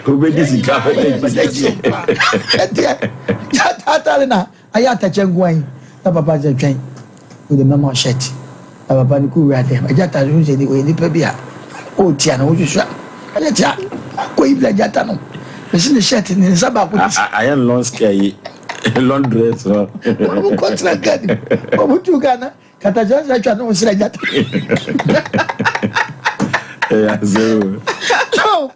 Wobɛdi sika bɛtɛ. Ɛdeɛ gyata atare na ayɛ atɛkyɛ nkoa yi na papa sɛ twɛn wode mɛma shirt na papa no kɔ wura dɛm agya atare ho sɛ ɔyɛ nipa bi a ɔretia no wohwehwɛ ɛyɛ tia akɔ yi bila gyata no mesi ne shirt ne nsa baako ti ayɛ long skirt yi, long dress no. Wɔn kɔ tena kaa ni wɔn tu kaa na katakyɛ sɛ atwa ne ho srɛ gyata. Ɛyɛ asɛm. So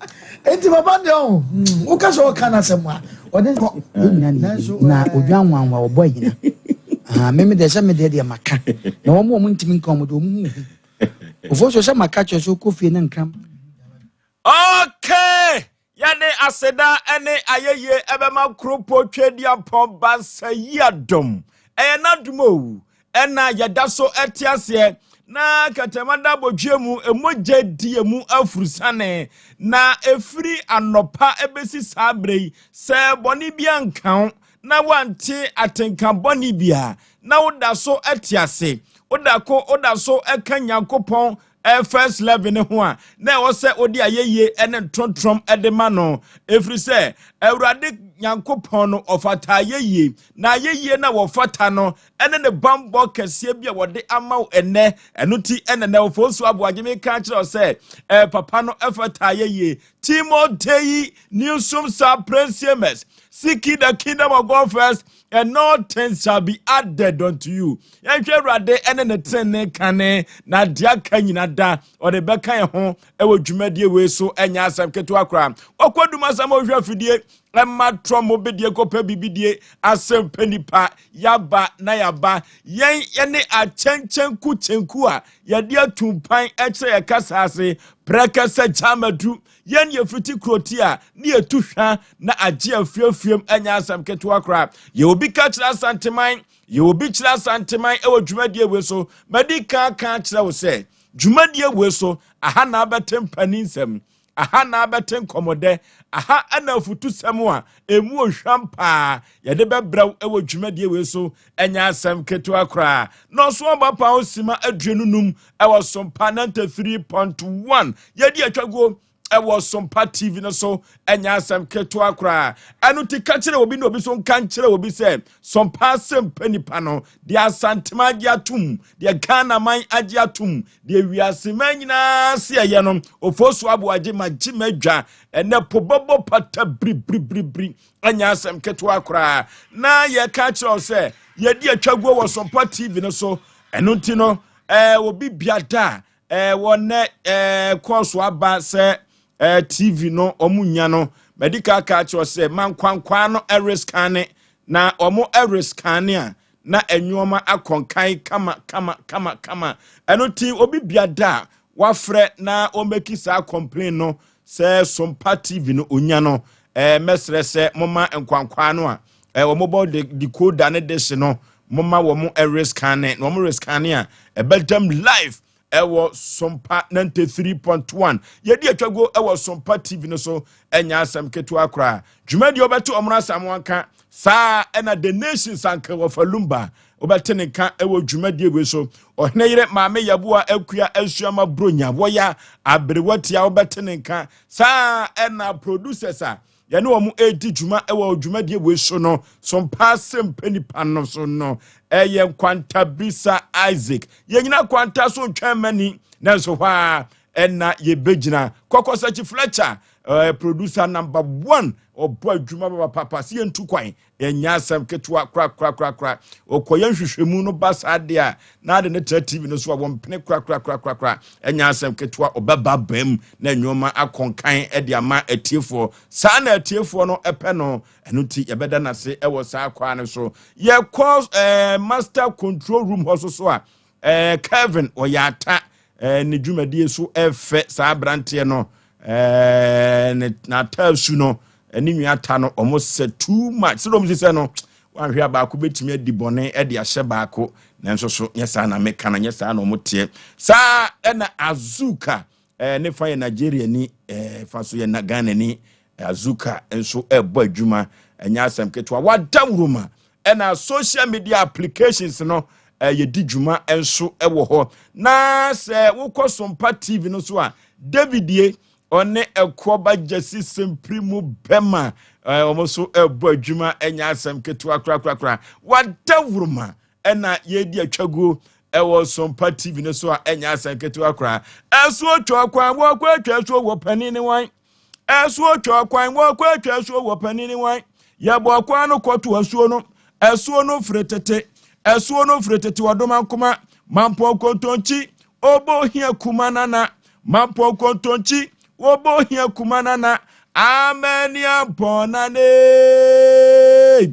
eti papa deɛ ɔho woka sɛ ɔka n'asɛm a ɔde kɔ. Nanso na odwa nwanwa ɔbɔ ahina ah meme deɛ sɛ me deɛ maka na wɔn a wɔn ntumi nka wɔn deɛ wɔn hu hu ofo so sɛ maka kyerɛ so kɔ fie na nkram. Okay, yɛde aseda ne ayɛyie ɛbɛma kuropɔ Twediampɔn Bansa yi adom. Ɛyɛ n'adom o, ɛna yɛda so ɛte aseɛ na kɛtɛma da abɔdwe mu emogya di emu afurusane na efiri anɔpa ebesi saa bere yi sɛ bɔne bi anka wo na wante atenka bɔne bi a na woda so ɛte ase, woda ko woda so ɛka Nyankopɔn first level ne ho a na ɛwɔ sɛ wode ayɛyie ne ntontom de ma no, ɛfiri sɛ Awurade Nyankopɔn no ɔfata ayɛyie, na ayɛyie no a wɔfata no ɛne ne bambɔ kɛseɛ bi a wɔde ama wo ɛnɛ. Ɛno ti ɛnɛ nɛ wɔfo so aboagye me ka kyerɛ wo sɛ papa no ɛfata ayɛyie. Timotei Newsom sa prensiemers, seek the kingdom of God first and all things shall be added unto you. Yɛnhwɛ Awurade ɛne ne tenene kane na deɛ aka nyina da ɔde bɛka yɛn ho ɛwɔ dwumadie wei so. Ɛnyɛ asɛm ketewa koraa. Ɔkɔ dum asɛm a ɔhwɛ afidie ɛma trɔ mo bɛdie kɔpɛ bibidie asɛm pɛ nipa yaba na yaba yɛn yɛne akyɛnkyɛnku kyɛnku a yɛde atu mpan ɛkyerɛ yɛ kasa ase prɛkɛsɛ gyamadu. Yɛn yɛ fiti kuroti a ne yɛtu hwa na agye afiefiem. Ɛnyɛ asɛm ketewa koraa. Yɛ obi ka kyerɛ Asanteman, yɛ obi kyerɛ Asanteman ɛwɔ dwumadie wei so. Madi kan ka kyerɛ wo sɛ dwumadie wei so aha na abɛte mpanin nsɛm, aha na abɛte nkɔmmɔdɛ, aha ɛna afutusɛm a emu ohwam paa yɛde bɛbrɛw ɛwɔ dwumadie wei so. Ɛnyɛ asɛm ketewa koraa. Na ɔso ɔba pa osima 25 ɛwɔ Sompa 93.1 yɛde atwaguo ɛwɔ Sompa TV no so. Ɛnyɛ asɛm ketewa koraa. Ɛno ti ka kyerɛ obi na obi so nka nkyerɛ obi sɛ Sompa asɛm pɛ nipa no deɛ Asantema agye atom, deɛ Ghana man agye atom, deɛ wiase man nyinaa se ɛyɛ no ofo so aboagye ma gye ma adwa ɛnɛ po bɔbɔ pata biribiribiribiri. Ɛnyɛ asɛm ketewa koraa na yɛka kyerɛ wo sɛ yɛde atwaguo wɔ Sompa TV no so. Ɛno nti no obi biada a wɔnɛ kɔɔso aba sɛ TV no ɔmo nya no mɛdi ka ka kyerɛ sɛ mankwankwan no ɛreskane na ɔmo ɛreskane a na ɛnwoɔma akɔnkan kama kama kama kama. Ɛno ti obi biada a wafrɛ na ɔmmɛki saa complain no sɛ Sompa TV no onya no, mɛsrɛ sɛ moma nkwankwan no a wɔn bɔ de decoder ne dish no, moma wɔn ɛreskane na wɔn reskane a ɛbɛdam live ɛwɔ Sompa 93.1. Yɛdi atwago ɛwɔ Sompa TV no so. Ɛnya asɛm ketewa koraa. Dwumadie wobɛte ɔmono asɛm wanka saa ɛna The Nations anka wɔfa Lumba wobɛte ne nka ɛwɔ dwumadie wei so. Ɔhene yere Maame Yɛboa Akua Asuama Bronya wɔya aberewa tia wobɛte ne nka saa ɛna producers a yɛne wɔn edi dwuma ɛwɔ dwumadie wei so no, Sompa asɛm pɛ nipa no so no ɛyɛ Nkwantabisa Isaac. Yɛnyina kwanta so ntwɛn mani nanso hɔ a ɛna yɛbɛgyina Kɔkɔsakyi Fletcher, producer number one, ɔbɔ adwuma papa si yɛntu kwan. Yɛnyɛ asɛm ketewa korakorakorakora. Ɔkɔyɛ nhwehwɛmu no ba saa deɛ a na ade ne tena TV no so a wɔmpene korakorakorakora. Ɛnyɛ asɛm ketewa. Ɔbɛba bam na nneɛma akɔnkan de ama atiefoɔ saa na atiefoɔ no ɛpɛ no. Ɛno nti yɛbɛda n'ase ɛwɔ saa kwaa no so. Yɛkɔ master control room hɔ so so a Kevin ɔyɛ ata ne dwumadie so ɛfɛ saa aberanteɛ no ne n'ataasu no ɛne nua ata no ɔmo sɛ too much sɛ ɔmo sisɛ no wanhwɛ a baako bɛtumi adi bɔne ɛde ahyɛ baako, nanso so nyɛ saa na meka no, nyɛ saa na ɔmo teɛ saa. Ɛna Azuka ne fa yɛ Nigeria ni, fa so yɛ na Ghana ni. Azuka nso ɛbɔ adwuma. Ɛnyɛ asɛm ketewa. Wada wuroma ɛna social media applications no yɛdi dwuma nso ɛwɔ hɔ na sɛ wokɔ Sompa TV no so a David ye. Ɔne Ɛkoɔba Gyasi Sempiri mu bɛma wɔn nso ɛrebɔ adwuma ɛnyɛ asɛm ketewa korakorakora. Wada wuruma ɛna yɛredi atwaguo ɛwɔ Sompa TV no so a ɛnyɛ asɛm ketewa koraa. Ɛso atwa kwan wɔkɔ atwa asuo wɔ panin ne wan. Ɛso atwa kwan wɔkɔ atwa asuo wɔ panin ne wan. Yɛbɔ kwan no kɔto asuo no. Asuo no firi tete. Asuo no firi tete ɔdomankoma. Mampɔn kontonkyi Obo hia kuma nana. Mampɔn kontonkyi obo hia kuma nana. Amania mpɔn nane.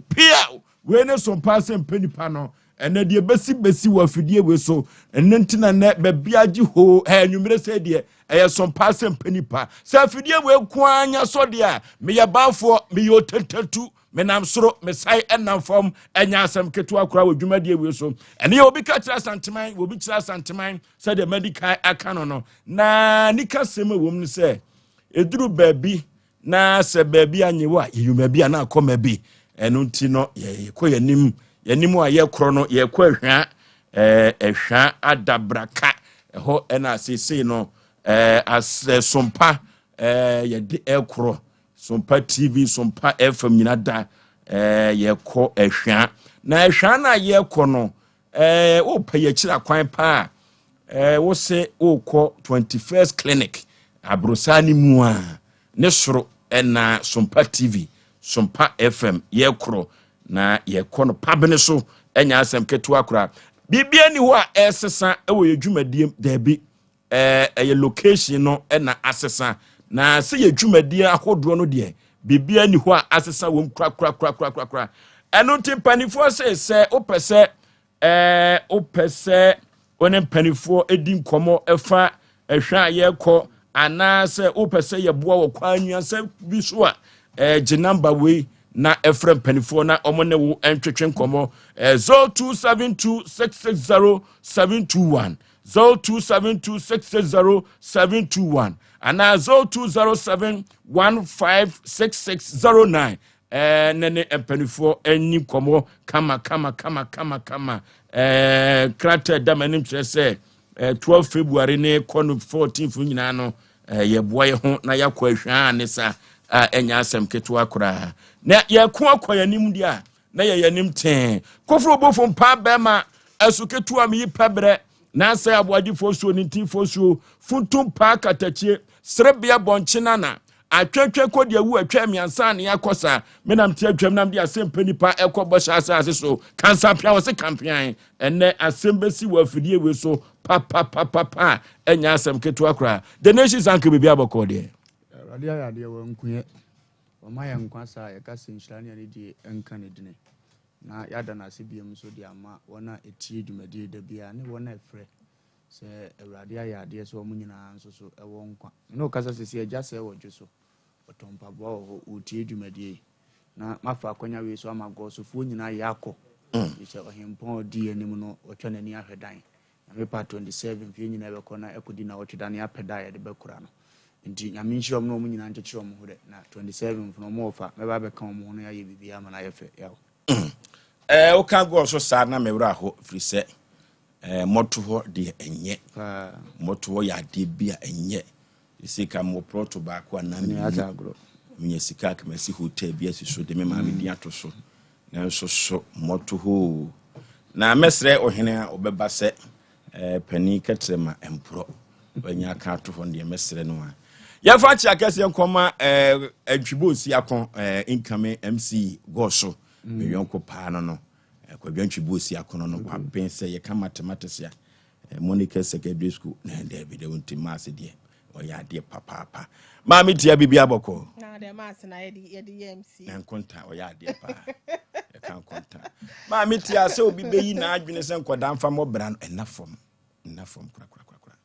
Piaw! Wei ne so mpaa sɛ mpɛ nipa no. Ɛnɛ deɛ bɛsi bɛsi wɔ afidie wei so. Ɛno nti na nɛ baabi agye hoo. Ɛɛ anwummere sɛ deɛ ɛyɛ so mpaa sɛ mpɛ nipa. Sɛ afidie wei nko ara nya sɔ deɛ a, meyɛ baafoɔ, meyɛ otentatu. Menam soro, mesae ɛnam fam, ɛnyɛ asɛm ketewa koraa wɔ dwumadie wei so. Ɛne yɛ obi ka kyerɛ Asanteman, obi kyerɛ Asanteman sɛdeɛ madi kan aka no no. Na nika sɛm a ɛwɔ mu no sɛ, ɛduru baabi na sɛ baabi anye wo a, yɛyi baabi a na akɔ ma bi. Ɛno nti no, yɛkɔ yɛnim, yɛnim a yɛkorɔ no, yɛkɔ ahwa, ɛhwa adabraka, ɛhɔ ɛna seesei no, asompa yɛde ɛkorɔ. Sompa TV, Sompa FM nyina da eh, yɛkɔ Ɛhwea. Na Ɛhwea no a yɛkɔ no, eh, wopɛ yɛkyiri akwan paa eh, wo se wokɔ 21st Clinic aborosaa no mu a ne soro ɛna Sompa TV, Sompa FM yɛkorɔ na yɛkɔ no pabene so ɛnya asɛm ketewa koraa. Biribiara ni hɔ a ɛsesa ɛwɔ yɛ dwumadiem daabi. Ɛyɛ location no na asesa na sɛ yɛ dwumadie ahodoɔ no deɛ biribiara ni hɔ a asesa wɔm korakorakorakorakora. Ɛno nti mpanimfoɔ sɛ sɛ wopɛ sɛ ɛɛ wopɛ sɛ wo ne mpanimfoɔ di nkɔmmɔ ɛfa ɛhwɛ a yɛrekɔ anaasɛ wopɛ sɛ yɛboa wɔ kwan nnuasɛ bi so a ɛɛ gye namba wei na ɛfrɛ mpanimfoɔ na wɔn ne wo ntwetwe nkɔmmɔ ɛɛ 0272 660 721 0272660721 anaa 0207156609 ɛɛ ne ne mpanimfoɔ ani nkɔmmɔ kama kama kama kama kama ɛɛ krataa da m'anim kyerɛ sɛ ɛɛ 12 February ne kɔ no 14 nyinaa no ɛɛ yɛboa yɛ ho na yɛakɔ ahwaa ne sa a ɛnyɛ asɛm ketewa koraa na yɛko akɔ yɛn anim deɛ a na yɛyɛ anim tee. Koforo bofo mpaa bɛrima ɛso ketewa meyi pɛbrɛ nansɛ aboagye fosuo ne ntin fosuo funtum paa katakyie serebea bɔnkye nana atwɛtwɛ kɔ deɛ wu atwa mmiɛnsa ne akɔ sa menam te atwam nam de asɛm pɛ nipa ɛkɔ bɔhyɛ asase so kansampea wɔ se kampean ɛnɛ asɛm bɛsi wɔ afidie wei so papapapapa ɛnyɛ asɛm ketewa koraa. The Nation sanka biribi abɔkɔɔ deɛ. Awurade ayɛ adeɛ wankuɛ. Wama yɛn nkwa saa a, yɛka sɛ nhyira ne anidie nka ne dini. Na yɛada no ase biom nso de ama wɔn a ɛtie dwumadie yi da biara ne wɔn a ɛfrɛ sɛ Awurade ayɛ adeɛ sɛ wɔn nyinaa nso so wɔ nkwa. Me ne wo kasa sɛsi Agya sɛɛ wɔ dwo so, ɔtɔ mpaboa wɔ hɔ, ɔretie dwumadie yi. Na mafa akwanya wei so ama Gɔɔsofoɔ nyinaa yɛakɔ. Ɛfiri sɛ ɔhempɔn a ɔdi yɛn anim no, watwa n'ani ahwɛ dan. Nyame pa 27 mfeɛ nyinaa bɛkɔ na ɛkɔdi nawɔtwe da ne apɛ da a yɛde bɛkora no nti Nyame nhyira ɔmo na ɔmo nyinaa nkyekyere ɔmo ho dɛ na 27 fo no ɔmo ɔfa mɛba abɛka ɔmo ho na yɛayɛ biribiara ama no ayɛ fɛ yaw. Eh, woka gɔɔ so saa na me werɛ aho firi sɛ eh, mmɔtohɔ deɛ ɛnyɛ. Paa. Mmɔtohɔ yɛ adeɛ bi a ɛnyɛ. Sese ka mewɔ prɔto baako anaa mmienu. Menya sika a masi hotel bi asi so de me maame din ato so. Nanso so mmɔto hɔ o. Na mɛsrɛ ɔhene a ɔbɛba sɛ eh, panin kɛtrɛma mporɔ. Wanya aka ato hɔ no deɛ mɛsrɛ no a. Yɛmfa nkyea kɛseɛ nkɔma eh, Antwibo Nsiako eh, incoming MC Gɔso. Me yɔnko paa no no. Eh, Kwadwo Antwibo Nsiako no no waben sɛ yɛka mathematics a Monica Secondary School na daabi dɛ nti maase deɛ ɔyɛ adeɛ papaapa maame tia biribi abɔkɔ na deɛ maase na yɛde yɛde yɛ MC na nkonta ɔyɛ adeɛ paa ɛka nkonta maame tia sɛ obi bɛyi n'adwene sɛ nkɔda mfa mmɔbra no ɛna fam ɛna fam korakorakorakora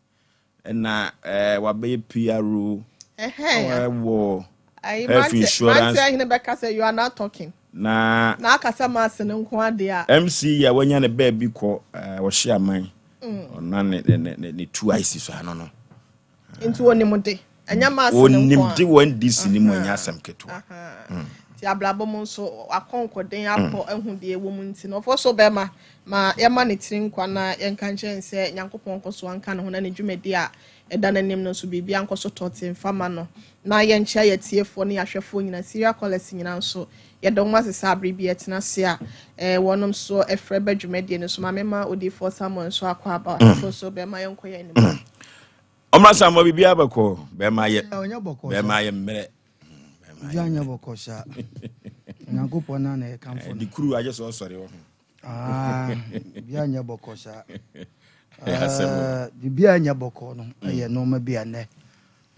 ɛna ɛɛ wabɛyɛ PRO wɔ health insurance. Mante ahene bɛka sɛ you are not talking. Na na aka sɛ maase no nko adeɛ a. MC yi a wanya ne baabi kɔ ɔhye aman ɔna ne ne ne ne tu ice so ano no. Nti onim de ɛnyɛ maase no nko a. Onim de wɔ NDC ne mu ɛnyɛ asɛm ketewa. Nti abrabɔ mu nso akɔnkɔden akɔ ahu deɛ ɛwɔ mu nti no ɔfɔ so bɛma ma yɛma ne tiri nkwa na yɛnka nkyerɛ no sɛ Nyankopɔn nkɔ so anka ne ho na ne dwumadi a ɛda n'anim no nso biribiara nkɔ so tɔɔte mfa ma no. Na yɛnkyea yɛn atiefoɔ ne yɛn ahwɛfoɔ nyinaa, Serial Callers nyinaa nso, yɛda wɔn ase sɛ abere bi yɛtena ase a, eh, wɔnom nso frɛ ba dwumadie no so. Ma mema Odiyifoɔ Samuel nso akɔ aba, mm. so bɛma yɛnkɔ yɛn anim. Mm. Ɔmra Samuel biribiara bɛkɔ, bɛma yɛ, bɛma yɛ mmerɛ. Biribiara nyɛ bɔkɔ saa. Nyankopɔn na na yɛkamfo no. De kuru agye sɛ ɔsɔre wɔ ho. Ah, biribiara nyɛ bɔkɔ saa. Ah, biribiara nyɛ bɔkɔ no mm. ɛyɛ nneɛma bi a nnɛ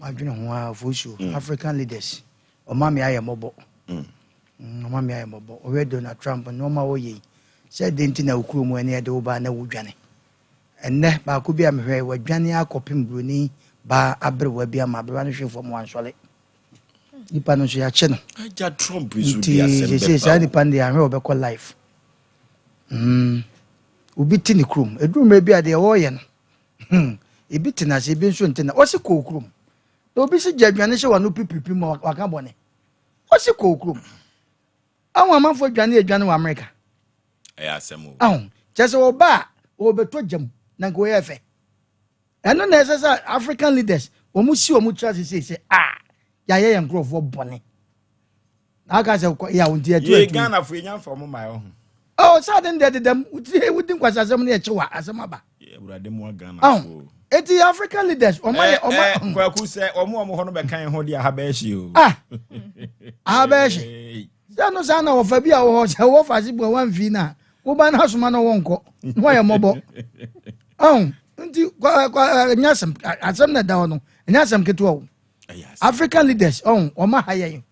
madwene ho a fosuo mm. African leaders ɔma me ayɛ mmɔbɔ. Mm. Ɔma me ayɛ mmɔbɔ. Ɔhwɛ Donald Trump nneɛma a ɔyɛ yi sɛ den nti na wo kurom ɛne ɛde wo ba na wodwane. Ɛnnɛ baako bi a mehwɛ wadwane akɔpem buroni baa aberewa bi ama aberewa no hwe fam wansɔre. Nipa no nso yɛakye no. Agya Trump nso di asɛm bɛba. Nti saa nipa no deɛ ahwɛ ɔbɛkɔ life. Mm. Obi te ne kurom. Ɛduru mmerɛ bi a deɛ ɔreyɛ no. Hmm. Ebi te n'ase, ebi nso nte na. Ɔsi kɔ kurom. Na obi si gya aduane hyɛ wano pipiripi ma waka bɔne. Ɔsi kɔ kurom. Ahu amanfoɔ adwane adwane wɔ Amerika. Ɛyɛ asɛm o. Ahu. Kyerɛ sɛ ɔba a ɔbɛtɔ gya mu na nka ɔyɛ fɛ. Ɛno na ɛsɛ sɛ African leaders wɔn si wɔn tiri ase sei sɛ ah yɛayɛ yɛn nkurɔfoɔ bɔne. Na aka sɛ yɛ a wɔn ti ɛtu ɛtu. Yɛ Ghana fo yɛnya nfa wɔn ma ɛho. Ɔ sɛ ade no deɛ dedam wotiri wodi nkwasi asɛm no yɛ kyewa asɛm aba. Awurade mu Ghana fo. Eti African leaders wɔn ayɛ wɔn. Ɛ kwaku sɛ wɔn wɔn hɔ no bɛka yɛn ho deɛ aha bɛyɛ hye o. Ah aha bɛyɛ hye. Sɛ no saa na wɔfa bi a wɔ hɔ sɛ wɔfa ase bu a wɔamfi no a woba no asoma no wɔnkɔ na wɔayɛ mmɔbɔ. Ɔn nti ɛnyɛ asɛm asɛm na ɛda hɔ no ɛnyɛ asɛm ketewa o. African leaders ɔn wɔn aha yɛn.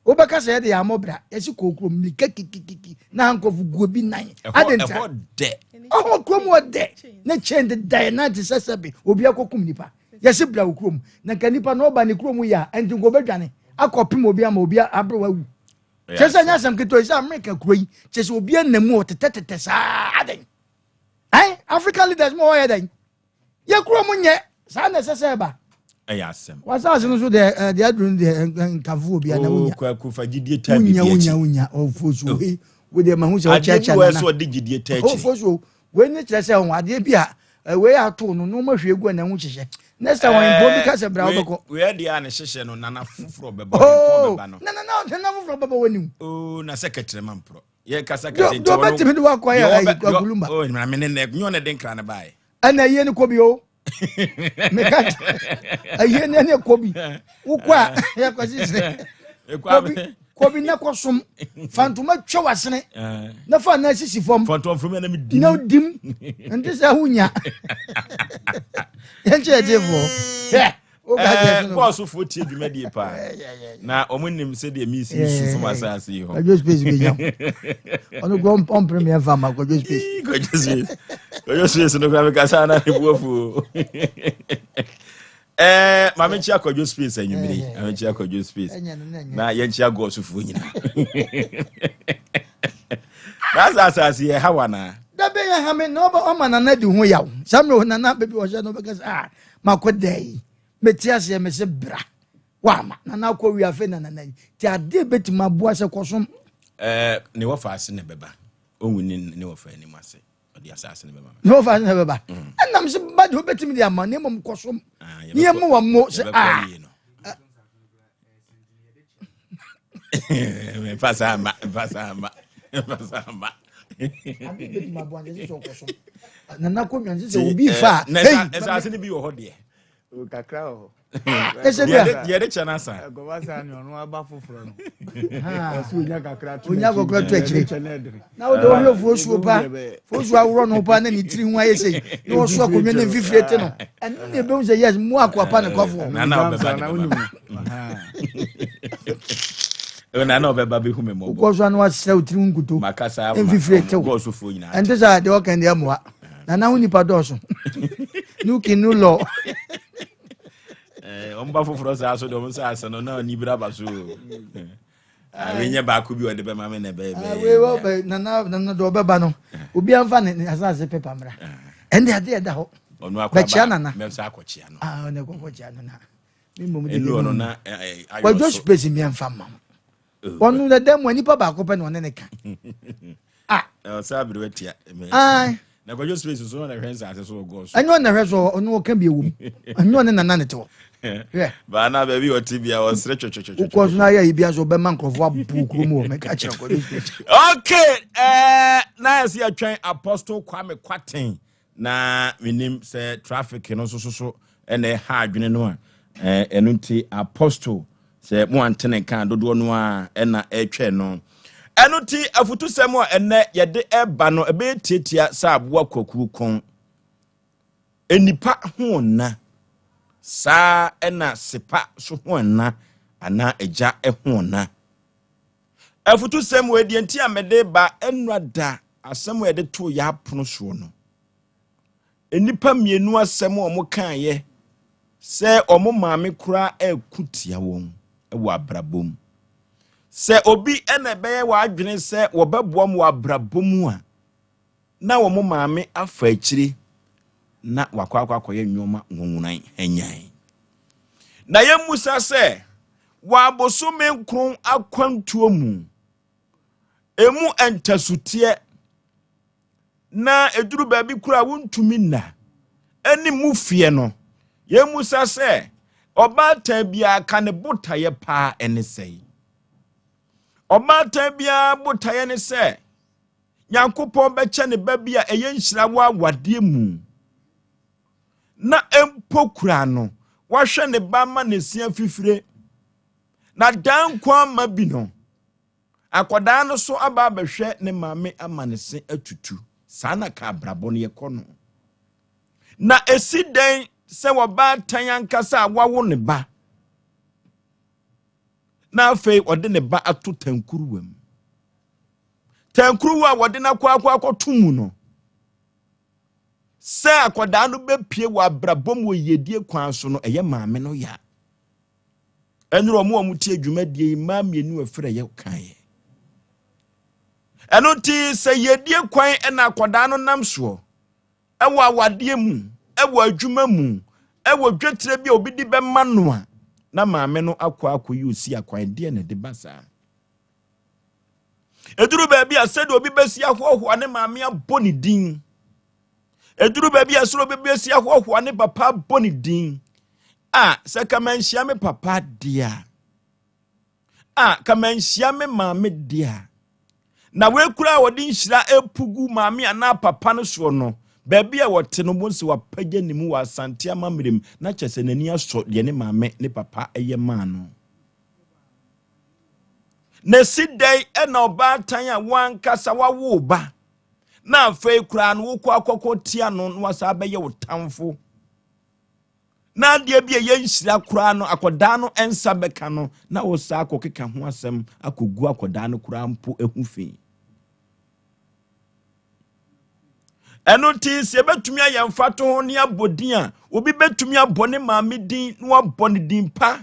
Wobɛka sɛ yɛde yɛn amɔ bra yɛsi kɔɔ kurom mirika kikikiki na nkurɔfo gu obi nan. Ade nta ɛhɔ dɛ. Ɔhɔ kurom wɔ dɛ ne kyɛn deda yɛn nan te sɛ sɛbe obi akɔkum nipa. Yɛsi bra wo kurom na nka nipa na ɔba ne kurom yɛ a ɛnti nka ɔbɛdwane akɔpem obi ama obi abere wawu. Kyerɛ sɛ ɛnyɛ asɛm ketewa yi sɛ Amerika kuro yi kyerɛ sɛ obi anam mu ɔtetɛtetɛ saa adɛn. Ɛn African leaders mu ɔyɛ dɛn? Yɛ kuro mu nyɛ saa na ɛsɛ sɛ ɛba. Ɛyɛ asɛm. Wasaase no so deɛ ɛɛ deɛ aduru no deɛ nkafo obi ana wonya. Kwaku fa gyidie taa bibi akyi. Wonya wonya wonya ɔfo so wei wo deɛ mahu sɛ ɔkyerɛkyerɛ nana. Adeɛ bi wɔ ɛsɛ ɔde gyidie taa akyi. Ɔfo so wei ne kyerɛ sɛ ɔho adeɛ bi a wei ato no nneɛma hwie gu na ɛho hyehyɛ. Next time wɔn mpɔ bi ka sɛ bra wobɛkɔ. Wei deɛ a ne hyehyɛ no nana foforɔ bɛbɔ oh, bɛba no. Nana nana foforɔ bɛbɔ wɔ nim. Oh na sɛ kɛtrɛma mporɔ. Yɛ kasa kasa nti ɔno. Deɛ ɔbɛtumi de wakɔ yɛ ayi agulumba. Oh na me ne nɛ nyɛ ɔne de nkra ne baeɛ. Ɛna ayie no kɔ bi o. Meka ayie no ɛne kɔ bi. Wokɔ a yɛkɔ sisire. Kɔ bi kɔ bi na kɔ som. Fantoma twa wasene. Na fa na sisi fam. Fantoma fam na me dim. Na dim. Nti sɛ ho nya. Yɛn kyɛ yɛ foɔ. Hwɛ. Bɔɔsofoɔ tie dwumadie paa na wɔn nim sɛdeɛ mesi su fam asase yi hɔ. Kwadwo space bi nya ɔno kura ɔmpere mi ɛnfa ma kwadwo space. Kwadwo space kwadwo space no kura mi kasa na ne bu afu ɛɛ maame nkyia kwadwo space anwummere maame nkyia kwadwo space na yɛn nkyia gɔɔsofoɔ nyinaa. Na asa asase yɛ ha wa naa. Dabi yɛ ha mi na ɔma nana di ho yaw saa mmerɛ nana baabi ɔhyɛ no ɔbɛka sɛ ah makɔ da yi mete aseɛ mese bra wama nana akɔ wie afei na nana yi nti adeɛ bɛtumi aboa sɛ kɔsom. Ɛɛ ne wɔfa ase na ɛbɛba ɔnwu ne ne wɔfa anim ase ɔde asase no bɛma ne wɔfa ase na ɛbɛba mm. ɛnam sɛ ba deɛ wobɛtumi de ama ne mmom kɔsom ah, ne yɛma wa mmɔ sɛ ah mfa saa mma mfa saa mma mfa saa mma nana kɔ nwanse sɛ obi fa a ɛsase no bi wɔ hɔ deɛ kakra wɔ hɔ ɛsɛ bi a deɛ de kyɛ no asa ɛkɔba saa ne ɔno aba foforɔ no ɔsɛ onya kakra to onya kakra to akyire na wode wɔhwɛ fosuo pa fosuo aworɔ no pa na ne tiri ho ayɛ sei na wɔso akonnwa ne mfifire te no ɛno na ɛbɛhu sɛ yes mu akoa pa ne kɔfoɔ nana ɔbɛba de bɛba nana ɔbɛba bɛhu me mmɔbɔ wokɔ so a na wasrɛ wo tiri ho nkuto makasa mfifire tew gɔɔsofoɔ nyinaa ɛnte sɛ deɛ ɔka deɛ mmoa nana ho nipa dɔɔso new king new law wɔn ba foforɔ saa so deɛ wɔn nsa ase no na ɔni bere aba so wei nyɛ baako bi ɔde bɛma me na ɛbɛyɛ bɛyɛ wei wɔ bɛ nana nana deɛ ɔbɛba no obi anfa ne asase pepa mmra ɛnde adeɛ ɛda hɔ ɔno akɔ bɛkyia nana mɛsa akɔkyia no ah ɔno akɔkyia no na me mmom de ɛnu ɔno na ayɔ kwadwo space mmiɛnfa mma mo ɔno na dɛm mu nipa baako pɛ na ɔne ne ka ah ɔsɛ abiri watia Na Kwadwo Space so na hwɛ nsase so wɔ so. Ɛnyɛ ɔna hwɛ so, ɔno ɔka bi ewom. Ɛnyɛ ɔne nana ne te hɔ. Hwɛ. Baa na baabi ɔte bia ɔsere twɛtwɛtwɛtwɛ. Wokɔ so na ayɛ yi bia so ɔbɛma nkurɔfoɔ abu kurom hɔ, mɛka kyerɛ Kwadwo Space. Okay, na yɛsɛ yɛtwɛn Apostle Kwame Kwaten na menim sɛ traffic no nso so so ɛna ɛha adwene no a, ɛno nti Apostle sɛ mo ante ne nka dodoɔ no a ɛna ɛtwɛn no. Ɛno nti afutusɛm a ɛnɛ yɛde ɛba no ɛbɛyɛ tietia sɛ aboa kwakuo kɔn. Enipa ho nna saa ɛna sepa so ho nna anaa agya ho nna. Afutusɛm wɔ deɛ nti a mede ba ɛnura da asɛm a yɛde to yɛ apono soɔ no. Nnipa mmienu asɛm a wɔn kaeɛ sɛ wɔn maame koraa ɛko tia wɔn wɔ abrabɔ mu. Sɛ obi ɛna ɛbɛyɛ w'adwene sɛ wɔbɛboa mu wɔ abrabɔ mu a, na wɔn maame afa akyire na wakɔ akɔ akɔyɛ nneɛma nwonwonan hanyan. Na yɛmmusa sɛ, wɔ abosome nkron akwantuo mu, emu ntasuteɛ na eduru baabi koraa wontumi nna ɛne mu fie no, yɛmmusa sɛ ɔbaatan biara ka ne botaeɛ paa ɛne sɛe. Ɔbaatan biara botaeɛ ne sɛ Nyankopɔn bɛkyɛ ne ba bi a ɛyɛ nhyira wɔ awadeɛ mu, na mpo kura no wahwɛ ne ba ma ne si afifire, na dan nkwa ama bi no akwadaa no so aba abɛhwɛ ne maame ama ne se atutu. Saa na ka abrabɔ no yɛkɔ no. Na esi dɛn sɛ wɔbaatan ankasa a wawo ne ba na afei ɔde ne ba ato tankuruwa mu? Tankuruwa a wɔde no akɔ akɔ akɔto mu no, sɛ akwadaa no bɛpie wɔ abrabɔ mu wɔ yiedie kwan so no, ɛyɛ maame no ya. Ɛnora ɔmo a ɔmo tie dwumadie yi, mmaa mmienu afiri ɛyɛ kaeɛ. Ɛno nti sɛ yiedie kwan ɛna akwadaa no nam soɔ ɛwɔ awadeɛ mu, ɛwɔ adwuma mu, ɛwɔ dwetire bi a obi de bɛma no a, na maame no akɔ akɔyi osi akwan, deɛ na ɛde ba saa. Eduru baabi a sɛdeɛ obi bɛsi ahoahoa ne maame abɔ ne din. Eduru baabi a sɛdeɛ obi bɛsi ahoahoa ne papa abɔ ne din. A sɛ kama nhyia me papa deɛ a, kama nhyia me maame deɛ a, na wekura a wɔde nhyira epugu maame anaa papa no soɔ no, baabi a wɔte no wɔn sɛ wapagya ne mu wɔ Asante amammerɛ mu, na kyerɛ sɛ n'ani asɔ deɛ ne maame ne papa yɛ maa no. Na esi dɛn ɛna ɔbaatan a wankasa wawo ba, na afei koraa no wokɔ akɔkɔ tia no na wasa abɛyɛ wo tamfo, na adeɛ bi a ɛyɛ nhyira koraa no akɔdaa no nsa bɛka no na wosa akɔkeka ho asɛm akɔgu akɔdaa no koraa mpo ehu fi. Ɛno nti sɛ yɛbɛtumi ayɛ mfatoho ne abɔ din a, obi bɛtumi abɔ ne maame din na wabɔ ne din pa.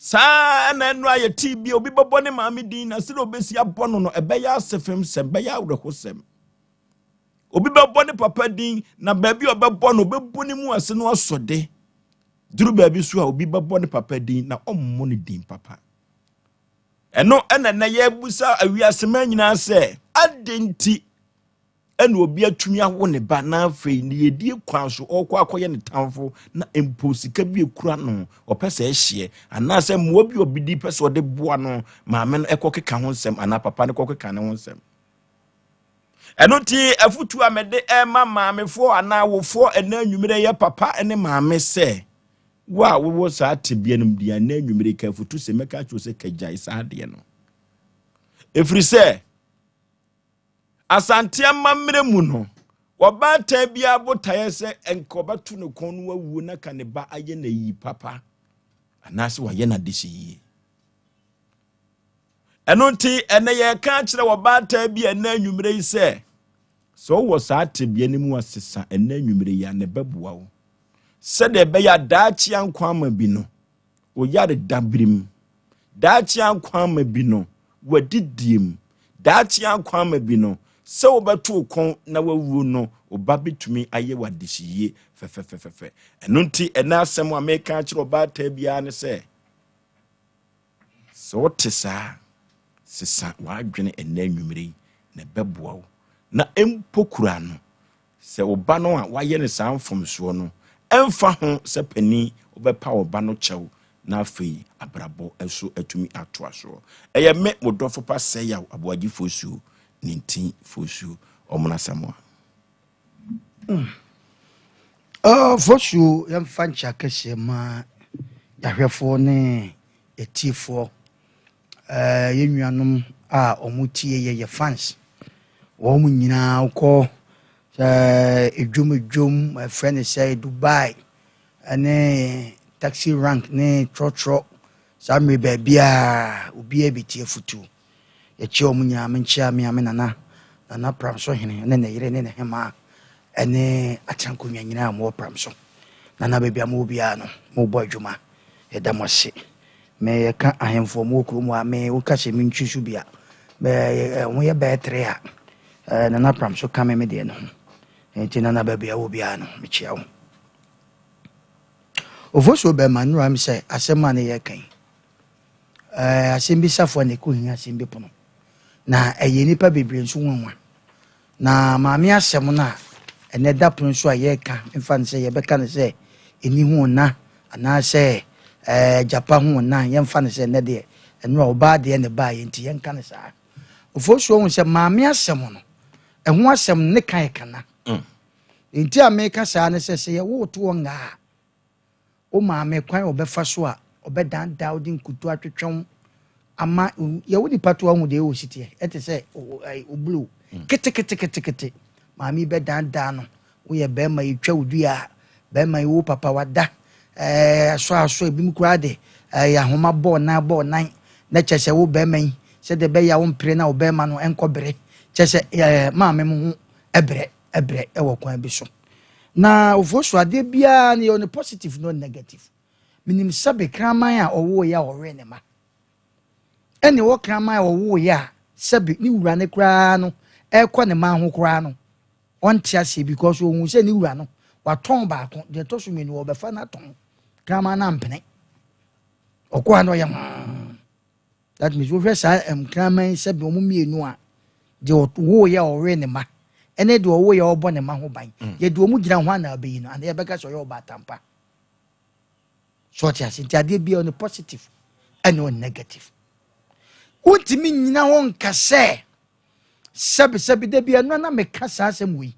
Saa na ɛno a yɛte bi, obi bɛbɔ ne maame din na sɛdeɛ obɛsi abɔ no no ɛbɛyɛ asefem sɛm, bɛyɛ awerɛhosɛm. Obi bɛbɔ ne papa din na baabi a ɔbɛbɔ no ɔbɛbu ne mu ase no asɔ de. Duru baabi so a obi bɛbɔ ne papa din na ɔmmɔ ne din papa. Ɛno ɛna na yɛbusa awiase ma nyinaa sɛ adɛn nti ɛna obi atumi awo ne ba na afei ne yɛdie kwan so ɔkɔ akɔyɛ ne tamfo, na mpo sika bi ekura no ɔpɛ sɛ ɛhyeɛ, anaasɛ mmoa bi obi di pɛ sɛ ɔde boa no, maame no ɛkɔ keka ho nsɛm anaa papa no kɔ keka ne ho nsɛm. Ɛno nti afutu a mede ɛma maamefoɔ anaa awofoɔ ɛna anwummerɛ yɛ papa ne maame sɛ wo a wowɔ saa tebea no mu deɛ, ɛna anwummerɛ ka afutu sɛ mɛka akyerɛ sɛ kagyae saa adeɛ no, ɛfiri sɛ Asante amammerɛ mu no, wɔbaatan biara botaeɛ sɛ nka ɔbɛto ne kɔn no awuo na ka ne ba ayɛ no ayi papa anaasɛ wayɛ no adehye yie. Ɛno nti ɛnɛ yɛreka akyerɛ wɔbaatan bi ɛnɛ anwummerɛ yi sɛ sɛ wowɔ saa tebea no mu asesa ɛnɛ anwummerɛ yi a, na ɛbɛboa wo sɛdeɛ ɛbɛyɛ a daakye ankwa ama bi no oyare dabirim, daakye ankwa ama bi no wadidie mu, daakye ankwa ama bi no sɛ wobɛto wo kɔn na wawuo no, wo ba bɛtumi ayɛ w'adehyeyie fɛfɛfɛfɛ. Ɛno nti ɛnɛ asɛm a meka akyerɛ ɔbaatan biara ne sɛ, sɛ wote saa, sesa w'adwene ɛnɛ anwummerɛ yi na ɛbɛboa wo, na mpo kura no. Sɛ wo ba no a woayɛ no saa mfomsoɔ no, ɛmfa ho sɛ panin, wobɛpa wo ba no kyɛw na afei abrabɔ nso atumi atoa soɔ. Ɛyɛ me, mo dɔfo pa Sɛyaw Aboagye Fosuo, Nintin Fosuo, Ɔmono Asamoah. Uh, Fosuo, yɛmfa nkyɛ akɛseɛ ma yɛahwɛfoɔ ne yɛtiefoɔ, uh, yɛn nuanom a wɔn tie yɛ yɛ fans, wɔn nyinaa kɔ sɛ edwom edwom, ɛfrɛ ne sɛ Dubai ne taxi rank ne trɔtrɔ, saa mmere baabiaa obiara bɛtie afutuo. Yɛkyia wɔn nyinaa. Menkyia me ame nana, Nana Pramso hene ne ne yere ne ne hemaa ne atenankonnwa nyinaa a mowɔ Pramso. Nana, baabi a mowɔ biara no, mobɔ adwuma, yɛda mo ase. Me yɛka ahemfo a mowɔ kurom a me woka sɛ mentwi so bi a ho yɛ bɛyɛ tere a, Nana Pramso ka me me deɛ no ho. Nti Nana, baabi a wɔ biara no, mekyia wo. Ofosuo bɛma nnura m sɛ asɛm a ne yɛka yi, asɛm bi safoa na ɛkɔhia asɛm bi pono na ɛyɛ nnipa bebree nso nwanwa. Na maame asɛm no a ɛnɛ da pono so a yɛreka, mfa no sɛ yɛbɛka no sɛ ɛni ho na anaasɛ gyapa ho na, yɛmfa no sɛ ɛnɛ deɛ ɛno a ɔbaa deɛ ne baa yɛ nti yɛnka no saa. Ofosuo hu sɛ maame asɛm no, ɛho asɛm no ne ka yɛ kana. Nti a meka saa ne sɛ sɛ yɛwo toɔ ngaa a, wo maame kwan a ɔbɛfa so a ɔbɛdaadaa wo de nkuto atwetwe wo ama yɛwo nipa to ahu deɛ ɛwɔ si teɛ, ɛte sɛ obulo keteketekete. Maame yi bɛdaadaa no, woyɛ bɛrima, yɛtwa wo dua a bɛrima yi wo papa wada asɔ asɔ, ebi mu koraa de ɛyɛ ahoma bɔɔ nan bɔɔ nan na kyɛ sɛ wo bɛrima yi sɛdeɛ ɛbɛyɛ a wo mpere na wo bɛrima no ɛnkɔ bere, kyɛ sɛ maame mo ho ɛbrɛ ɛbrɛ ɛwɔ kwan bi so. Na Ofosu, adeɛ biara no yɛ ne positive no negative. Menim sɛbe kraman a ɔwoeɛ a ɔwee ne ma, ɛne ɛwɔ kraman a ɔwoeɛ a sɛbe ne wura ne koraa no ɛrekɔ ne ma ho koraa no ɔnte aseɛ, because ohun sɛ ne wura no watɔn baako deɛ ɛtɔ so mmienu ɔbɛfa no atɔn kraman no ampene ɔkɔ a na ɔyɛ hmm. That means wohwɛ saa nkraman sɛbe wɔn mmienu a, deɛ ɔwoeɛ a ɔwee ne ma ɛne deɛ ɔwoeɛ a ɔbɔ ne ma ho ban, yɛde wɔn gyina ho ana abɛyi no ana yɛbɛka sɛ ɔyɛ ɔbaatampa so ɔte ase. Nti adeɛ biara ɔne positive ɛne ɔne negative. Wontumi nyina hɔ nka sɛ sɛbesɛbe da bi ɛno na meka saa asɛm wei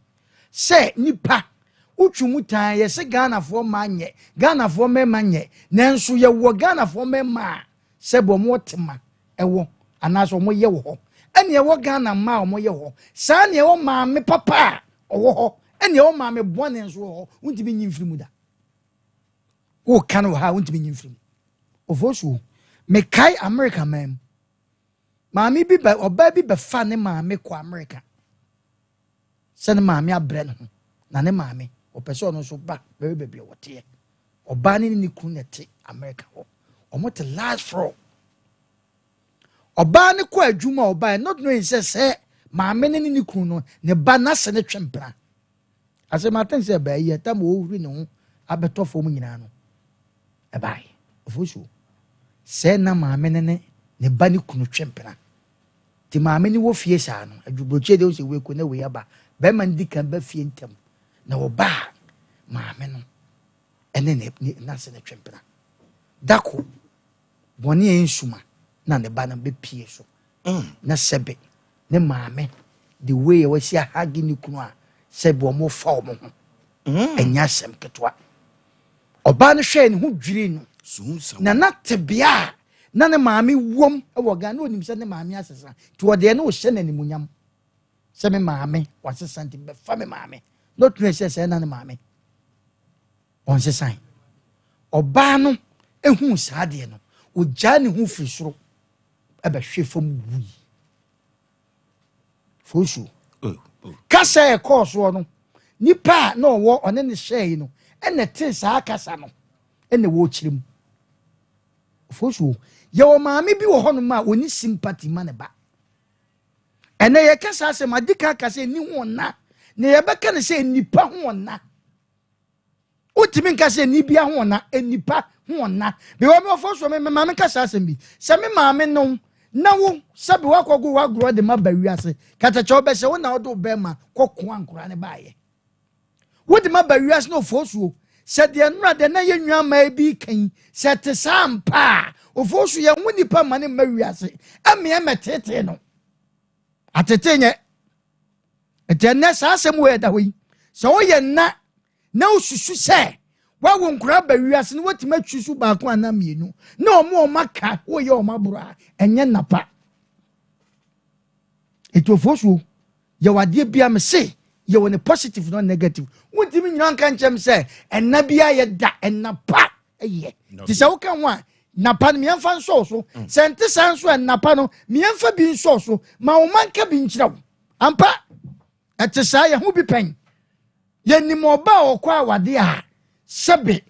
sɛ nipa wotwi mu tan yɛsɛ Ghanafoɔ mmaa nyɛ, Ghanafoɔ mmarima nyɛ, nanso yɛwɔ Ghanafoɔ mmarima a sɛbi wɔn tema ɛwɔ anaasɛ wɔn yɛ wɔ hɔ, ɛne ɛwɔ Ghana mmaa a wɔn yɛ hɔ saa, ne ɛwɔ maame papa a ɔwɔ hɔ, ɛne ɛwɔ maame bɔne nso wɔ hɔ. Wontumi nyi mfiri mu da. Woka no wɔ ha a, wontumi nyi mfiri mu. Ofosuo, mekae America man mu, maame bi bɛ ɔbaa bi bɛfa ne maame kɔ America sɛ ne maame abrɛ ne ho na ne maame ɔpɛ sɛ ɔno nso ba bɛrɛ baabi a wɔteɛ. Ɔbaa ne ne kunu na ɛte America hɔ, wɔn te last floor. Ɔbaa ne kɔ adwuma a ɔbaa not knowing sɛ maame ne ne kunu no ne ba n'ase ne twe mpena asɛm aten sɛ ɛbaa yi ɛtam ɔhuri ne ho abɛtɔ fam nyinaa no ɛbaa yi. Ofosuo, sɛ na maame ne ne ba ne kunu twe mpena nti maame ne wɔ fie saa no adwuburokyi de sɛ wei ko na wei aba, bɛrima no di kan ba fie ntɛm na ɔbaa maame no ɛne ne n'ase ne twe mpena dako bɔne a nsuma na ne ba no bɛpie so na sɛbe ne maame the way a wasi ahage ne kunu a sɛbe wɔn fa wɔn ho ɛnyɛ asɛm ketewa. Ɔbaa no hwɛɛ ne ho dwiri no na na tebea a na ne maame wom wɔ Ghana na onim sɛ ne maame asesa nti ɔde ɛno hyɛ n'animuonyam sɛ me maame wasesa nti bɛfa me maame na otumi sɛ na ne maame ɔnsesan. Ɔbaa no ehu saa adeɛ no, ogyaa ne ho firi soro ɛbɛhwe fam wui. Fosuo, kasa a ɛkɔɔ soɔ no, nipa a na ɔwɔ ɔne ne hyɛɛ yi no ɛna ɛte saa kasa no ɛna ɛwɔ kyerɛ mu. Fosuo, yɛwɔ maame bi wɔ hɔnom a ɔni sympathy ma ne ba. Ɛnɛ yɛka saa asɛm adi ka aka sɛ ɛni ho ɔna na yɛbɛka no sɛ nipa ho ɔna. Wotumi nka sɛ ni bia ho ɔna, nipa ho ɔna because me ɔfɔ so me maame ka saa asɛm bi sɛ me maame no na wo sɛbi wakɔgo wagorɔ de ma ba wiase katakyɛ wobɛsɛ wo na wode wo bɛrima kɔkoa nkora ne baayɛ. Wode ma ba wiase na Ofosuo, sɛ deɛ nnora deɛ na yɛ nnuamaa bi reka yi, sɛ ɛte saa ampa a, Ofosuo yɛnwo nipa mma no mma wiase ɛmmeɛ mmɛteetee no. Atetee nyɛ. Nti ɛnnɛ saa asɛm wei ɛda hɔ yi, sɛ woyɛ nna na wosusu sɛ woawo nkora ba wiase na woatumi atwi so baako anaa mmienu na ɔmo ɔmo aka woyɛ ɔmo aboro a, ɛnyɛ nna pa. Nti Ofosuo, yɛwɔ adeɛ bia me se yɛwɔ ne positive no negative. Wontumi nyina nka nkyɛm sɛ ɛna bia yɛ da ɛna pa ɛyɛ. Nti sɛ woka ho a, napa no mmiɛmfa nsɔw so. Sɛ nte saa nso a, napa no mmiɛmfa bi nsɔw so ma wo ma nka bi nkyerɛ wo. Ampa ɛte saa, yɛ ho bi pɛn. Yɛnim ɔba a ɔkɔ awade a sɛbe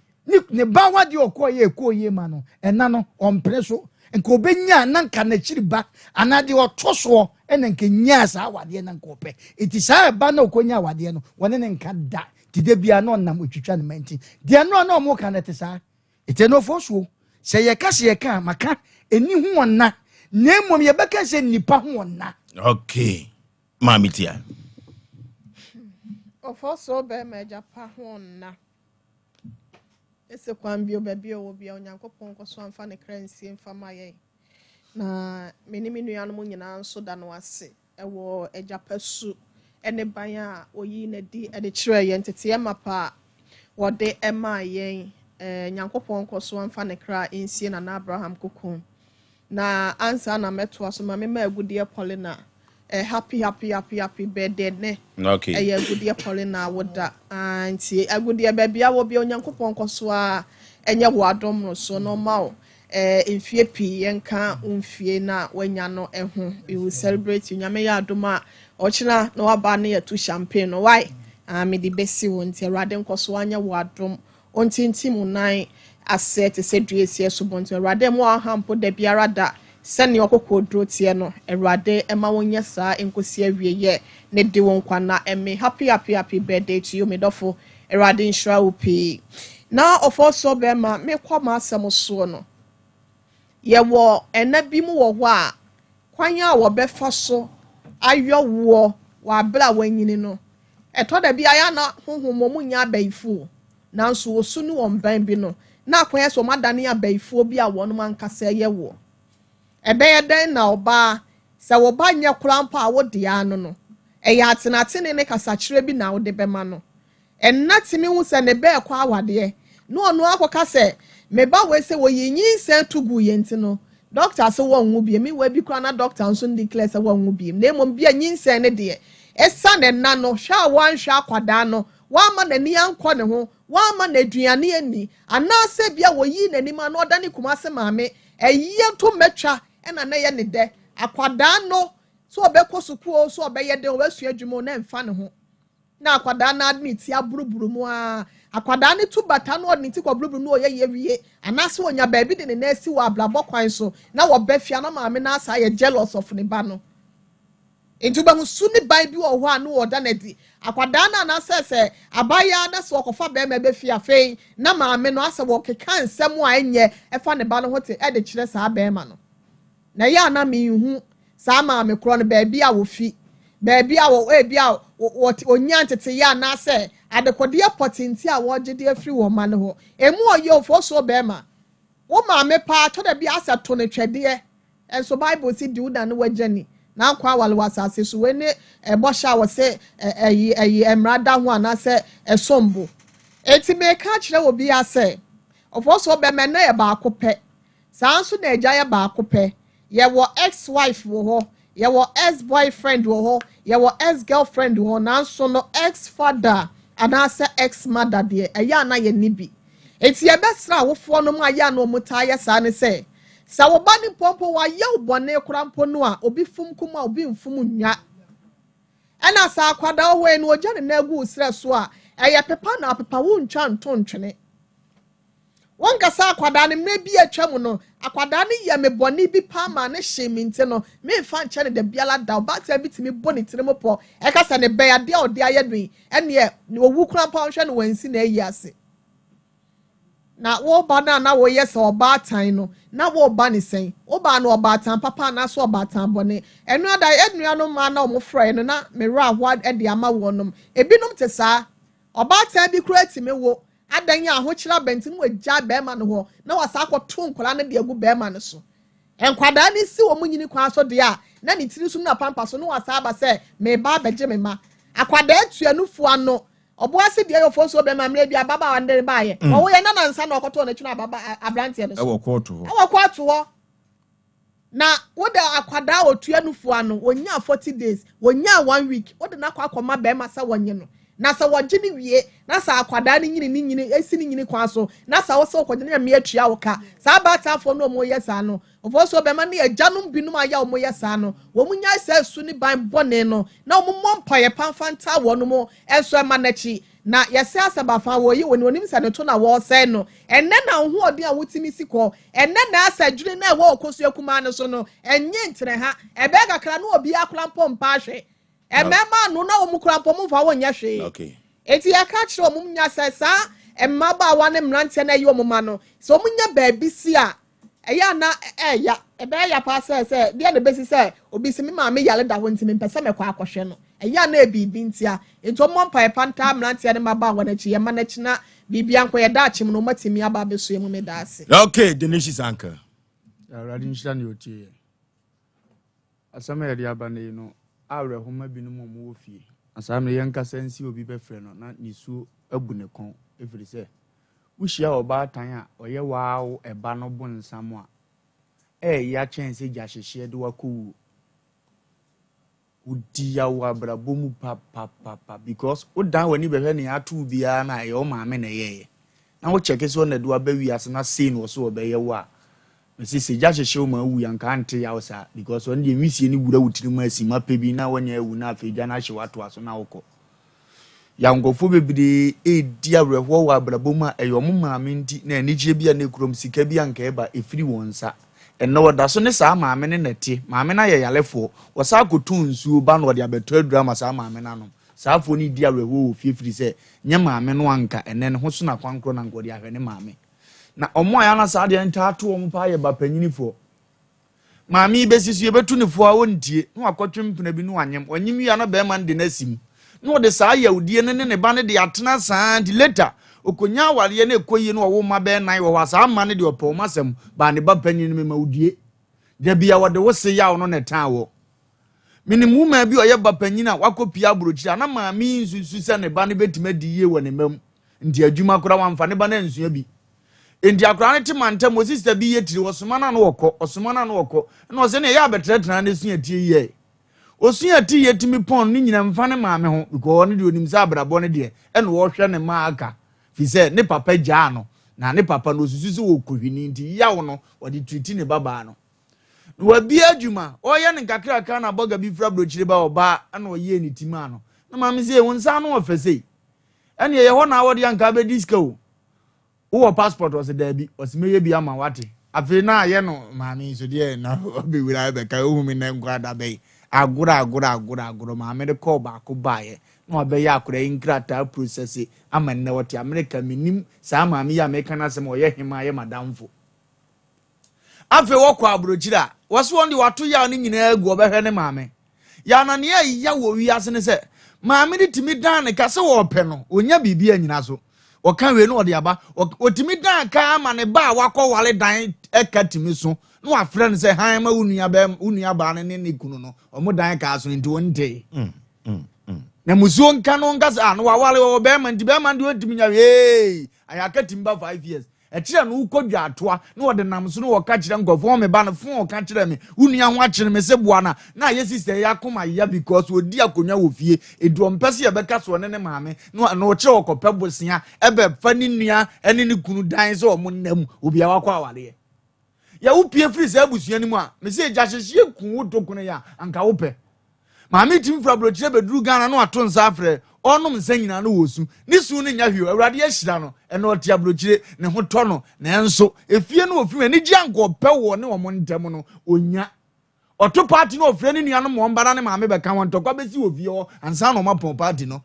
ne ba awadeɛ ɔkɔ yɛ ɛkɔ yie ma no, ɛna no ɔmpene so nka ɔbɛnya na nka n'akyiri ba anaa deɛ ɔto soɔ ɛna nka nyaa saa awadeɛ na nka ɔpɛ. Nti saa ɛba na ɔkɔnya awadeɛ no, wɔne ne nka da. Nti da biara na ɔnam otwitwa ne ma. Nti deɛ no a na ɔmo ka no ɛte saa. Ɛti no Ofosuo, sɛ yɛka sɛ yɛka a maka ɛni ho ɔna, na mmom yɛbɛka sɛ nnipa ho ɔna. Okay, Maame Tia. Ɔfɔsoro bɛrima, agya pa ho ɔnna. Ɛsɛ kwan bio baabi a ɔwɔ bia, Onyankopɔn nkɔ so amfa ne kra nsie mfa ma yɛn. Na me ne me nuanom nyinaa nso da no ase ɛwɔ agya pa su ne ban a oyi n'adi de kyerɛ yɛn, teteɛ mapa a wɔde maa yɛn. Nyankopɔn nkɔ so amfa ne kra nsie Nana Abraham kokom. Na ansa na mɛtoa so, ma mema Agudeɛ Paulina happy happy happy happy birthday ne. Ɛyɛ Agudeɛ Paulina woda. Ah, nti Agudeɛ, baabi a wɔ bia, Onyankopɔn nkɔ so a ɛnyɛ wo adom no so na ɔma wo mfie pii yɛnka wo mfie na wanya no ho. We will celebrate you. Nyame yɛ adom a, ɔkyena na waba ne yɛto champagne no wae. Ah, mede bɛsi wo. Nti Awurade nkɔ so anyɛ wo adom, ɔntintim wo nan ase te sɛ dua esi asubɔnten. Awurade ma ɔha mpo da biara da sɛnea ɔkɔkɔ duro teɛ no. Awurade ma wɔnyɛ saa nkosi awieyɛ ne de wo nkwa na ɛme. Happy happy happy birthday to you, me dɔfo. Awurade nhyira wo pii. Na ɔfɔ so bɛrima, mekɔ ma asɛm soɔ no, yɛwɔ ɛna bi mu wɔ hɔ a kwan a wɔbɛfa so ayɔ woɔ wɔ abere a wɔanyini no, ɛtɔ da bi ayɛ na honhom wɔn nyɛ abayifoɔ, nanso osu ne wɔn ban bi no na akɔyɛ sɛ wɔn adane abayifoɔ bi a wɔn ankasa yɛ woɔ. Ɛbɛyɛ dɛn na ɔbaa sɛ wɔba nyɛ koraa mpo a wode ano no ɛyɛ atenatene ne kasakyerɛ bi na wode bɛma no? Ɛnna tumi hu sɛ ne bɛɛ kɔ awadeɛ na ɔno akɔka sɛ me ba wei sɛ wɔyi nyinsɛn to gu yɛn ti no, dɔkta sɛ wɔnwo biem. Mi wɔ bi koraa na dɔkta nso declare sɛ wɔnwo biem, na mmom bia nyinsɛn ne deɛ ɛsa ne nna no hwɛ a wɔanhwɛ akwadaa no, wɔama n'ani ankɔ ne ho, wɔama n'aduane ani, anaasɛ bia wɔyi n'anim a na ɔda ne Kumase maame ɛyie nto mɛtwa ɛna na yɛ ne dɛ akwadaa no so ɔbɛkɔ sukuu so, ɔbɛyɛ dɛ ɔbɛsua adwuma na ɛmfa ne ho, na akwadaa no ade ne ti aburuburu mu a akwadaa no tu bata na ɔde ne ti kɔ buruburu na ɔyɛ yɛ wie, anaasɛ ɔnya baabi de ne nan asi wɔ abrabɔ kwan so na wɔbɛ fia na maame no asa ayɛ jealous of ne ba no. Nti wobɛhu su ne ban bi wɔ hɔ a no wɔda no adi akwadaa no, anaasɛ sɛ abaayewa na sɛ ɔkɔfa bɛrima bɛfi afei na maame no asɛ wɔkeka nsɛm a ɛnyɛ ɛfa ne ba no ho te ɛde kyerɛ saa bɛrima no. Na ɛyɛ a na menhu saa maame korɔ no baabi a wofi, baabi a wɔ ebi a wɔ onya nteteyɛ anaasɛ adekodeɛ pɔtenti a wɔgye de afiri wɔn ma no hɔ. Emu ɔyɛ ofosuo bɛrima wo maame paa tɔ da bi asɛ to ne twɛdeɛ nso. Bible si di wo na ne wagya ni na nkɔ awale wɔ asase so. Wei ne ɛbɔhyɛ a wɔsɛ ɛyi ɛyi mmara da ho anaasɛ ɛsom bo. Eti meka kyerɛ wɔ bi asɛ ɔfosuo bɛrima na yɛ baako pɛ saa nso na agya yɛ baako pɛ. Yɛwɔ ex wife wɔ hɔ, yɛwɔ ex boyfriend wɔ hɔ, yɛwɔ ex girlfriend wɔ hɔ, nanso no ex father anaasɛ ex mother deɛ, ɛyɛ ana yɛ ni bi. Eti yɛbɛsrɛ awofoɔ no mu ayɛ ana wɔn taa yɛ saa ne sɛ sɛ wo ba ne mpɔmpɔ wayɛ wo bɔne koraa mpo no a, obi fum kum a obi nfum nwa. Ɛna sɛ akwadaa wɔ hɔ yi no ogya ne nan gu serɛ so a, ɛyɛ pepa na apepa, wo ntwa nto ntwene. Wɔn kasa akwadaa no mmerɛ bi atwa mu no, akwadaa no yɛ me bɔne bi paa ma ne hyee me, nti no memfa nkyɛn no da biara da. Ɔbaatan bi tumi bɔ ne tirim pɔ ɛka sɛ ne bɛn adeɛ a ɔde ayɛ no yi, ɛneɛ owu kora mpa ɔnhwɛ no wɔnsi na ayi ase. Na wɔba no a na wɔyɛ sɛ ɔbaatan no na wɔreba ne sɛn, wɔba no ɔbaatan papa anaasɛ ɔbaatan bɔne? Ɛno ada ɛnua no mmaa na wɔn frɛ no na mmerɛ ahoa de ama wɔn nom. Ebinom te saa. Ɔbaatan bi koraa tumi wo, adɛn a ahokyere aba nti na wagyae barima no hɔ na wasan akɔto nkwadaa no de agu barima no so. Nkwadaa no si wɔn nyini kwan so deɛ a, na ne tiri so ne n'apampa so na wasan aba sɛ, Mereba abɛgye me mma. Akwadaa tua nufoɔ ano. Ɔboase deɛ yɛ ofonsuo bɛrima mmerɛ bi ababaawa no de no baeɛ. Ɔwoeɛ na nansa na ɔkɔtɔɔ n'akyi no ababa aberanteɛ no so. Ɛwɔ kɔɔto hɔ. Ɛwɔ kɔɔto hɔ. Na wode akwadaa a ɔtua nufoɔ ano, ɔnyaa 40 days, ɔnyaa one week, wode no akɔ akɔma bɛrima sɛ wɔnye no. Na sɛ wɔgye no wie, na sɛ akwadaa no nyini ne nyini, si ne nyini kwan so, na sɛ wo sɛ wokɔgye no na mmea tua wo ka. Saa abaatafoɔ no a wɔyɛ saa no, wɔfɔ so bɛma ne agyanom binom a yɛ a wɔyɛ saa no, wɔn nyae saa su ne ban bɔne no, na wɔn mmɔ mpaeɛ pa mfa ntaa wɔn nso ɛma no akyi. Na yɛsɛ asɛm afa wɔyi wɔn, wɔnim sɛ ne to na wɔresɛe no. Ɛnnɛ na wo hoɔden a wotumi si kɔ, ɛnnɛ na asɛ adwene no a ɛwɔ ɔkosua kumaa no so no, ɛnyɛ ntene ha. Ɛbɛyɛ kakra na obiara koraa mpo mpa ahwɛ. Mmarima ano na wɔn koraa mpo momfa wɔn nyɛ hwee. Enti yɛka kyerɛ wɔn nya sɛ saa mmabaawa ne mmeranteɛ no ɛyɛ wɔn ma no, sɛ wɔn nya baabi si a, ɛyɛ ana ɛɛya, ɛbɛyɛ ya paa sɛ sɛ deɛ na ɛbɛsi sɛ obi si me maame yare da hɔ nti mempɛ sɛ mɛkɔ akɔhwɛ no. Ɛyɛ ana ɛbiribi ntia. Nti wɔmmɔ mpaeɛ pa ntaa mmeranteɛ ne mmabaawa no akyi, yɛma no akyi na biribi ankɔ yɛ daakye mu no wɔmatumi aba abɛsua mu. Meda ase. Okay, Delicious Uncle. Awurade nhyira ne ɔtie yɛ. Asɛm a yɛde aba no yi no, awerɛhoma binom a wɔwɔ fie. Na saa mmerɛ yɛnkasa nsi obi bɛfrɛ no na nisuo abu ne kɔn, ɛfiri sɛ wohyia ɔbaatan a ɔyɛ waawo ɛba no bonsam a, ɛyɛ akyɛn sɛ gya hyehyeɛ de wakɔ wuo. Wodi yaw wɔ abrabɔ mu papapapa because wodan w'ani bɛhwɛ nea ato wo biara na ɛyɛ wo maame na ɛyɛɛyɛ. Na wokyɛke sɛ ɔna de waba wiase na sei na ɔso ɔbɛyɛ wo a, mese sɛ gya hyehye wo ma awu anka ante yaw saa because ɔno deɛ nwisie no wura wo tirim asi ma pɛ bi na wanya awu na afei gya no ahye watoa so na wokɔ. Yaw nkurɔfoɔ bebree redi awerɛhoɔ wɔ abrabɔ mu a ɛyɛ wɔn maame nti na anigyeɛ bi a na ɛkura wɔn, sika bi a anka ɛba, ɛfiri wɔn nsa. Ɛnnɛ wɔda so ne saa maame no na ɛte. Maame no ayɛ yarefoɔ. Wɔsan akɔtɔn nsuo ba na wɔde abɛtɔ aduro ama saa maame no anom. Saa afoɔ no redi awerɛhoɔ wɔ fie firi sɛ nyɛ maame no anka ɛnnɛ ne ho so na kwankorɔ na anka ɔde ahwɛ ne maame. Na wɔn a yɛana saa adeɛ no taa to wɔn paa yɛ ba panyinifoɔ. Maame yi bɛsi so, yɛbɛtu no fo a ɔntie, na wakɔtwe mpena bi na wanyem. Wanyem wie a na bɛrima no de no asi mu. Na ɔde saa yawdie no ne ne ba no de atena saa nti later ɔkɔnya awareɛ na ɛkɔ yie na ɔwo mma bɛyɛ nan wɔ hɔ a saa mma no deɛ ɔpɛ wɔn asɛm baa ne ba panyin no mema wo due. Da bi a wɔde wo se yaw no na ɛtaa wɔ. Menim woman bi a ɔyɛ ba panyin a wakɔ pie aburokyire a na maame yi nsusu sɛ ne ba no bɛtumi adi yie wɔ ne mma mu. Nti adwuma koraa wamfa ne ba no ansua bi. Enti akwadaa no te mantam, wɔ sista bi yɛ tiri, ɔsoma no ano ɔkɔ, ɔsoma no ano ɔkɔ. Ɛna ɔsɛ ne ɛyɛ abɛtrɛtena na esua tie yɛ. Osua ti yɛ tumi pɔn ne nyina mfa ne maame ho because ɔno deɛ onim sɛ abrabɔ no deɛ ɛna ɔhwɛ ne mma aka. Fi sɛ ne papa gyaa no na ne papa no osusu sɛ ɔkɔhwini nti yaw no ɔde tiriti ne babaa no. Na wabie adwuma, ɔyɛ no nkakrakra na bɔga bi fira burokyire ba ɔbaa ɛna ɔyɛɛ ne ti maa no. Na maame sɛ wo nsa ano ɔfɛ sei. Ɛne ɛyɛ hɔ na awɔde anka abɛdi sika o. Wowɔ passport? Ɔse daabi. Ɔse mɛyɛ bi ama wate. Afei na ayɛ no maame yi so deɛ na ɔbɛwura bɛka ohu me nɛ nko ada bɛyi. Agorɔ agorɔ agorɔ agorɔ maame no kɔɔ baako baeɛ na wabɛyɛ akora yi nkrataa process ama nnɛ ɔte Amerika. Menim saa maame yi a meka no asɛm ɔyɛ hema yɛ madamfo. Afei wɔkɔ aburokyire a wɔse wɔn de wato yaw no nyinaa agu ɔbɛhwɛ ne maame. Yaw na nea ɛya wɔ wiase ne sɛ maame no tumi dan ne ka sɛ wɔpɛ no ɔnya biribi anyina so. Ɔka wei na ɔde aba. Ɔtumi dan ka ama ne ba a wakɔwale dan ɛka tumi so na wafrɛ no sɛ han ma wo nua bɛm wo nua baa no ne ne kunu no ɔmo dan ka so nti wɔntee. Na musuo nka no nka sɛ ah no wawale ɔwɔ bɛrima nti bɛrima no deɛ ɔntumi nya hwee. Ayɛ aka tumi ba 5 years. Ɛkyerɛ no wokɔ dwaatoa na wɔde nam so na wɔka kyerɛ nkurɔfoɔ me ba no fon ɔka kyerɛ me wo nua ho akyere me sɛ boa na na ayɛ sister yi akoma ya because ɔdi akonnwa wɔ fie ɛdu ɔmpɛ sɛ yɛbɛka so ɔne ne maame na na ɔkyerɛ ɔkɔpɛ bosea ɛbɛfa ne nua ɛne ne kunu dan sɛ ɔmo nna mu obi a wakɔ awareɛ yɛwo pie firi saa abusua no mu a me sɛ gya hyehyeɛ ku wo to kono yɛ a anka wopɛ maame tumi fira aburokyerɛ bɛduru Ghana na wato nsa afrɛ ɔnom nsa nyinaa no wɔ su ne su no nya hwee Awurade ahyira no ɛna ɔte aburokyire ne ho tɔ no nanso efie no ofim anigye anka ɔpɛ wɔ ne wɔn ntɛm no onya ɔto party no ɔfrɛ ne nuanom wɔn ba na ne maame bɛka wɔn ntɔkwa bɛsi wɔ fie hɔ ansa na wɔn apɔn party no.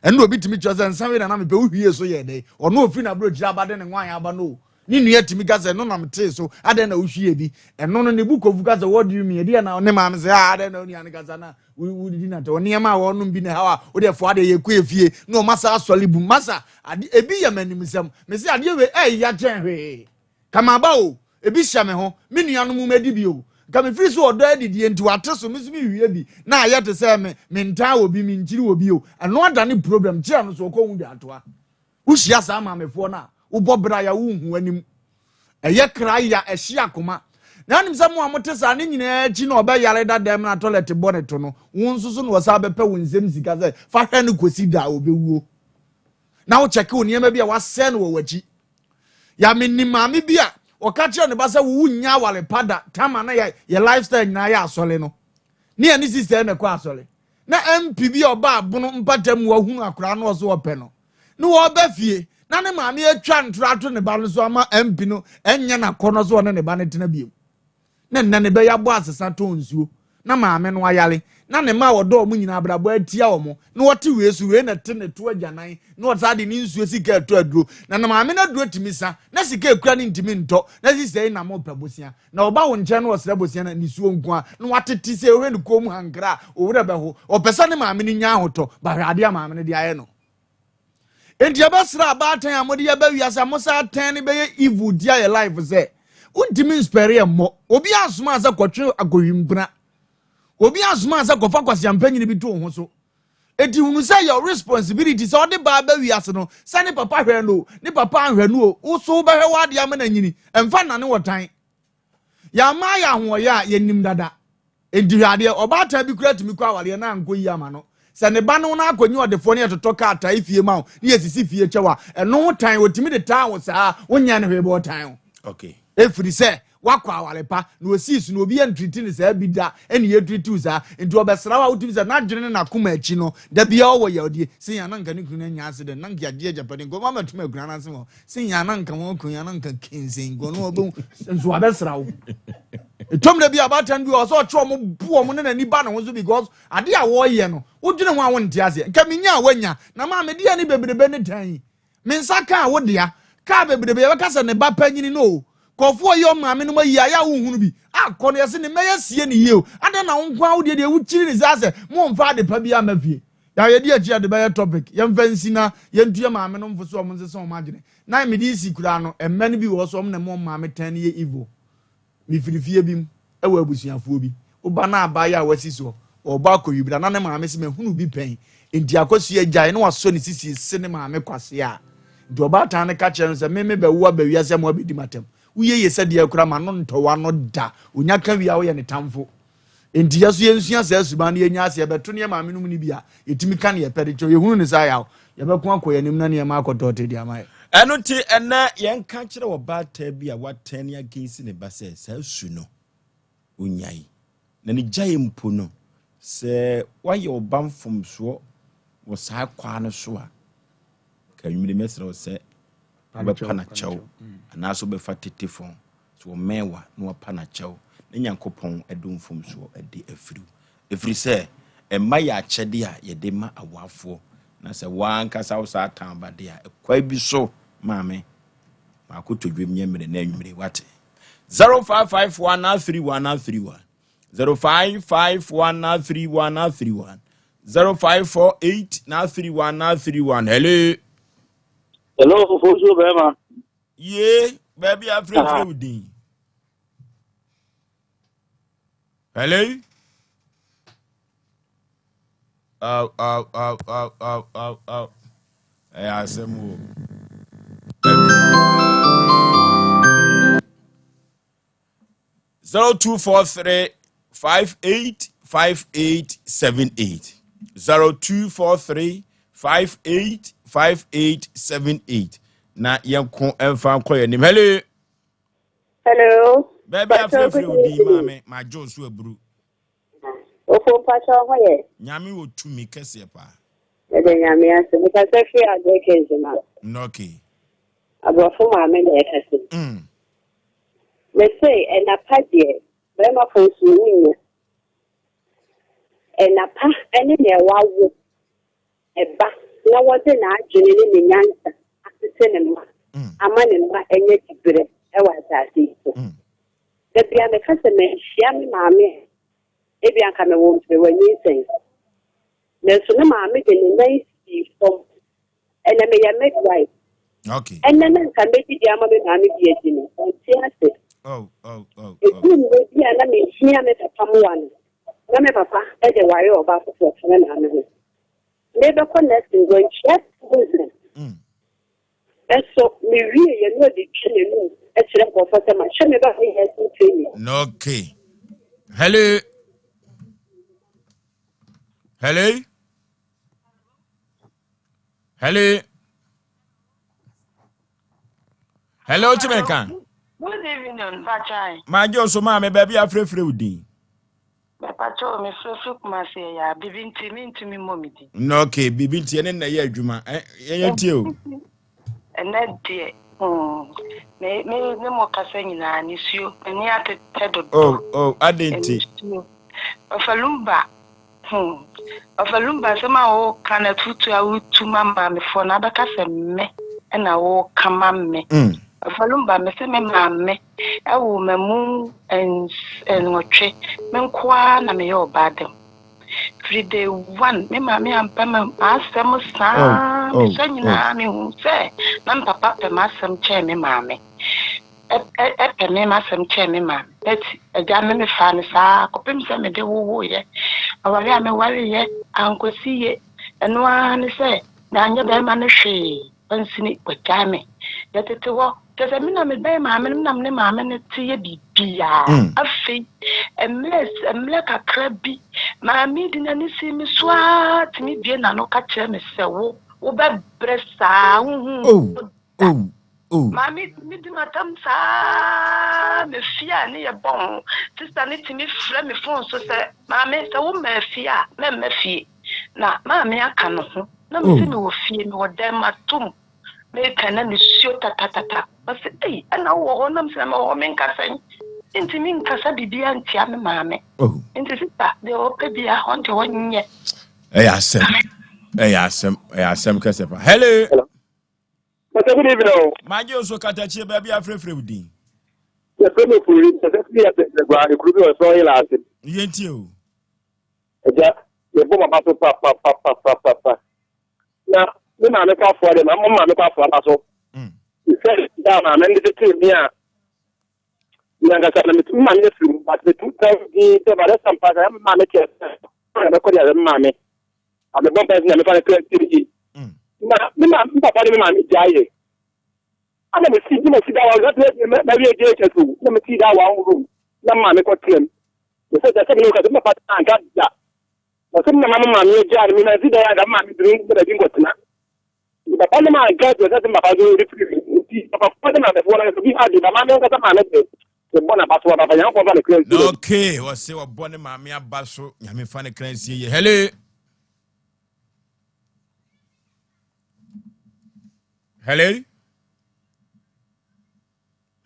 Ɛno obi tumi kyerɛ sɛ nsa wei na na mepɛ wohwie so yɛ dɛ ɔno ofiri n'aburokyire aba de ne nwan aba no. Ne nua tumi ka sɛ, ɛno na metee so, adɛn na wohwie bi? Ɛno no ne bu kofu ka sɛ, what do you mean? Ɛdeɛ na ne maame sɛ, ah, adɛn na onua no kasa na wodidi na tɛ nneɛma a wɔnom bi na ɛhaw a wode ɛfoa deɛ yɛkɔ efie na ɔma sa asɔre bu masa ade ebi yɛ m'animsɛm mese adeɛ wei ɛyɛ kyɛn hwee kamaba o ebi hyɛ me ho me nuanom mu mɛdi bi o nka mefiri so ɔdɔ adidie nti wate so me so mewie bi na ayɛ te sɛ me mentaa wɔ bi menkyiri wɔ bi o ɛno adane problem kyerɛ no so ɔkɔ hu dwatoa. Wohyia saa maamefoɔ no a, wobɔ bra ya wonhu anim. Ɛyɛ kra ya, ɛhye akoma. Na anim sɛ mo a mote saa ne nyinaa akyi na ɔbɛyare da dɛm na toilet bɔ ne to no, wo nso so na ɔsan bɛpɛ wo nsam sika sɛ fa hwɛ no kɔsi da a ɔbɛwuo. Na wokyɛke wo nneɛma bi a wasɛe no wɔ w'akyi. Ya menim maame bi a ɔka kyerɛ ne ba sɛ wo nnya aware pa da, tama na yɛ yɛ lifestyle nyinaa yɛ asɔre no. Ne yɛ ne sister na ɛkɔ asɔre. Na MP bi a ɔba abono mpata mu wahunu akwaraa no ɔso ɔpɛ no na wɔba fie na ne maame atwa ntorɔ ato ne ba no so ama MP no ɛnyɛ n'akɔnɔ so ɔne ne ba no tena bio na nnɛ ne bɛyɛ abɔ asesa tɔn nsuo na maame no ayare na ne mma a wɔdɔ wɔn nyinaa abrabɔ atia wɔn na wɔte wei so wei na ɛte ne to agyanan na wɔsan de ne nsuo sika ɛtɔ aduro na na maame no aduro tumi sa na sika ekura ne ntumi ntɔ na sisɛ yi na mo pɛ bosia Na ɔba wo nkyɛn na ɔsrɛ bosea na nisuo nko a na watete sɛ wohwɛ ne kɔn mu hankra a wo werɛ bɛho. Ɔpɛ sɛ ne maame no nya ahotɔ, ba hwɛ adeɛ a maame no de ayɛ no. Enti yɛbɛsrɛ abaatan a mode yɛba wiase a mo saa atɛn no bɛyɛ evil tia yɛ life sɛ wontumi nspɛre yɛ mmɔ. Obi ansomaa sɛ kɔtwe akɔhwimpena. Obi ansomaa sɛ kɔfa kwaseampanyini bi to wo ho so. Enti hunu sɛ yɛ responsibility sɛ ɔde ba aba wiase no, sɛ ne papa hwɛ no o, ne papa anhwɛ no o, wo so wobɛhwɛ w'adeɛ ama no anyini. Ɛmfa nnane ɔtan. Yɛama ayɛ ahoɔyɛ a yɛnim dada. Enti hwɛ adeɛ, ɔbaatan bi koraa tumi kɔ awareɛ na ankɔ yie ama no. Sɛ ne ba ne wo no akɔnyi ɔdefoɔ ne yɛtotɔ kaa tae fie ma wo ne yɛsisi fie kyɛ wo a, ɛno ho tan, ɔtumi de taa wo saa, wonyɛ no hwee bɔ ɔtan wo. Okay. Ɛfiri sɛ wakɔ aware pa na osii so na obi antriti no saa bi da ɛne yɛtriti wo saa nti ɔbɛsra wo a wotumi sɛ n'adwene ne n'akoma akyi no da biara ɔwɔ yawdie sɛ yɛn ananka ne kunu no anya accident na nka yɛagye agyapade nka ɔma mɛtom akura no ase hɔ sɛ yɛn ananka wɔn kun yɛn ananka kensen nka ɔno ɔbɛhu nso wabɛsra wo ɛtɔm da bi abaatan bi wɔ sɛ ɔkye ɔmo bu ɔmo ne n'ani ba ne ho so because ade a wɔreyɛ no wodwene ho a wonte aseɛ nka menya a wanya na maa medeɛ ne bebrebe ne tan yi Me nsa kaa wo dea. Kaa bebrebe yɛbɛka sɛ ne ba panyini no o. Nkurɔfoɔ yɛ ɔmaame nom ayi ayɛ a wonhunu bi. Akɔ no yɛse ne mma yɛasie no yie o. Adɛn na wo nko ara wo deɛ deɛ wokyiri ne saa sɛ momfa ade pa biara mma fie. Yaw yɛdi akyi a yɛde bɛyɛ topic. Yɛmfa nsi na yɛntu yɛ maame nom fo sɛ wɔn nsesa wɔn adwene. Na mede resi koraa no mma no bi wɔ hɔ sɛ wɔn na ɛma wɔn maame tan no yɛ evil. Mefiri fie bi mu wɔ abusuafoɔ bi. Wo ba no abaayewa a wasi soɔ, ɔrebɔ akɔwibra na ne maame se mahunu bi pɛn, enti akɔsua gyae na wasɔ ne sisi se ne maame kwasea. Nti ɔbaatan no ka kyerɛ no sɛ me mebɛwo aba wiase ama wabɛdi m'atɛm. Woyɛ yie sɛ deɛ kora m'ano ntɔ w'ano da. Onya ka wie a woyɛ ne tamfo. Enti yɛ so yɛnsua saa suban no yɛnya ase yɛbɛto ne yɛ maame nom no bi a yɛtumi ka ne yɛpɛ de kyerɛ yɛhunu ne saa yaw yɛbɛko akɔ yɛn anim na nneɛma akɔtɔɔte de ama yɛ. Ɛno nti ɛnnɛ yɛnka nkyerɛ ɔbaatan bi a watɛne against ne ba sɛ saa su no ɔnyae. Na ne gyae mpo no, sɛ woayɛ wo ba mfomsoɔ wɔ saa kwaa no so a, ka anwummere mɛsrɛ wo sɛ wobɛpa no kyɛw anaasɛ wobɛfa tetefon So wɔmmɛn wo a, na wɔapa no akyɛw, na Nyankopɔn de wo mfomsoɔ adi afiri wo. Ɛfiri sɛ, mma yɛ akyɛdeɛ a yɛde ma awafoɔ, na sɛ wo ara ankasa wo saa tan ba deɛ a, ɛkwan bi so, maame, m'akotodwem nyɛ mmerɛ na anwummere, wate? 0551 31 31 0551 31 31 0548 31 31 Hello. Hello, Fosuo bɛrima. Yee, baabi a afirafira wo din. Hello? Aw, aw, aw, aw, aw, aw, aw. Ɛyɛ asɛm o. 0243 58 58 78 0243 58 58 78 na yɛnko mfa nkɔ yɛn anim. Hello. Hello. Baabi afrɛfrɛ wo din maame magye wo so aburu. Ofo mpakyɛ ho yɛ. Nyame wɔ tumi kɛseɛ paa. Ɛdɛ nyame ase. Mekasa firi Agric Nzema. Okay. Aborɔfo maame na ɛkasa. Mese ɛna pa deɛ bɛrima fo nso wonnya. Ɛna pa ne nea wawo ɛba na wɔde n'adwene ne ne nyansa atete ne mma. ama ne mma anya diberɛ wɔ asase yi so. Da biara meka sɛ manhyia me maame a, ebia anka mewɔ mperewa nyinsɛn. Nanso me maame de ne nan sii fam. Ɛnnɛ meyɛ midwife. Okay. Ɛnnɛ na anka mɛdidi ama me maame bi adi no, ɔnte ase. Oh, oh, oh, oh. Ɛduru mmerɛ bi a na mehia me papa mmoa no, na me papa de ware ɔbaa foforɔ ka me maame ho. Merebɛkɔ nursing, wantua thousand. Nso mewieeɛ na ɔde twa n'anum kyerɛ nkurɔfoɔ sɛ mahyɛ me ba ne nursing training. Okay. Hello. Hello. Hello. Hello, Chimeka. Good evening, Bachai. Magye oso maame baabi afrɛfrɛ wo din. Mepakyɛw mefrɛfrɛ Kumasi ɛyɛ a biribi nti mentumi mmɔ me din. No, okay, biribi nti ɛne na ɛyɛ adwuma. Yɛyɛ tie o. Ɛnɛ deɛ hmm, me me ne mo kasa nyinaa nisuo m'ani atetɛ dodo. Oh, oh, adɛn nti? Nisuo. Ɔfa lumba hmm, ɔfa lumba asɛm a woka no afutuo a wotu ma maamefoɔ no abɛka sɛ me ɛna woka ma me. Ɔfa lumba me se me maame Ɛwoo m'amu nnwɔtwe, me nko ara na meyɛ ɔbaa dam. Firi day one, me maame ampɛ m'asɛm saa, mesua nyinaa mehuu sɛ na me papa pɛ m'asɛm kyɛn me maame. Ɛpɛ me m'asɛm kyɛn me maame. But agya me mefaa no saa kɔpem sɛ mede wowoeɛ. Aware a mewareeɛ ankɔsi yie. Ɛno ara ne sɛ manyɛ bɛrima no hwee. Wansini, wagyae me. Yɛtete hɔ, kyerɛ sɛ me na mebɛn maame no, me na me ne maame no te yɛ biribiara. Afei, mmerɛ mmerɛ kakra bi, maame yi de n'ani sii me so ara tumi bue n'ano ka kyerɛ me sɛ, wo, wobɛbrɛ saa, wonhu Oh, da. oh, oh. Maame yi tumi di m'atam saa, me fie a ne yɛ bɔ ho. Sista no tumi frɛ me fon so sɛ, maame, sɛ wommaa fie a, mɛmma fie. Na maame aka no ho. Na mese mewɔ fie, mewɔ dan matom. Meka na nisuo tatatata. Ɔse ei, ɛna wowɔ hɔ? Na mese na mewɔ hɔ, menka sɛn? Mentumi nkasa biribiara ntia me maame. Nti sista, deɛ ɔpɛ biara, ɔno deɛ ɔnyɛ. Ɛyɛ asɛm, ɛyɛ asɛm, ɛyɛ asɛm kɛse pa. Hello. Hello. Pastor, good evening. o. Magye nso katakyie baabi afrɛfrɛ wo din. Yɛfrɛ me Ofori, sɛ fi yɛ sɛ ekuro bi wɔ sɛ ɔyɛ laase. Yɛntie o. Agya, mebɔ m'aba so papapapapapa. Na me maame kɔ afoa deɛ, ma mo maame kɔ afoa ba so. Sɛ da maame no de tetee me a, me ankasa na metumi maame no afiri mu, but metumi tena din sɛ ba dɛ sampa sɛ me maame kyɛ sɛ na mɛkɔ de ayɛ me maame. Amebɔ mpa sɛ na mefa no kra sie yie. Na me maame, me papa ne me maame gyae yɛ. Ana mesi, na mesi da wa, na mawie JHS o, na mesi da wa room, na maame kɔ tenam. Mese sɛ sɛ mene wo kasa me papa anka da. Ɔsɛ me na me maame agyaa no me na si dan anka me maame duru sɛ baabi nkɔtena. Nti papa no ma anka deɛ sɛ me papa so de firi me. Nti papafoɔ ne maamefoɔ no bi ha de ba maame ankasa maame de mebɔ n'aba so aba fa Nyankopɔn fa ne kra nsie. Okay, ɔse ɔbɔ ne maame aba so Nyame fa ne kra nsie yɛ. Hello. Hello.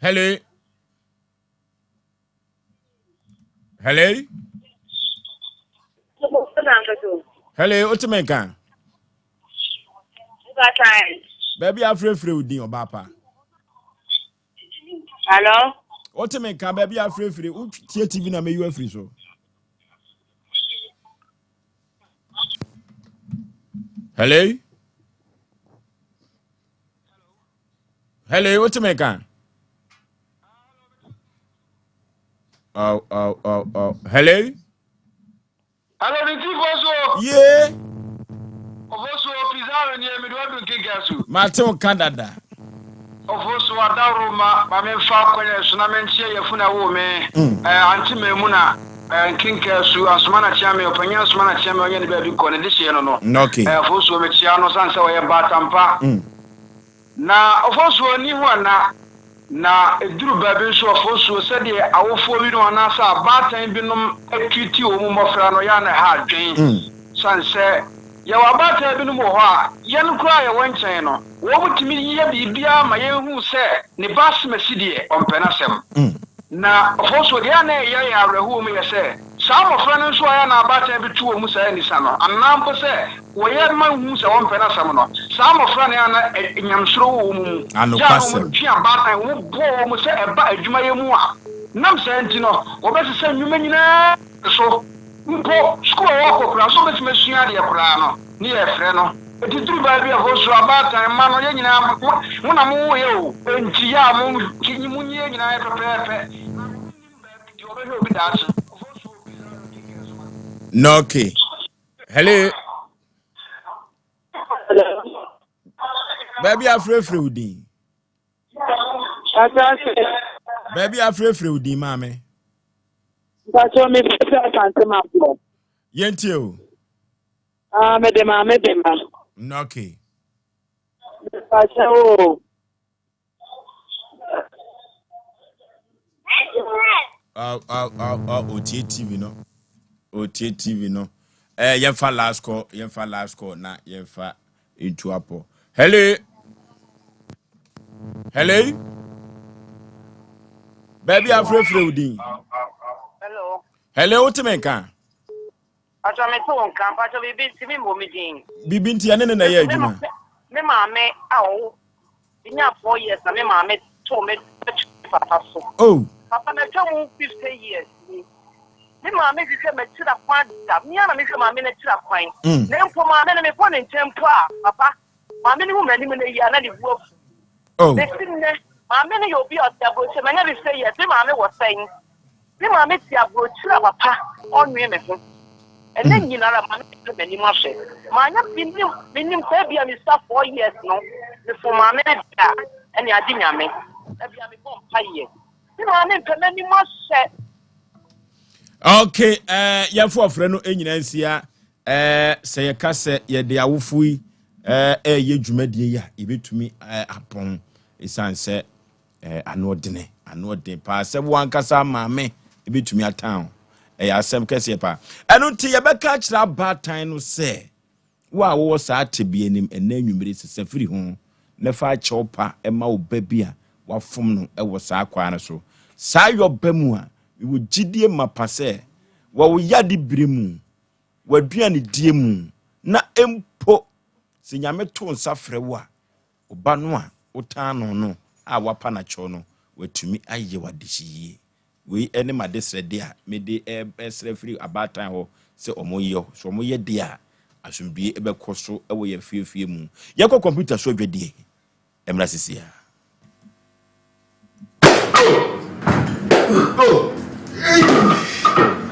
Hello. Hello. Hello, o tumi nka. Baabi afrɛfrɛ wo din ɔbaa pa. Hello. O tumi nka baabi afrɛfrɛ wo tie TV na meyi afiri so. Hello. Hello, o tumi nka. Oh, oh, oh, oh. Hello? Hello, ne ti fo so. Ye. Ofo so Pizarro nie me do adu nkeka so. Mate wo ka dada. Ofo so adaworo ma ma me mfa kwanya so na me nkyea yafunu a wo me. Eh ante Maimuna eh nkenka su ansoma na kyea me ɔpanyin ansoma na kyea me ɔnyɛ ne baabi kɔ ne de hyɛ no no. Okay. Eh ofo so me kyea no san sɛ ɔyɛ baatampa. Na ɔfɔsuo nni ho anna, na ɛduru baabi nso ɔfɔsuo sɛdeɛ awofoɔ binom anaasɛ abaatan binom treati wɔn mmɔfra no yɛ a na ɛha adwen. Sane sɛ yɛwɔ abaatan binom wɔ hɔ a yɛn koraa a yɛwɔ nkyɛn no wɔn tumi yɛ biribiara ma yɛhu sɛ ne ba asemasi deɛ ɔmpɛ n'asɛm. Na ɔfɔsuo deɛ a na ɛyɛ yɛn awerɛhoɔ mu yɛ sɛ Saa mmofra no nso a ɛyɛ a na abaatan bi to wɔn mu saa anisa no, anaa mpo sɛ wɔyɛ ma wohu sɛ wɔmpɛ n'asɛm no, Saa mmɔfra no a na nyamesuro wɔ wɔn mu, gye a na wɔtwe abaatan, wɔboa wɔn sɛ ɛba adwumayɛ mu a, nam saa nti no, wɔbɛsesa nnwuma nyinaa so. Mpo sukuu a wɔkɔ koraa, sɛ wɔbɛtumi asua adeɛ koraa no, ne yɛrefrɛ no. Enti duru baabi a, hɔ su abaatan mma no, yɛn nyinaa, mo, mo na mowoeɛ o, enti yɛ a mo, monyi yɛn nyinaa yɛ pɛpɛɛpɛ, na obi nnim baabi, deɛ ɔbɛhwɛ obi daakye. Hɔ su obi saa no, kɛkɛ so ma. Nɔke. Hello. Baabi afrɛfrɛ wo din. Baabi afrɛfrɛ wo din maame. Mpatsɔ mi fɛfɛ asante ma bɔ. Yɛntie o. Ah, mede maame de ma. Okay. Mpatsɔ o. Otie TV no. Otie TV no. Eh, yɛmfa last call, yɛmfa last call na yɛmfa ntu apɔ. Hello. Hello. Baabi afrɛfrɛ wo din. Hello. Hello, wote me nka? Mpakyɛw mete wo nka mpakyɛw biribi nti me mmɔ me din. Biribi nti ɛne ne na ɛyɛ adwuma. Me maame a ɔwo menya 4 years na me maame too me to me papa so. Oh. Papa na atwa mu 50 years ni. Me maame hwehwɛ m'akyira kwan da. Me ara na mehwɛ maame n'akyira kwan. Na mpo maame no mekɔ ne nkyɛn mpo a papa maame no hu m'anim no yi a na ne bu afu. Oh. Besi nnɛ maame no yɛ obi a ɔte aburokyire manya 50 years me maame wɔ sɛn. Me maame te aburokyire a papa ɔnwe me ho. Ɛnɛ nyinara maame hwɛ m'anim ahwɛ. Maanya menim menim sɛ ebia mesua 4 years no mefo maame no deɛ a ɛne agye Nyame. Ebia mebɔ mpaeɛ. Me maame mpɛ m'anim ahwɛ. Okay, yɛmfa ɔfrɛ no nyinaa nsia. Sɛ yɛka sɛ yɛde awofo yi ɛreyɛ dwumadie yi a, yɛbɛtumi apɔn ɛsiane sɛ ano ɔdene, ano ɔden paa sɛ wo ankasa maame ɛbɛtumi atan wo. Ɛyɛ asɛm kɛseɛ paa. Ɛno nti yɛbɛka akyerɛ abaatan no sɛ wo a wowɔ saa tebea nim ɛnɛ anwummere sesa firi ho na fa akyɛw pa ma wo ba bi a wafom no wɔ saa kwan no so. Saa yɔba mu a mewɔ gyidie mapa sɛ wɔ wo yade bere mu, w'aduanedie mu, na mpo sɛ Nyame to nsa frɛ wo a, wo ba no a wotan no no a woapa no akyɛw no, watumi ayɛ wo adehye yie. Wei ne m'adesrɛdeɛ a mede resrɛ firi abaatan hɔ sɛ wɔnyɛ. Sɛ wɔyɛ deɛ a, asomdwoeɛ bɛkɔ so wɔ yɛn afiefie mu. Yɛnkɔ kɔmputa so adwadie mmra seesei ara.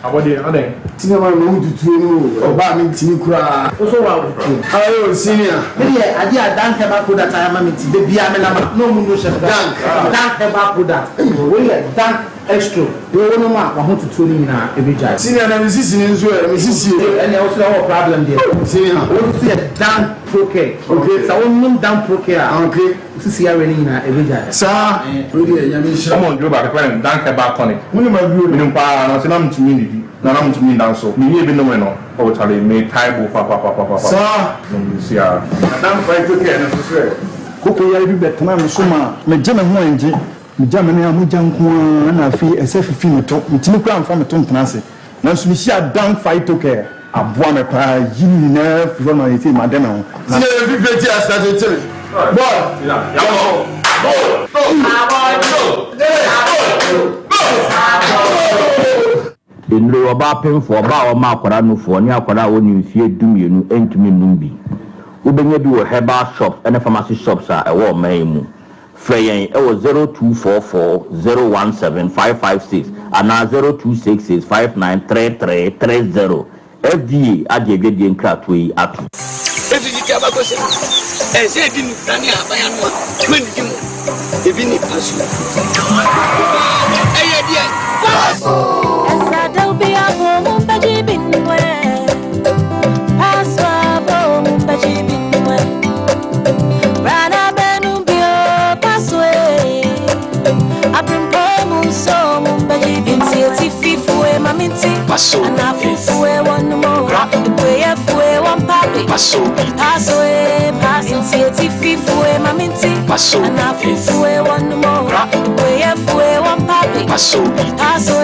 Abɔdeɛ adɛn? Senior man ma wo tutuo no o, ɔbaa me ntimi koraa. Wo so wa tutuo. Ayo senior. Me deɛ adeɛ a Dank herbal product ayɛ ama me nti da biara me nam a na ɔmo nu hyɛ me Dank. Dank herbal product wei yɛ Dank extro deɛ wo nom a wahotutuo no nyinaa ɛbɛgyae. Senior na me sisi no nso ɛ, me sisi e. Ɛnneɛ wo so deɛ wowɔ problem deɛ. Senior. Wei nso yɛ Dank Procare. Okay. Sɛ wo nom Dank Procare a. Okay. Wo sisi yareɛ no nyinaa ɛbɛgyae. Saa. Wei deɛ Nyame nhyira. Ɔmɔ nduro baako yɛfrɛ no Dank herbal tonic. Wonim aduro no? Menim paa nanso na mentumi nnidi na na mentumi nda nso. Menyɛɛ bi nomee no oh charlie metae bo papapapapa. Saa. Nom nsuo ara. Na Dank Phyto Care no nso so ɛ? Koko yare bi bɛtenaa me so maa megye me ho angye. Megya me nan a mogya nko ara na afei ɛsɛ fifi me to. Metumi koraa mfa me to ntena ase. Nanso mehyiaa Dan Phytocare. Aboa me paa yi ne nyinaa firi hɔ ma seesei made me ho. Na. Senior yɛ fifire ti asase kyere boy yɛkɔ go go go go go. Nnuro, Ɔbaa pemfoɔ, ɔbaa a ɔma akwadaa nufoɔ ne akwadaa a ɔnni mfeɛ 12 ntumi nnom bi. Wobɛnya bi wɔ herbal shops ne pharmacy shops a ɛwɔ ɔman yi mu. Frɛ yɛn wɔ 0244 017 556 anaa 0266 593330. FDA agye adwadie nkratoɔ yi ato. Efi tete abakɔsɛm mu, ɛsɛ sɛ edi nnubra ne ahaban ano a mannidi mu. Ebi ne paso. Ɛyɛ deɛn? Paso! Ɛsɛ bi abɔ mu mbɛgye bi nnwɛ. Paso abɔ mu mbɛgye bi nnwɛ. Brana bɛnu bi o paso e. Abrimpo mu nso mu mbɛgye bi nti etifi fue ma mi nti. Paso Anafo fue wɔn mo. Epueyɛ fue wɔn papi. Paso Paso e paso. Nti etifi fue ma mi nti. Paso Anafo fue wɔn mo. Epueyɛ fue wɔn papi. Paso Paso e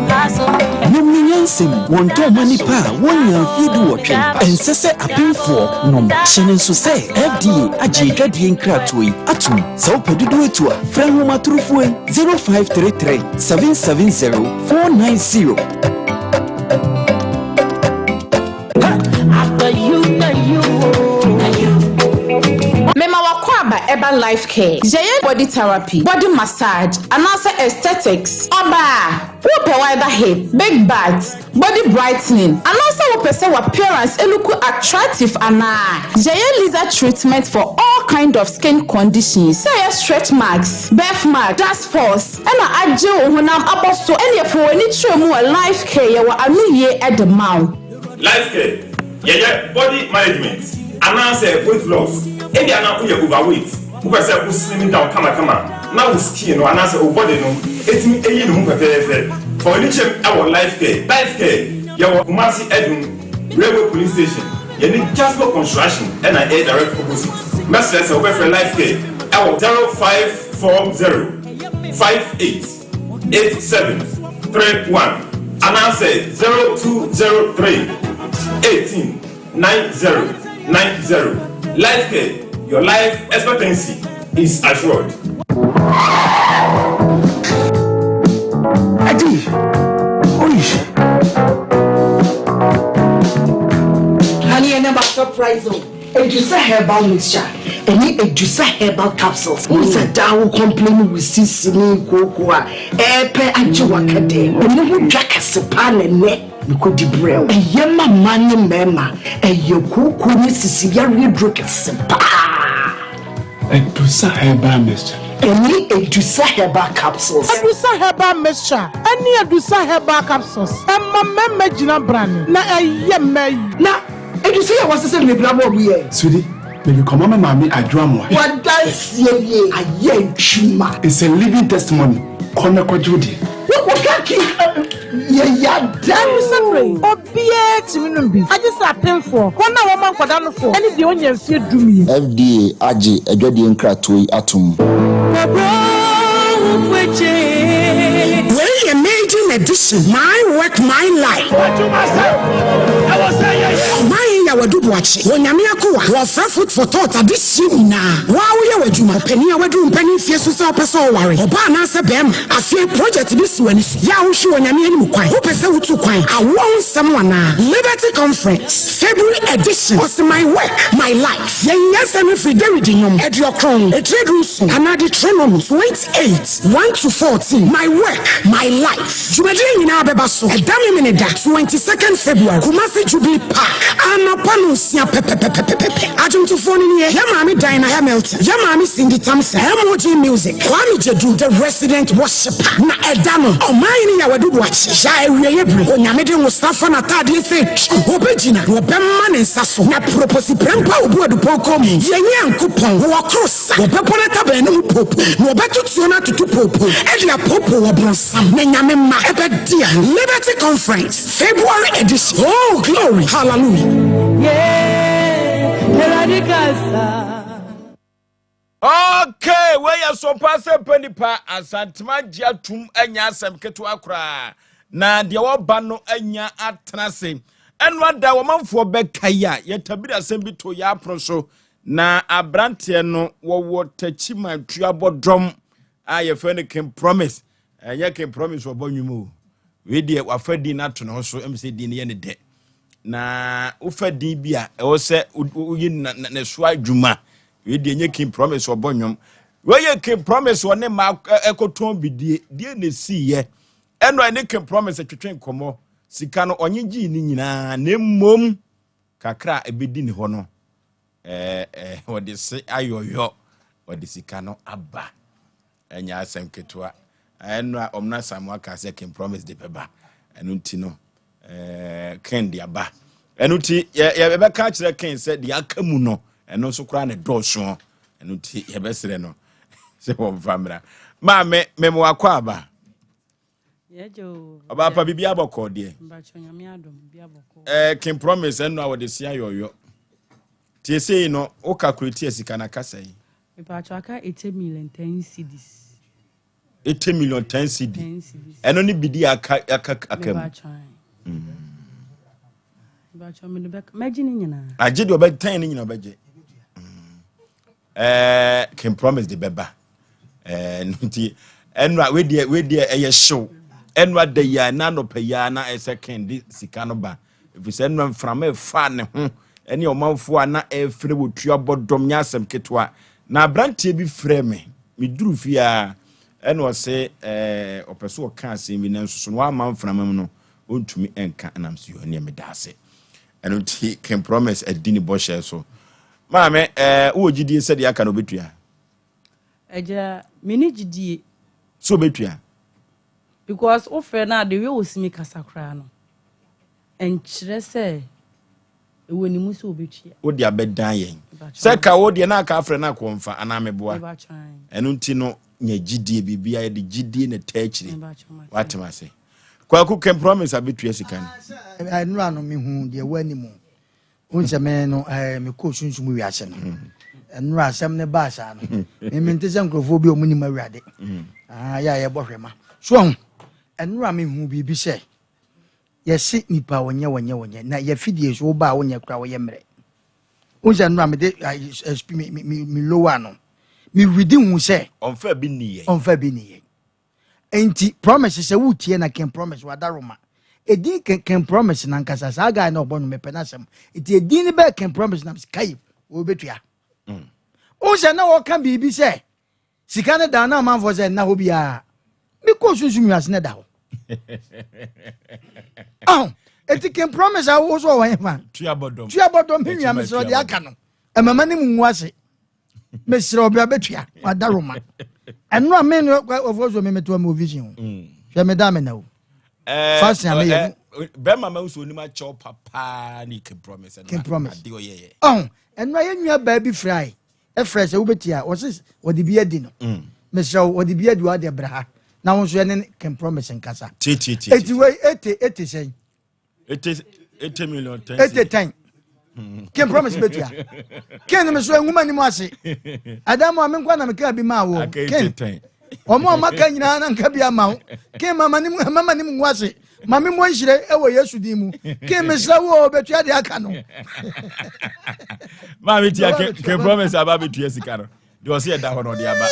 paso. Nom ne nyansa. Nokwasɛm, wɔntɔn mma nnipa a wɔnnyaa mfeɛ duwɔtwe. Ɛnsɛ sɛ apemfoɔ nom. Hyɛ no nso sɛ FDA agye adwadie nkratoɔ yi atom. Sɛ wopɛ dodoɔ atu a, frɛ nhomatorofoɔ yi 0533 770 490. Mema w'akwaaba ɛba life care, yɛyɛ body therapy, body massage anaasɛ aesthetics. Ɔbaa, wopɛ wider hip, big butt, body brightening anaasɛ wopɛ sɛ w'appearance looku attractive anaa? Yɛyɛ laser treatment for all kind of skin conditions sɛ ɛyɛ stretch marks, birth mark, dark spots ɛna agye wo honam abɔ so ɛneɛ fa w'ani kyerɛ mu wɔ life care yɛwɔ anoyie de ma wo. Life care, Yɛyɛ body management anaasɛ weight loss. Ebia na woyɛ overweight, wopɛ sɛ wo slim down kamakama na wo skin no anaasɛ wo body no tumi yi ne ho fɛfɛɛfɛ. Fa w'ani kyerɛ mu wɔ Life Care. Life Care, yɛwɔ Kumasi Adum, Railway Police Station, yɛne Jasco Construction na ɛyɛ direct opposite. Mɛsrɛ sɛ wobɛfrɛ Life Care wɔ 0540 58 8731 anaasɛ 0203 18 9090. Life Care, your life expectancy is assured. Adi, oish. Honey, and about surprise. Edusa herbal mixture ɛne Edusa herbal capsules. Wohu sɛ daa wo complain wo sisi ne nkooko a ɛɛpɛ agye w'akɛdɛ. Ɛno ho dwa kɛse paa na ɛnɛ mekɔdi brɛ wo. Ɛyɛ ma mmaa ne mmarima. Ɛyɛ kooko ne sisi yareɛ duro kɛse paa. Edusa herbal mixture. Ɛne Edusa herbal capsules. Edusa herbal mixture ɛne Edusa herbal capsules ɛma mmarima gyina brane na ɛyɛ mmaa yi. Na Ɛfiri sɛ yɛ wɔsese no mebra bɔɔ mu yɛ. Sweetie, mede kɔma me maame Adwo Amoah. W'adanseɛ nie ayɛ adwuma. It's a living testimony, kɔ na kɔgye wo deɛ. Wo woka ki yɛ yada o. Ɛfiri obiara tumi nom bi, agye sɛ apemfoɔ, wɔn a wɔma nkwadaa nofoɔ, ne deɛ ɔnnya mfeɛ dumien. FDA agye adwadie nkratoɔ yi atom. Wei yɛ maiden edition My Work My Life. Ɔman yi yɛ w'adu boakye wɔ Nyame akoa wɔfrɛ food for thought adehyeɛ nyinaa wo a woyɛ w'adwuma ɔpanin a waduru mpanin mfie so sɛ wopɛ sɛ ɔware ɔbaa anaasɛ bɛɛma afei project bi si w'ani so yɛ a wohwe wɔ Nyame anim kwan wopɛ sɛ wotu kwan awoɔ ho nsɛm anaa Liberty Conference February edition ɔse My Work My Life yɛn nyansa no firi Dawid nnwom aduokron etire dunson anaa Deuteronomy 28 1 to 14 My Work My Life Dwumadie nyinaa bɛba so ɛda Memeneda 22nd February, Kumasi Jubilee Park, anɔpa nonsia pɛpɛpɛpɛpɛpɛ. Adwomtofoɔ no nie, Yɛn Maame Diana Hamilton, Yɛn Maame Cindy Thompson, MOG Music, Kwame Gyadu, The Resident Worshipper. Na ɛda no, Ɔmanhene Yaw Adu Boakye, Yaw Awieeɛ Bere, Onyame de Nwosra fa n'ataadeɛ sɛ twi, ɔbɛgyina, na ɔbɛma ne nsa so, na Proposi Prɛmpa Obu Adupɔn kɔn mu, Yɛn Nyankopɔn, wɔ koro sa, wɔbɛbɔ n'ataban no mu poopoo, na wɔbɛto tuo no atoto poopoo, de apoopoo ɔbronsam, na Nyame mma ɛbɛdi a. Liberty Conference, February edition. Oh, glory, hallelujah. Okay, wei yɛ so paa sɛ pɛ nipa Asantema gye atum anya asɛm ketewa koraa na deɛ wɔba no anya atena ase. Ɛno ada wɔmanfoɔ bɛka yi a yɛtabiri asɛm bi to yɛ apono so Na aberanteɛ no wɔwɔ Techiman tuabɔ dɔm a yɛfrɛ no King Promise. Ɛnyɛ King Promise ɔbɔ nnwom o. Wei deɛ wafa din no ato ne ho so ɛm sɛ din no yɛ ne dɛ. Na wofa din bi a ɛwɔ sɛ woyi ne so adwuma. Wei deɛ ɛnyɛ King Promise ɔbɔ nnwom. Wei yɛ King Promise ɔne mmaa ɛkɔtɔn bidie. Deɛ na ɛsiiɛ. Ɛno ɛne King Promise twetwe nkɔmmɔ. Sika no ɔnye gyee ne nyinaa na mmom Kakra a ɛbɛdi ne hɔ no, ɛɛ wɔde se ayɔyɔ, wɔde sika no aba. Ɛnyɛ asɛm ketewa. Ɛno a Ɔmena Samoa kaa sɛ King Promise de bɛba. Ɛno nti no, ɛɛ King de aba. Ɛno nti yɛbɛka akyerɛ King sɛ deɛ aka mu no, ɛno nso koraa na ɛdɔɔso. Ɛno nti yɛbɛsrɛ no sɛ wɔmfa mmra. Maame, mema wakɔ aba. Ɔbaa pa biribi abɔkɔ deɛ. Ɛɛ King Promise ɛno a wɔde si ayɔyɔ. Tie sei no wo calculate sika na kasa yi. Mepatwa aka 80 million 10 cedis. 80 million 10 cedi. Ɛno ne bidi aka aka aka mu. Mɛgye ne nyinaa. Agye deɛ ɔbɛtɛn ne nyinaa ɔbɛgye. Ɛɛ King Promise de bɛba. Ɛɛ no nti ɛnura wedeɛ wedeɛ ɛyɛ hyew. Ɛnura da yi a na anɔpa yi a na ɛsɛ King de sika no ba. Efisɛ ɛnura mframa ɛfa ne ho ɛne ɔmanfoɔ a na ɛfrɛ wɔ tua bɔ dɔm nyɛ asɛm ketewa. Na aberanteɛ bi frɛ me meduru fie a ɛna ɔse ɛɛ ɔpɛ so ɔka asɛm bi nanso so no wamma mframa mu no ɔntumi nka ɛnam so yɛ ɔneɛ meda ase. Ɛno nti King Promise adi ne bɔhyɛ so. Maame, ɛɛ wowɔ gyidie sɛ deɛ aka no ɔbɛtua? Agya, menni gyidie. Sɛ ɔbɛtua? Because wofrɛ no a, the way ɔsimi kasa koraa no, ɛnkyerɛ sɛ ɛwɔ ne mu sɛ ɔbɛtua. Wode abɛdan yɛn. Sɛ ka wo deɛ na aka afrɛ no akɔ mfa anaa meboa. Ɛno nti no, nya gyidie, biribiara yɛde gyidie na ɛtaa akyire. Woatem ase. Kwaku Ken Promise abɛtua sika no. Nnora no mehu deɛ ɛwɔ anim. Wohu sɛ me no mekɔɔ sunsum wiase no. Nnora asɛm no baa saa no. Me mente sɛ nkurɔfoɔ bi a wɔn nim Awurade. Yɛ a yɛbɔ hwɛma. So ahu, nnora mehu biribi sɛ yɛse nipa wɔnyɛ wɔnyɛ wɔnyɛ na yɛfidie so woba a wonyɛ koraa wɔyɛ mmerɛ. Wohu sɛ nnora mede me me me lower no. Me redi hu sɛ. Ɔmfa bi ni yɛn. Ɔmfa bi ni yɛn. Enti promise sɛ wotie na King Promise wadaroma. Edin King, King Promise nankasa saa guy na ɔbɔ no mepɛ n'asɛm. Enti edin no bɛyɛ King Promise na kai wɔbɛtua. Mm. Wohu sɛ na wɔka biribi sɛ sika no da na amanfoɔ sɛ nna hɔ biara. Mekɔɔ sunsum wiase na ɛda hɔ. Aho, eti King Promise a wo so ɔwɔ hefa? Tua bɔdɔm. Tua bɔdɔm me nua mesrɛ ɔde aka no. Ɛmama ne mu ngu ase. mesrɛ ɔbra bɛtua wada roma ɛno a me no ɔfoɔ so me metoa me wɔ vision o mm. hwɛ meda me na o eh, fasting a meyɛ eh, no bɛrima ma nso onim akyɛw papaa ne king promise king promise ade ɔyɛyɛ ɔho ɛno a yɛn nua baa bi frɛ ɛfrɛ sɛ wobɛtia ɔse wɔde bi adi no mm. mesrɛ wo wɔde bi adi wɔ adeɛ bra ha na wo nso ɛne king promise nkasa eti wei ete ete sɛn Ete ete million ten. Ete ten. Ken promise betua. Ken no so enwuma ni mu ase. Adam a me nkwa na me ka bi ma wo. Ken. Omo a maka nyinaa na nka bi ama wo. Ken mama ni mu mama ni mu ngu ase. Ma me mo nhyire e wo Yesu din mu. Ken mesra wo betua de aka no. Ma me tia Ken promise aba betua sika no. deɛ ɔsɛ ɛda hɔ na ɔde aba.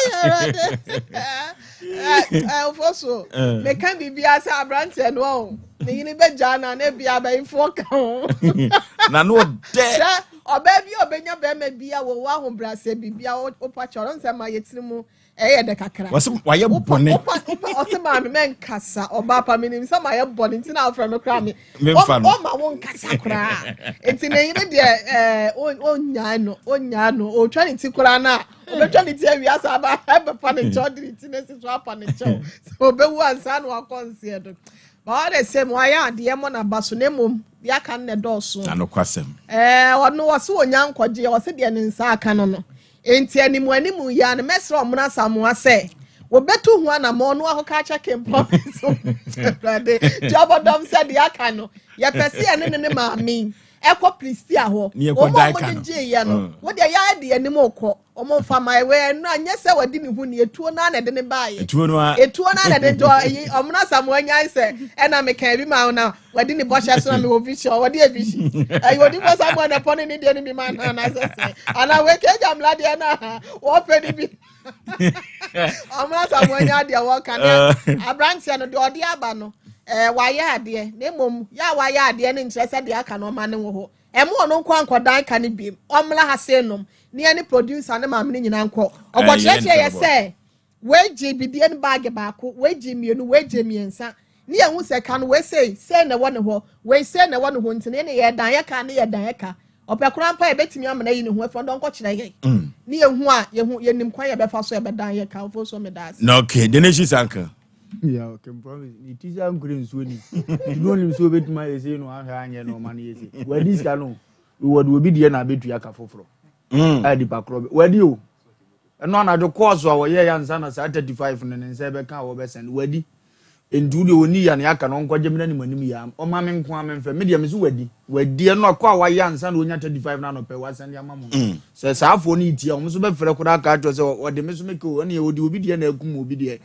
ɛwofo so meka biribiara sɛ aberanteɛ no ɔho ne yere bɛgyaa no a na ebia abayifoɔ ka ho na no ɔdɛ sɛ ɔbaa bi a ɔbɛnya bɛrima bi a wɔwɔ ahobrɛasɛ biribia wopa kyɛ ɔno nsɛ ma yɛtiri mu ɛyɛ dɛ kakra wɔsɛ wayɛ bɔne ɔsɛ maame mɛnkasa ɔbaa pa menim sɛ mayɛ bɔne nti na wofrɛ me koraa me memfa no ɔma wo nkasa koraa nti ne yere deɛ ɛɛ ɔnyaa no ɔnyaa no ɔtwa ne ti koraa no a ɔbɛtwa ne ti awia saa ba ɛbɛpa ne kyɛw de ne ti no asi so apa ne kyɛw sɛ ɔbɛwu ansa na wakɔ nseɛ do but all the same wayɛ adeɛ mɔ n'aba so na mmom deɛ aka no na ɛdɔɔso na nokwasɛm ɛɛ ɔno ɔse ɔnya nkɔgyeɛ ɔse deɛ ne nsa aka no no Enti animuanimu yi ara no, mɛsrɛ Ɔmena Asamoah sɛ wɔbɛtu ho anammɔn na wakɔka akyɛ Kempɔn so Awurade tuabɔdɔm sɛ deɛ aka no, yɛpɛ sɛ yɛne ne ne maame yi ɛkɔ Prestea hɔ. Wɔn a wɔde gyeeɛ no, mm. wo deɛ yɛayɛ de anim kɔ. Wɔn mfa ma ɛwɛ ɛno a nyɛ sɛ wɔde ne ho ni etuo no ara na ɛde ne baeɛ. Etuo no ara. Etuo no ara na ɛde dɔ yi Ɔmena Asamoah nyae sɛ ɛna meka ebi ma wo na wɔde ne bɔhyɛ so na mewɔ vision wɔde yɛ vision ɛyɛ odiifo samuel na ɛpɔ ne ne deɛ no bi ma no anaasɛ sɛ anaa wɔaka agya mmla deɛ no a wɔpɛ no bi ɔmo samuel nya adeɛ wɔka ne eh. aberanteɛ no deɛ ɔde aba no ɛɛ eh, wayɛ adeɛ na mmom yɛ a wayɛ adeɛ no nkyerɛ sɛ deɛ aka no ɔma ne wɔ hɔ ɛmo ɔno nko ankɔdan ka no biem ɔmmla ha se nom ne ɛne producer ne maame no nyinaa nkɔ ɔkɔkyerɛkyerɛ yɛ sɛ Wei gyee bidie no baage baako, wei gyee mmienu, wei gyee mmiɛnsa. Ne yɛhu sɛ ka no wei sei, sei na ɛwɔ ne hɔ, wei sei na ɛwɔ ne hɔ nti no yɛne yɛdan yɛ ka ne yɛdan yɛ ka. Ɔpɛ koraa mpo a yɛbɛtumi amena ayi ne ho afiri ɔdɔ nkɔkyerɛ yɛn. Mm. Ne yɛhu a yɛhu yɛnim kwan yɛbɛfa so yɛbɛdan yɛ ka. Ofo so meda ase. Na okay, the nation is uncle. Yeah, okay, promise. Ni ti sa nkure nsuo ni. Ti no nim so obetuma yɛ sei no ahwɛ anyɛ no ɔma no yɛ sei. Wadi sika no. Wɔ de obi deɛ na abetua ka foforɔ. Mm. A nipa korɔ wadi o. Ɛno anadwo kɔɔso a wɔyɛeɛ ansa na saa 35 no ne nsa rebɛka a wɔbɛsɛn no, wadi. Enti wo deɛ ɔnni ya na yɛaka no ɔnkɔgye me n'anim anim yɛ a, ɔma me nko ara memfɛ. Me deɛ mese wadi. Wadi ɛno akɔ a wayɛ ansa na ɔnya 35 no anɔpɛ wasɛn de ama mo no. Mm. Sɛ saa afoɔ no retie a, wɔn nso bɛfrɛ koraa aka akyerɛ sɛ ɔde me so meka o, ɛneɛ ɔde obi deɛ na akum obi deɛ.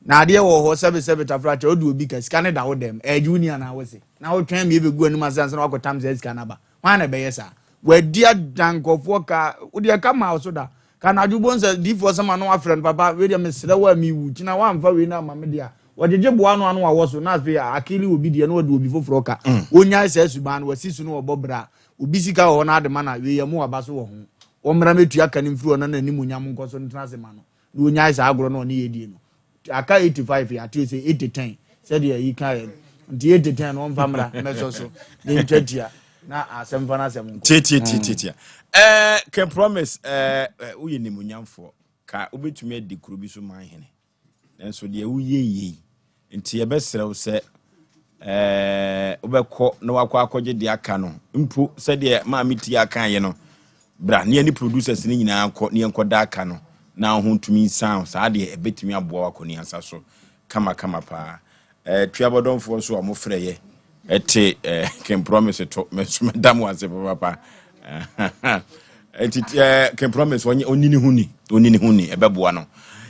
Na adeɛ wɔ hɔ sɛbesɛbe tafrakyɛ wode obi ka sika no da wo dɛm ɛgye wo ni anaa wo se na wotwɛn ma ɛbɛgu anim ase ansa na wakɔtam saa sika no aba hwan na ɛbɛyɛ saa wadi ada nkurɔfoɔ ka wodeɛ ka ma wo so da ka anadwo bohu sɛ diifoɔ sɛ ma no wafrɛ no papa wei deɛ mesrɛ wo a mewu kyina woamfa wei no ama me deɛ a wɔgyegye boa no ano awɔ so na afei akele obi deɛ na wɔde obi foforɔ ka mm. wɔnyae saa suban no wasi so no wɔbɔ bra obi sika wɔ hɔ no ade ma no a wei yɛ mo waba so wɔ ho wɔmmra mɛtua ka no mfiri hɔ na n'animuonyam nkɔ so ntena ase ma no na ɔnyae saa agorɔ no ɔne yɛ die no aka 85 yɛ ate sɛ 80 10 sɛdeɛ ayi ka yɛ no nti 80 10 no ɔmfa mmra mɛsɔ so ne ntwa tia na asɛm fa no asɛm nkɔ tiatiatiatia ɛɛ can promise ɛɛ woyɛ nimunyamfoɔ ka wobɛtumi adi kuro bi so man hene Nanso deɛ woyɛ yei nti yɛbɛsrɛ wo sɛ ɛɛ wobɛkɔ na wakɔ akɔgye deɛ aka no mpo sɛdeɛ maame ti aka yɛ no bra ne yɛne producers no nyinaa nkɔ ne yɛnkɔ da aka no na wo ho ntumi nsan saa deɛ ɛbɛtumi aboa wakɔ ne ansa so kamakama paa ɛɛ tuabɔdɔmfoɔ nso a wɔfrɛ yɛ ɛte eh, King Promise to me nso mɛda mo ase papapa nti eh, King Promise ɔnyi ne ho ni ɔnyi ne ho ni ɛbɛboa no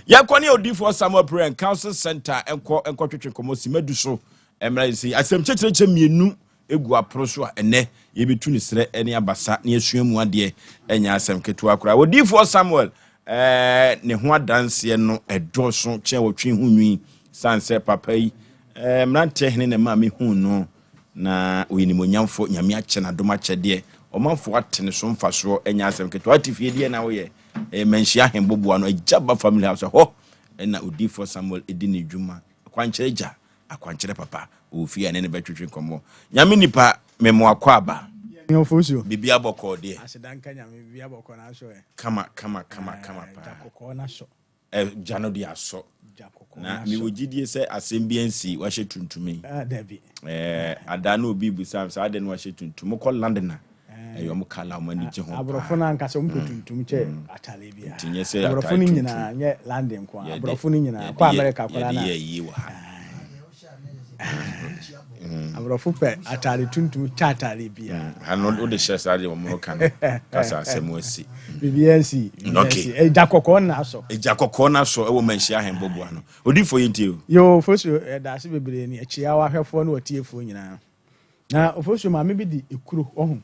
yɛkɔ ne odiifoɔ Samuel Prayer and Council Center nkɔ nkɔtwetwe nkɔmmɔ si madu so mmra yɛsɛ asɛm kyɛkyerɛkyɛ mmienu egu aporo so a ɛnɛ yɛbɛtu ne serɛ ne abasa ne asua mu adeɛ ɛnyɛ asɛm ketewa koraa odiifoɔ Samuel eh, ne ho adanseɛ no ɛdɔɔso kyɛn wɔtwe ho nwi sane sɛ papa yi Eh, mmeranteɛ hene na ɛmaa mehuu no, na ɔyɛ nimonyamfoɔ, Nyame akyɛ no adom akyɛdeɛ, ɔmanfoɔ ate ne so mfasoɔ, ɛnyɛ asɛm ketewa. Ate fie deɛ na woyɛ, ɛyɛ Manhyia Ahenboboa no, Agya Ba Family House, ɛhɔ ɛna Odiyifoɔ Samuel ɛdi ne dwuma. Akwankyerɛ agya, akwankyerɛ papa, ɔwɔ fie a ɛne no bɛtwetwe nkɔmmɔ. Nyame nipa, memo akwaaba. Biribiara bɔkɔɔ deɛ. Kama, kama, kama, kama paa. Gya no de asɔ. Na mewɔ gyidie sɛ asɛm bi ansi wahyɛ tuntum yi. Ah, dabi. Ɛɛ ada na obi bisa me sɛ adɛn na wahyɛ tuntum. Mokɔ London a ɛyɛ ɔmo kala ɔmo ani gye ho paa. Aborɔfo no ankasa ɔmo pɛ tuntum kyɛ atare bi. Nti nyɛ sɛ atare tuntum. Aborɔfo no nyinaa nyɛ London nko ara. Aborɔfo no nyinaa kɔ America koraa na. Yɛde yɛ ayie wɔ ha. Aborɔfo pɛ atare tuntum kyɛ atare biara. Ha no wode hyɛ saa deɛ wɔn ka no kasa asɛm asi. Biribiara nsi. Okay. Egya kɔkɔɔ na asɔ. Egya kɔkɔɔ na asɔ ɛwɔ manhyia ahembɔboa no. Odifo yɛ ntie o. Yoo Ofosuo yɛda ase bebree ne akyia w'ahwɛfoɔ ne w'atiefoɔ nyinaa. Na Ofosuo maame bi de ekuro ɔho.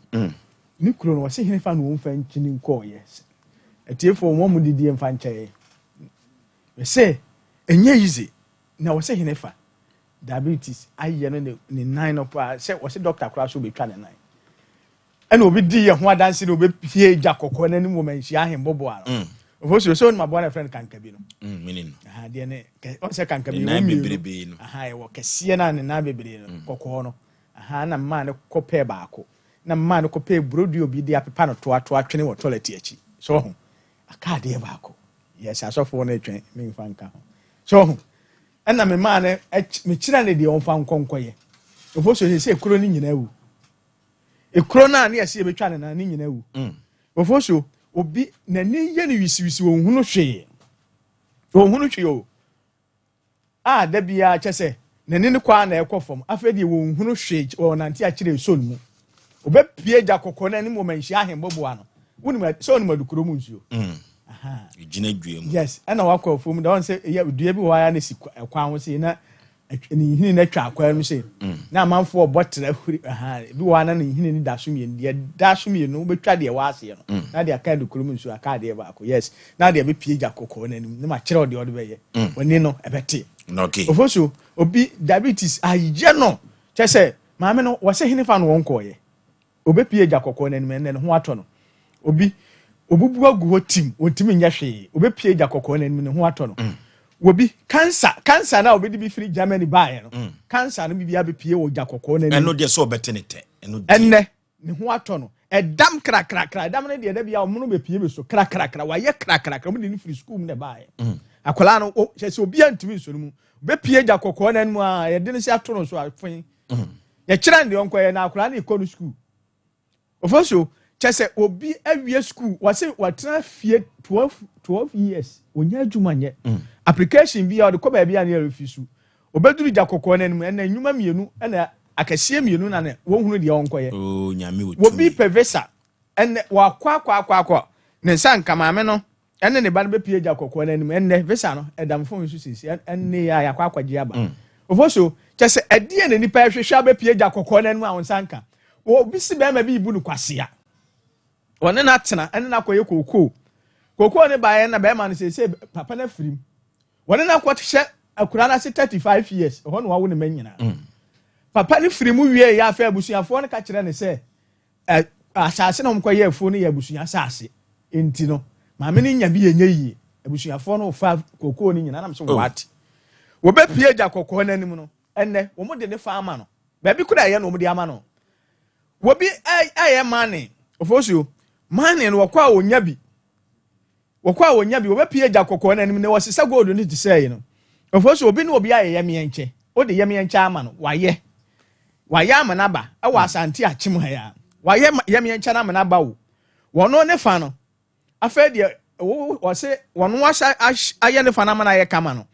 Ne kuro no wɔse henefa na wɔmfa nkyini nkɔɔyɛ. Atiefoɔ wɔn mu didie mfa nkyɛɛ. Mese ɛnyɛ easy na wɔse henefa diabetes ayɛ no ne ne nan no koraa sɛ wɔse doctor koraa so betwa ne nan. Ɛna obi di yɛ ho adanse na obepie gya kɔkɔɔ n'anim wɔ manhyia ahemboboa no. Ofo so sɛ onim aboa na ɛfrɛ no kankabi no. Mm, menim no. Aha, deɛ ne ɔn sɛ kankabi Ne ɛwɔ nan mmienu. bebrebe no. Aha, ɛwɔ kɛseɛ na ne nan bebree no, kɔkɔɔ no. Aha, na mmaa no kɔpɛɛ baako. Na mmaa no kɔpɛɛ burodo obi de apepa no toatoa twene wɔ toilet akyi. So ɔho, aka adeɛ baako. Yes, asɔfoɔ no retwɛn, memfa nka ho. So ɔho, ɛna me maa no, mekyerɛ no deɛ ɔmfa nkɔ nkɔyɛ. Ofo so sɛ kuro no nyinaa wu. Ekuro no a ne yɛsɛ yɛbɛtwa ne nan ne nyinaa wu. Mm. Ofo so obi n'ani yɛ no wisiwisi ɔnhunu hwee. Ɔnhunu hwee o. A da biara kyɛ sɛ n'ani no kɔ a na ɛkɔ fam. Afei deɛ wɔnhunu hwee wɔnante akyerɛ ɛsɔ no mu. Obɛpie gya kɔkɔɔ no anim wɔ manhyia ahemboboa no. Wonim sɛ ɔnim adukuro mu nsuo. Mm. Gyina dua mu. Yes, ɛna wakɔ afuom da ɔn sɛ ɛyɛ dua bi wɔ hɔ a na si kwan ho sei na ne nhini no atwa akwan no sei mm. na amanfoɔ ɔbɔ tra huri ebi wɔ hɔ na ne nhini no da so mmienu deɛ da so mmienu wobɛtwa deɛ wɔ aseɛ no mm. na deɛ aka adukuro mu nsuo aka adeɛ baako yes na deɛ bɛpie gya kɔkɔɔ no anim na ma kyerɛ deɛ ɔde bɛyɛ mm. w'ani no ɛbɛte ofo so obi diabetes ayɛ no kyɛ sɛ maame no wɔsɛ hene fa no wɔn kɔɔyɛ Obepue gya kɔkɔɔ no anim, ɛnnɛ ne ho atɔ no. Obi, obubu agu hɔ tim, ontumi nyɛ hwee. Obepue gya kɔkɔɔ no anim, ne ho atɔ no. Obi, kansa, kansa no a obedi bi firi Germany baeɛ no, kansa no bi abepue wɔ gya kɔkɔɔ no anim. Ɛno deɛ sɛ ɔbɛte ne tɛ. Ɛno deɛ. Ɛnnɛ, ne ho atɔ no. Ɛdam krakrakra, ɛdam no deɛ da bi a ɔmono bepue bi so krakrakra, wayɛ krakrakra, wɔde no firi sukuu mu na ɛbaeɛ. Akwadaa no, kyerɛ sɛ obiara ntumi nsɔ no mu. Obepue gya kɔkɔɔ no anim a, yɛde no sɛ ato no so a, fee. Yɛkyerɛ no deɛ ɔnkɔyɛ na akwadaa no rekɔ no sukuu. Ofosuo, kyɛ sɛ obi awie sukuu, wɔse watena fie 12, 12 years, ɔnya adwuma nyɛ. Mm. Application bi a ɔde kɔ baabi a ne yɛrefi su. Obɛduru gya kɔkɔɔ no anim, ɛnna nnwuma mmienu ɛna akɛseɛ mmienu na ne wɔhunu deɛ ɔnkɔyɛ. Oh, nyame wɔ Wɔbi pɛ visa, ɛnɛ wakɔ akɔ akɔ akɔ, ne nsa nka maame no. Ɛne ne ba no bɛpue agya kɔkɔɔ no anim. Ɛnnɛ, visa no, ɛda me phone so seesei. Ɛnne yi a yɛakɔ akɔgye aba. Ofosuo, kyɛ sɛ ɛdeɛn na nipa ɛhwehwɛ abɛpue agya kɔkɔɔ no anim a wo nsa nka? Obi se bɛrima bi rebu no kwasea. Ɔne no atena, ɛne no akɔyɛ kookoo. Kookoo no baeɛ na bɛrima no seesei papa no afiri mu. Wɔne no akɔhyɛ akura no ase 35 years, ɛhɔ na wawo ne mma nyinaa. Papa no firi mu wieeɛ afei abusuafoɔ no ka kyerɛ no sɛ, Ɛ, asase na wɔkɔyɛ afuo no yɛ abusua asase. Enti no, maame no nya bi ɛnyɛ yie. Abusuafoɔ no fa kokoo no nyinaa nam sɛ oh. What? Wɔbɛpie agya kɔkɔɔ no anim no, ɛnnɛ, wɔn de ne fa ama no. Baabi kora ɛyɛ na wɔn de ama no. Wɔbi ɛyɛ mane, ofosuo, mane no wɔkɔ a wɔnya bi. Wɔkɔ a wɔnya bi, wɔbɛpue agya kɔkɔɔ no anim na wɔsesa gold no te sɛ yi no. Ɔfo so obi ne obi ayɛ yɛmeɛnkyɛ, wode yɛmeɛnkyɛ ama no, wayɛ. Wayɛ ama no aba ɛwɔ hmm. Asante Akyem ha yi a. Wayɛ yɛmeɛnkyɛ no ama no aba o. Wɔno ne fa no, afei deɛ wɔse wɔno ahyɛ ayɛ ne fa no ama no ayɛ kama no.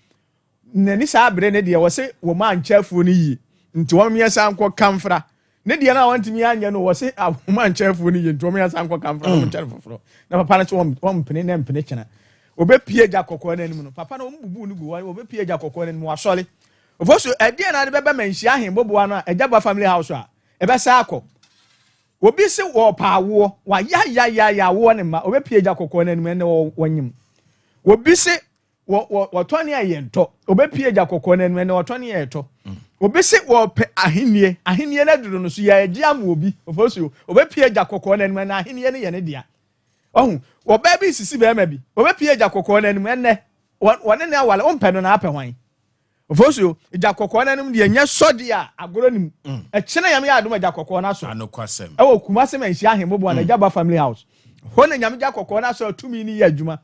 N'ani saa bere no deɛ wɔse wɔn ankyɛ afuo no yie nti wɔn mmiɛnsa nkɔ kamfra ne deɛ no a wɔntumi anyɛ no wɔse wɔn ankyɛ afuo no yie nti wɔn mmiɛnsa nkɔ kamfra wɔn nkyɛ no foforɔ na papa no so wɔn mpene na mpene kyena wɔbɛpie gya kɔkɔɔ no anim no papa no wɔn bubu no gu hɔ wɔbɛpie gya kɔkɔɔ no anim wɔasɔre ofo so ɛdeɛ na ade bɛbɛ ma nhyia ahen boboa no a ɛgya ba family house a ɛbɛsa akɔ obi se wɔɔpa awoɔ wayayayaya awoɔ ne mma wɔbɛpie gya kɔkɔɔ no anim ɛnɛ wɔnyim obi se wɔ wɔ wɔtɔ ne ɛyɛ ntɔ obepie agya kɔkɔɔ no anim ɛnɛ wɔtɔ ne yɛ ɛtɔ mm. obi se wɔpɛ ahennie ahennie no aduro no so yɛ agye ama obi ofosuo obepie agya kɔkɔɔ no anim ɛnɛ ahennie no yɛ ne dea ɔho ɔbaa bi sisi bɛrima bi obepie agya kɔkɔɔ no anim ɛnɛ wɔne ne awale ɔmpɛ no na apɛ hwan ofosuo agya kɔkɔɔ no anim deɛ nyɛ sɔdeɛ a agorɔ nim mm. ɛkyerɛ nyame yɛ adom agya kɔkɔɔ no asɔ ɛwɔ kumase ma nhyia ahemmoboa na mm. agya ba family house hɔ na nyame gya kɔkɔɔ no asɔ tumi no yɛ adwuma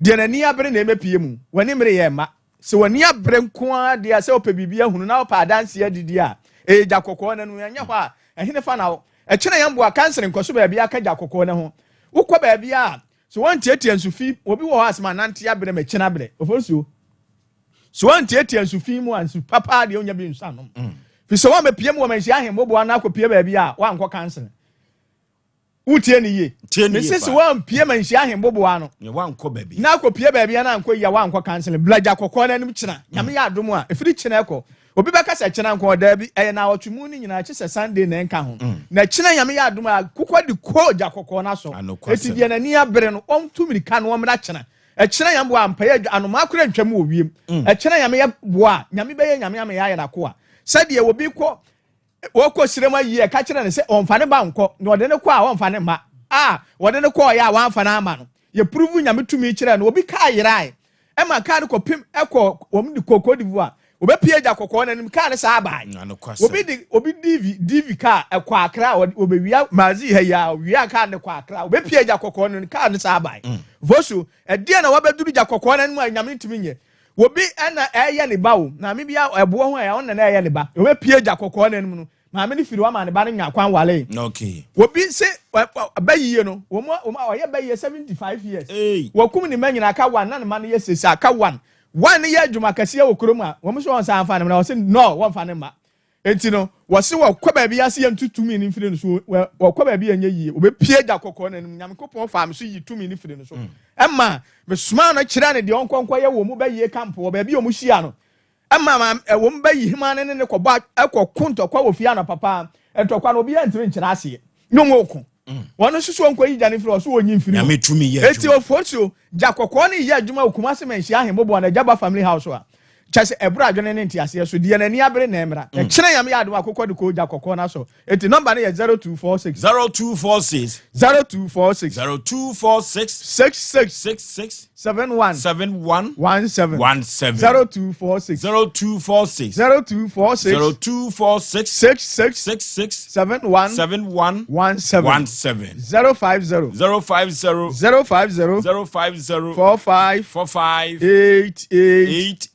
Deɛ n'ani abere na ɛmɛpue mu. W'ani mmere yɛ mma. Sɛ w'ani abere nko ara deɛ a, sɛ wopɛ biribi ahunu na wopɛ adanseɛ adidi a, ɛyɛ gya kɔkɔɔ no ano. Ɛnyɛ hɔ a, ɛhene fa na wo. Ɛkyena yɛn boa kansere nkɔso baabi aka gya kɔkɔɔ no ho. Wokɔ baabi a, sɛ wɔntiatia nsu fi, obi wɔ hɔ a sɛ manante abrɛ mɛkyena abrɛ. Ofosuo. Sɛ wɔntiatia nsu fi mu a, nsu papa deɛ wonya bi nsu anom. Fi sɛ wɔamɛpue mu wɔ manhyia ahemmoboa no akɔpue baabi a, woankɔ kansere. Wotie ne yie. Tie ne yie Mese sɛ woampie ma nhyia ahemboboa ano. Ne wankɔ baabi. Na akɔpie baabi a na ankɔ yie a woankɔ kanseling. Bla gya kɔkɔɔ no anim kyena. Nyame yɛ adom a, ɛfiri kyena ɛkɔ. Obi bɛka sɛ kyena nko, daabi, ɛyɛ naawɔtwe mu no nyinaa, kye sɛ Sunday na ɛnka ho. Na kyena Nyame yɛ adom a, akokɔ de kɔ gya kɔkɔɔ no asɔ. Enti deɛ n'ani abere no, ɔntu mirika na ɔmmra kyena. Ɛkyena Nyame boa a, mpaeɛ adwa, anomaa koraa ntwam wɔ wiem. Ɛkyena Nyame yɛ boa a, Nyame bɛyɛ Nyame ama yɛayɛ n'akoa. Sɛdeɛ obi kɔ Wɔkɔ serɛ mu ayi ɛka kyerɛ no sɛ ɔmfa ne ba nkɔ na ɔde no kɔ a ɔmfa ne mma a wɔde no kɔɔeɛ a wamfa no amma no. Yɛ prove Nyame tumi kyerɛɛ no. Obi kaa yerae ɛma kaa no kɔpem ɛkɔ wɔn de kɔ Cote d'Ivoire. Wɔbɛpie agya kɔkɔɔ no anim kaa no saa bae. Obi de obi DV DV kaa ɛkɔ Accra wɔbɛwia Mazi ha yi a wia kaa no de kɔ Accra. Wɔbɛpie agya kɔkɔɔ no kaa no saa bae. Vosu ɛdeɛ na wɔbɛduru gya kɔkɔɔ no anim a Nyame ntumi nyɛ. Obi na ɛyɛ ne ba o, maame bi a ɛboɔ ho a ɔno na ɛyɛ ne ba. Ɔbɛpie gya kɔkɔɔ no anim no, maame no firi hɔ ama ne ba no nya kwan waree. Okay. Obi se bɛyie no, wɔn wɔn a ɔyɛ bɛyie 75 years. Wɔkum ne mma nyinaa aka one na ne mma no yɛ sese aka one. One no yɛ adwuma kɛseɛ wɔ kurom a wɔn nso wɔn nsa amfa ne mma wɔse no wɔmfa ne mma. Enti no, wɔse wɔkɔ baabi ase yɛntu tumi no mfiri no so, wɔkɔ baabi a ɛnyɛ yie, wɔbɛpie gya kɔkɔɔ no anim. Nyankopɔn faa me so yii tumi no firii no so. Ɛma mesomaa no kyerɛɛ no deɛ ɔnkɔ nkɔyɛ wɔ mu bɛyie kampo wɔ baabi a wɔhyia no. Ɛma ma wɔn bɛyi hemaa no ne ne kɔbɔ ɛkɔko ntɔkwa wɔ fie anɔpa paa. Ntɔkwa no obiara ntumi nkyerɛ aseɛ. Ne wɔn reko. Wɔn nso so wɔnkɔyi gya no mfiri hɔ, so wɔnyi mfiri hɔ. Nyame tumi yɛ Eti adwuma. Ofosuo, gya kɔkɔɔ no yɛ adwuma wɔ Kumasi Manhyia Ahemmoboa no Agyaba Family House a kyɛ sɛ ɛboro adwene ne nteaseɛ so. Deɛ n'ani abere na ɛmmra. Ɛkyena Nyame yɛ adom a akokɔ de kɔ gya kɔkɔɔ no asɔ. Eti nɔmba no yɛ 0246. 0246. 0246. 0246. 66. 66. 71. 71. 17. 17. 0246. 0246. 0246. 0246. 66. 66. 71. 71. 17. 17. 050. 050. 050. 050. 45. 45. 88.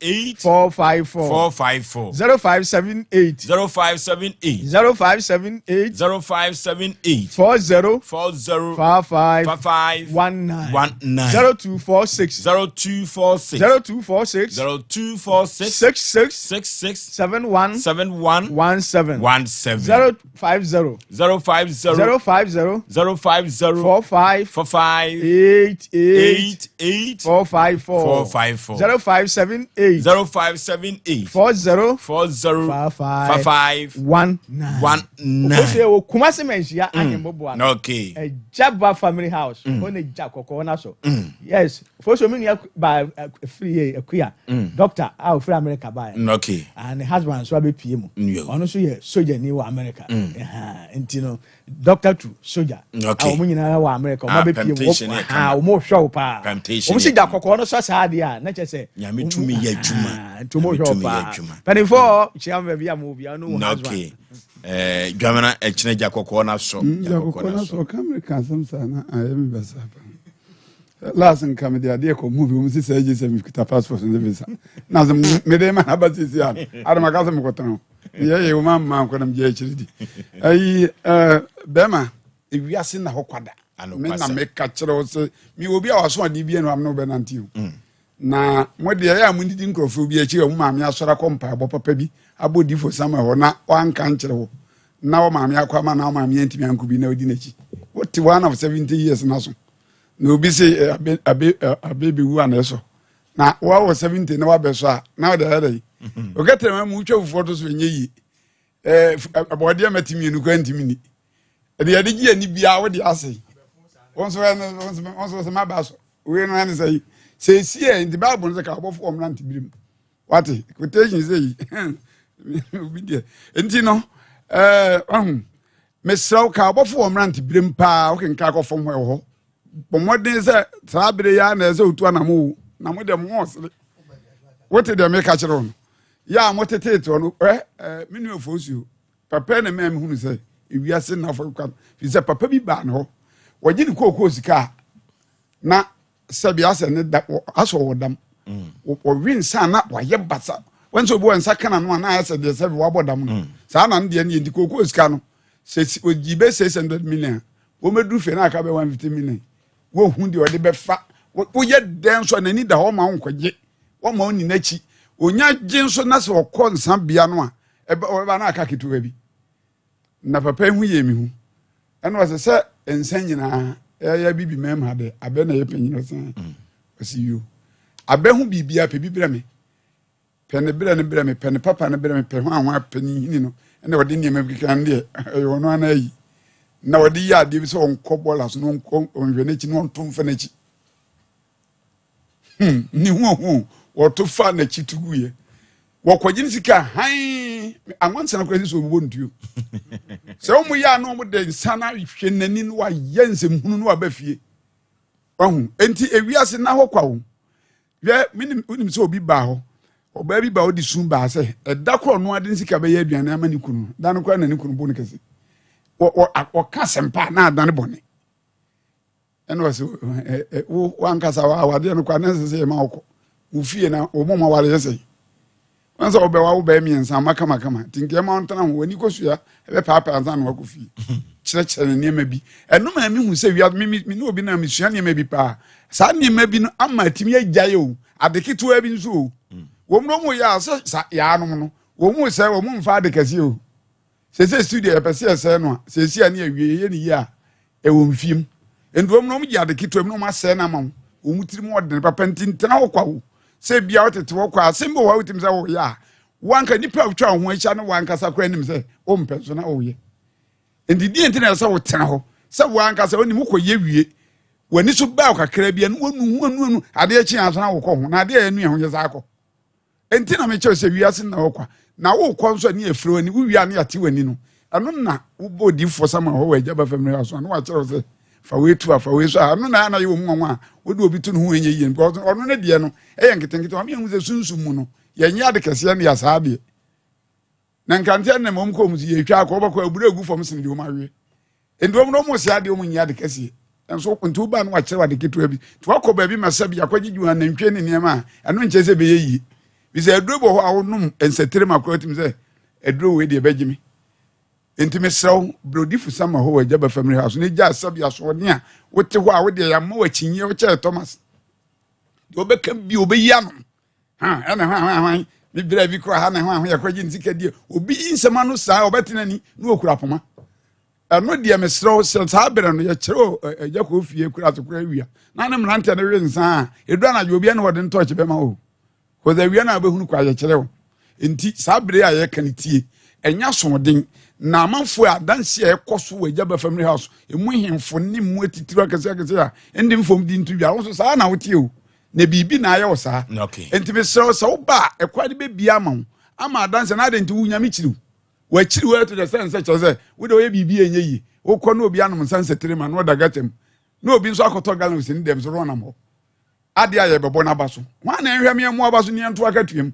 88. 454. 454. 0578. 0578. 0578. 0578. 40. 40. 55. 55. 19. 19. 0246. 6. 0246. 0246. 0246. 66. 66. 71. 71. 17. 17. 050. 050. 050. 050. 45. 45. 88. 88. 454. 454. 0578. 0578. 40. 40. 55. 55. 19. 19. Okoso yɛ wɔ Kumasi Manhyia Ahemboboa. Okay. Ɛgyaba family house. Ɔna gya kɔkɔɔ na so. Yes. Foso mi nua ba firi yɛ Akuya. Doctor a ofiri America ba yɛ. Okay. And ne husband nso abɛpie mu. Yo. Ɔno nso yɛ sojani wɔ America. Ɛha, Nti no doctor to soja. Okay. A wɔn nyinaa wɔ America. Wɔn Ah, abɛpie mu. permutation yɛ Ha, kama. wɔn hwɛ wo paa. Permutation Wɔn si yɛ gya kɔkɔɔ no sɔ saa adeɛ a na kyerɛ sɛ. Nyame tumi yɛ adwuma. Nti wɔn Nyame hwɛ wo tumi yɛ paa. adwuma. Mpanimfoɔ kyia mo baabi a mo wɔ biara no wɔ husband. Okay. Dwamena ɛkyerɛ gya kɔkɔɔ no asɔ. Gya kɔkɔɔ no asɔ ɔka mmerika asɛm saa na ayɛ me bɛsa pa. Last nka mede adeɛ kɔ mu bi wɔn sisi agye sɛ mekuta passport ne visa. Na sɛ mede ma aba sisi a adama ka sɛ mekɔtena ho. Yɛ yɛ wɔn ama nkɔ na megye akyiri di. Ayi ɛɛ bɛrima ewiase na hɔ kwada. Me na meka kyerɛ wo sɛ mi obi a waso adeɛ bi ɛna amene wobɛnante o. Na mo deɛ ɛyɛ a modidi nkurɔfoɔ bi akyi a mo maame asɔre akɔ mpaebɔ papa bi abɔ difo Samuel hɔ na wanka nkyerɛ wo na wo maame akɔ ama na wo maame antumi ankɔ bi na odi n'akyi. Wote one of 70 years na so na obi se eh, abe abe eh, abe bɛwu a na ɛsɔ na woawɔ 70 na wabɛsɔ a na wode ayɛ dɛn? Ɔkɛtɛrɛma mu wotwa fufuo to so ɛnyɛ yie. Eh, abɔdeɛ mɛte mmienu koraa ntumi ni. Ɛde yɛde gye ani biara wode asɛe. Wo nso wo nso sɛ maba so. Wei no ɛne sɛ yi sɛ esi ɛ nti baabu no sɛ ka abɔfo wɔn nante birim wate quotation sɛ yi obi deɛ nti no ɛɛ ɔho mesrɛ wo ka abɔfo wɔn nante birim paa wokenka akɔ fam hɔ ɛwɔ hɔ bɔ mmɔden sɛ saa bere yi ara na ɛsɛ otu anamo wo na mo deɛ mo ɔsere wote deɛ meka kyerɛ wo no yɛ a mo teteete no ɛ ɛ me nua fosuo Papa na ɛmaa mehunu sɛ ewiase nna fam kwa fi sɛ papa bi baa ne hɔ wɔgye ne kookoo sika a na sɛbi asɛ ne da asɔ wɔ dam mm. wɔwe nsa na wayɛ basa wɔn sɛ obi wɔ nsa kana no a na ayɛ sɛ deɛ sɛbi wabɔ dam no mm. saa na ne deɛ no yɛ nti kookoo sika no sɛ ogyi bɛ 600 million wɔn bɛduru fie na aka bɛ 150 million wɔhu deɛ ɔde bɛfa woyɛ dɛn nso a n'ani da hɔ ma wo nkɔgye wɔma wo ni n'akyi onya gye nso na sɛ ɔkɔ nsa bea no a ɛbɛ ɔbɛba na aka ketewa bi na papa yi ho yɛ mi hu ɛna ɔsɛ sɛ nsa nyinaa ɛyɛ bibi mɛma de abɛ na ɛyɛ panyin ɔsɛn mm. ɔsi yo abɛ ho biribi apɛ bi brɛ me pɛ ne brɛ ne brɛ me pɛ ne papa ne brɛ me pɛ ho ahoa pɛ ne nhini no ɛna ɔde nneɛma bi keka no deɛ ɛyɛ ɔno ana ayi na ɔde yɛ adeɛ bi sɛ ɔnkɔ bɔɔla so na ɔnkɔ ɔnhwɛ n'akyi na ɔnto mfa n'akyi Hmm, ne ho ho wɔto fa n'akyi to guiɛ wɔkɔgye ne sika hann anwansana koraa sɛ ɔbɛbɔ ntuo sɛ wɔn yɛ a na wɔn de nsa no ahwɛ n'ani no wayɛ nsɛmhunu no waba fie wahu enti ewiase na hɔ kwa wo hwɛ menim wonim sɛ obi baa hɔ ɔbaa bi baa ɔde sun baa sɛ ɛda korɔ ɔno ade ne sika bɛyɛ aduane ama ne kunu da no koraa na ne kunu bo no kɛse wɔka asɛmpa na adane bɔne Ɛna ɔsɛ wo wankasa awadeɛ no kɔ a na ɛsɛ sɛ yɛma wokɔ wo fie na wɔn mu aware yɛ sɛ wɔn sɛ wɔbɛwa wo bɛyɛ mmiɛnsa ama kamakama nti nka ɛma ɔntena ho w'ani kɔsua ɛbɛpaapaa ansa na wakɔ fie kyerɛkyerɛ ne nneɛma bi ɛno ma mehu sɛ wia me me ne obi na mesua nneɛma bi paa saa nneɛma bi no ama atumi agyae o ade ketewa bi nso o wɔn no wɔn yɛ a sɛ sa yaanom no wɔn mu sɛ wɔn mfa ade kɛse o sɛ studio yɛpɛ sɛ yɛsɛe no a sɛsi a ne awie yɛyɛ ne yie a ɛwɔ mfie mu nti wɔn na wɔn gye ade ketewa mu na wɔn asɛe no ama wo wɔn tiri mu ɔden papa nti ntena hɔ kwa wo sɛ bia wɔtete hɔ kwa asɛm bi wɔ hɔ a wotumi sɛ wɔyɛ a wanka nipa a wotwa wo ho ahyia ne wankasa koraa nim sɛ wompɛ so na woyɛ nti deɛ nti na ɛsɛ wotena hɔ sɛ wankasa wonim wokɔyɛ wie w'ani so baa kakra bi a na wanu ho anu anu adeɛ kye ansa na wokɔ ho na adeɛ a ɛnu ɛho yɛ saa kɔ Enti na mekyerɛ sɛ wiase nna hɔ kwa, na wokɔ nso a ne yɛfrɛ w'ani, wowie a ne yɛate w'ani no, ɛno na wobɔ odiyifoɔ Samuel hɔ wɔ agya ba fam so a na wakyerɛ wo sɛ fa wei to a fa wei so a ɛno na na yɛ wɔn mu nwanwa a wode obi to ne ho ɛnyɛ yie because ɔno ne deɛ no ɛyɛ nketenkete wɔn yɛn ho sɛ sunsum mu no yɛnyɛ ade kɛseɛ ne yɛ saa deɛ na nkranteɛ ne wɔn kɔn mu so yɛtwa akɔ wɔbɛkɔ abura egu fam sene deɛ wɔn awie Nti wɔn na wɔn sɛ adeɛ wɔn nyɛ ade kɛseɛ nso nti wo ba no wakyerɛ ade ketewa bi nti wakɔ baabi ma sɛbi akɔgyegye wɔn anantwie ne nneɛma a ɛno nkyɛn sɛ ɛbɛyɛ yie bisɛ aduro bɔ hɔ a wonom nsɛtire ma koraa tumi sɛ aduro wei deɛ ɛbɛgye me nti mesrɛ wo brɛdifo sama hɔ wɔ agya ba family house na gya sɛbi asoɔden a wote hɔ a wodeɛ yɛama wɔ akyinnyeɛ wokyɛɛ Thomas. Deɛ ɔbɛka bi ɔbɛyi ano. Ha ɛna hwan hwan hwan me berɛ bi kora ha na hwan hwan yɛkora gye ne sika die. Obi yi nsɛm ano saa ɔbɛtena ni na ɔkura poma. Ɛno deɛ mesrɛ wo sɛ saa berɛ no yɛkyerɛ agya kɔ fie kura so kora awia na ne mmeranteɛ no we nsa a ɛduru anadwo obi ne wɔde ntɔkye bɛma o. Kɔsɛ awia na wobɛhunu kwa yɛkyerɛ wo. Nti saa bere a yɛka no tie ɛnyɛ asoɔden na amanfoɔ a adanse a ɛkɔ so wɔ agya ba family house emu hemfo ne mu atitiriw akɛse akɛse a ɛndi mfom di nto dwa wo nso saa na woteɛ o na biribi na ayɛ wo saa nti mesrɛ wo sɛ woba a ɛkwan no bɛbia ama wo ama adanse na adɛn nti wo nyame kyiri wo wakyiri wo ɛto dɛ sɛ nsɛ kyerɛ sɛ wode woyɛ biribi a ɛnyɛ yie wokɔ na obi anom nsa nsɛtire ma na ɔda gata mu na obi nso akɔtɔ gallon si ne dɛm so na ɔnam hɔ Adeɛ a yɛbɛbɔ n'aba so. Hwan na ɛnhwɛ me ɛmo aba so ne ɛnto akatua mu?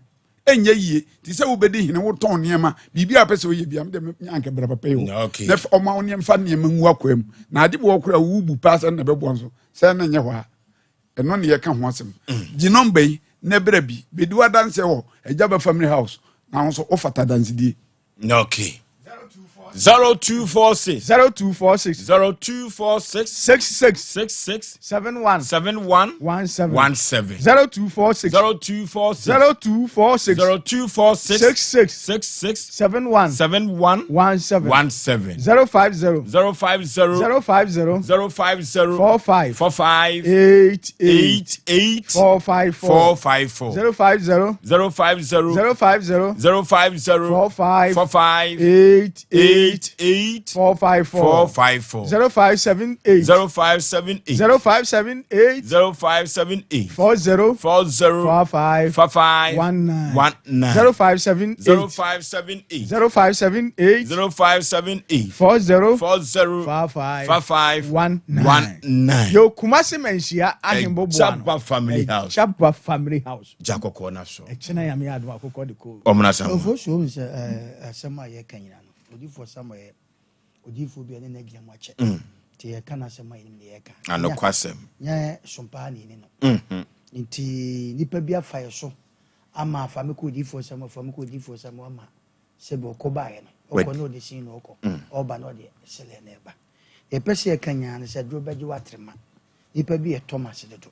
Ɛnyɛ yie. Te sɛ wobɛdi hene, wotɔn nneɛma, biribi a wopɛ sɛ woyɛ bia, mede menya anka bra papa yi hɔ. Na ɔma wo nneɛma fa nneɛma ngu akwaa mu. Na ade bi wɔ koraa wobu paa sɛ na ɛbɛboa nso, sɛ na ɛnyɛ hɔ a. Ɛno ne yɛka ho asɛm. Gye nɔmba yi na bra bi. Bɛdi w'adanseɛ wɔ Agyaba Family House na wo nso wofata adansedie. Okay. 0246 0246 0246 66 66 71 71 17 17 0246 0246 0246 0246 66 66 71 71 17 17 050 050 050 050 45 45 8 8 8 454 454 050 050 050 050 45 45 8 8 8 8 454 454 0578 0578 0578 0578 40 40 45 45 19 19 0578 0578 0578 0578 40 40 45 45 19 19 Yo Kumasi Manhyia Ahembo Ɛgyaba Family House. Ɛgyaba Family House. Gya kɔkɔɔ na so. Ɛkyena Nyame adom akokɔ de kɔ. Ɔmena Samuel. Ɔfo so hu sɛ ɛɛ asɛm a yɛka nyina no odiyifoɔ Samuel yɛ odiyifoɔ bi a ne na gyina mu akyɛ nti yɛka n'asɛm a yɛnim ne yɛka Anokwasɛm. nyɛ sompaa ne yɛni no nti nipa bi afa yɛ so ama afa me kɔ odiyifoɔ Samuel fa me kɔ odiyifoɔ Samuel ama sɛbi ɔkɔ baeɛ no ɔkɔ na ɔde sin na ɔkɔ ɔba na ɔde sɛlɛ na ɛba yɛpɛ sɛ yɛka nyinaa no sɛ duro bɛgye watrema nipa bi yɛ tɔm ase dodo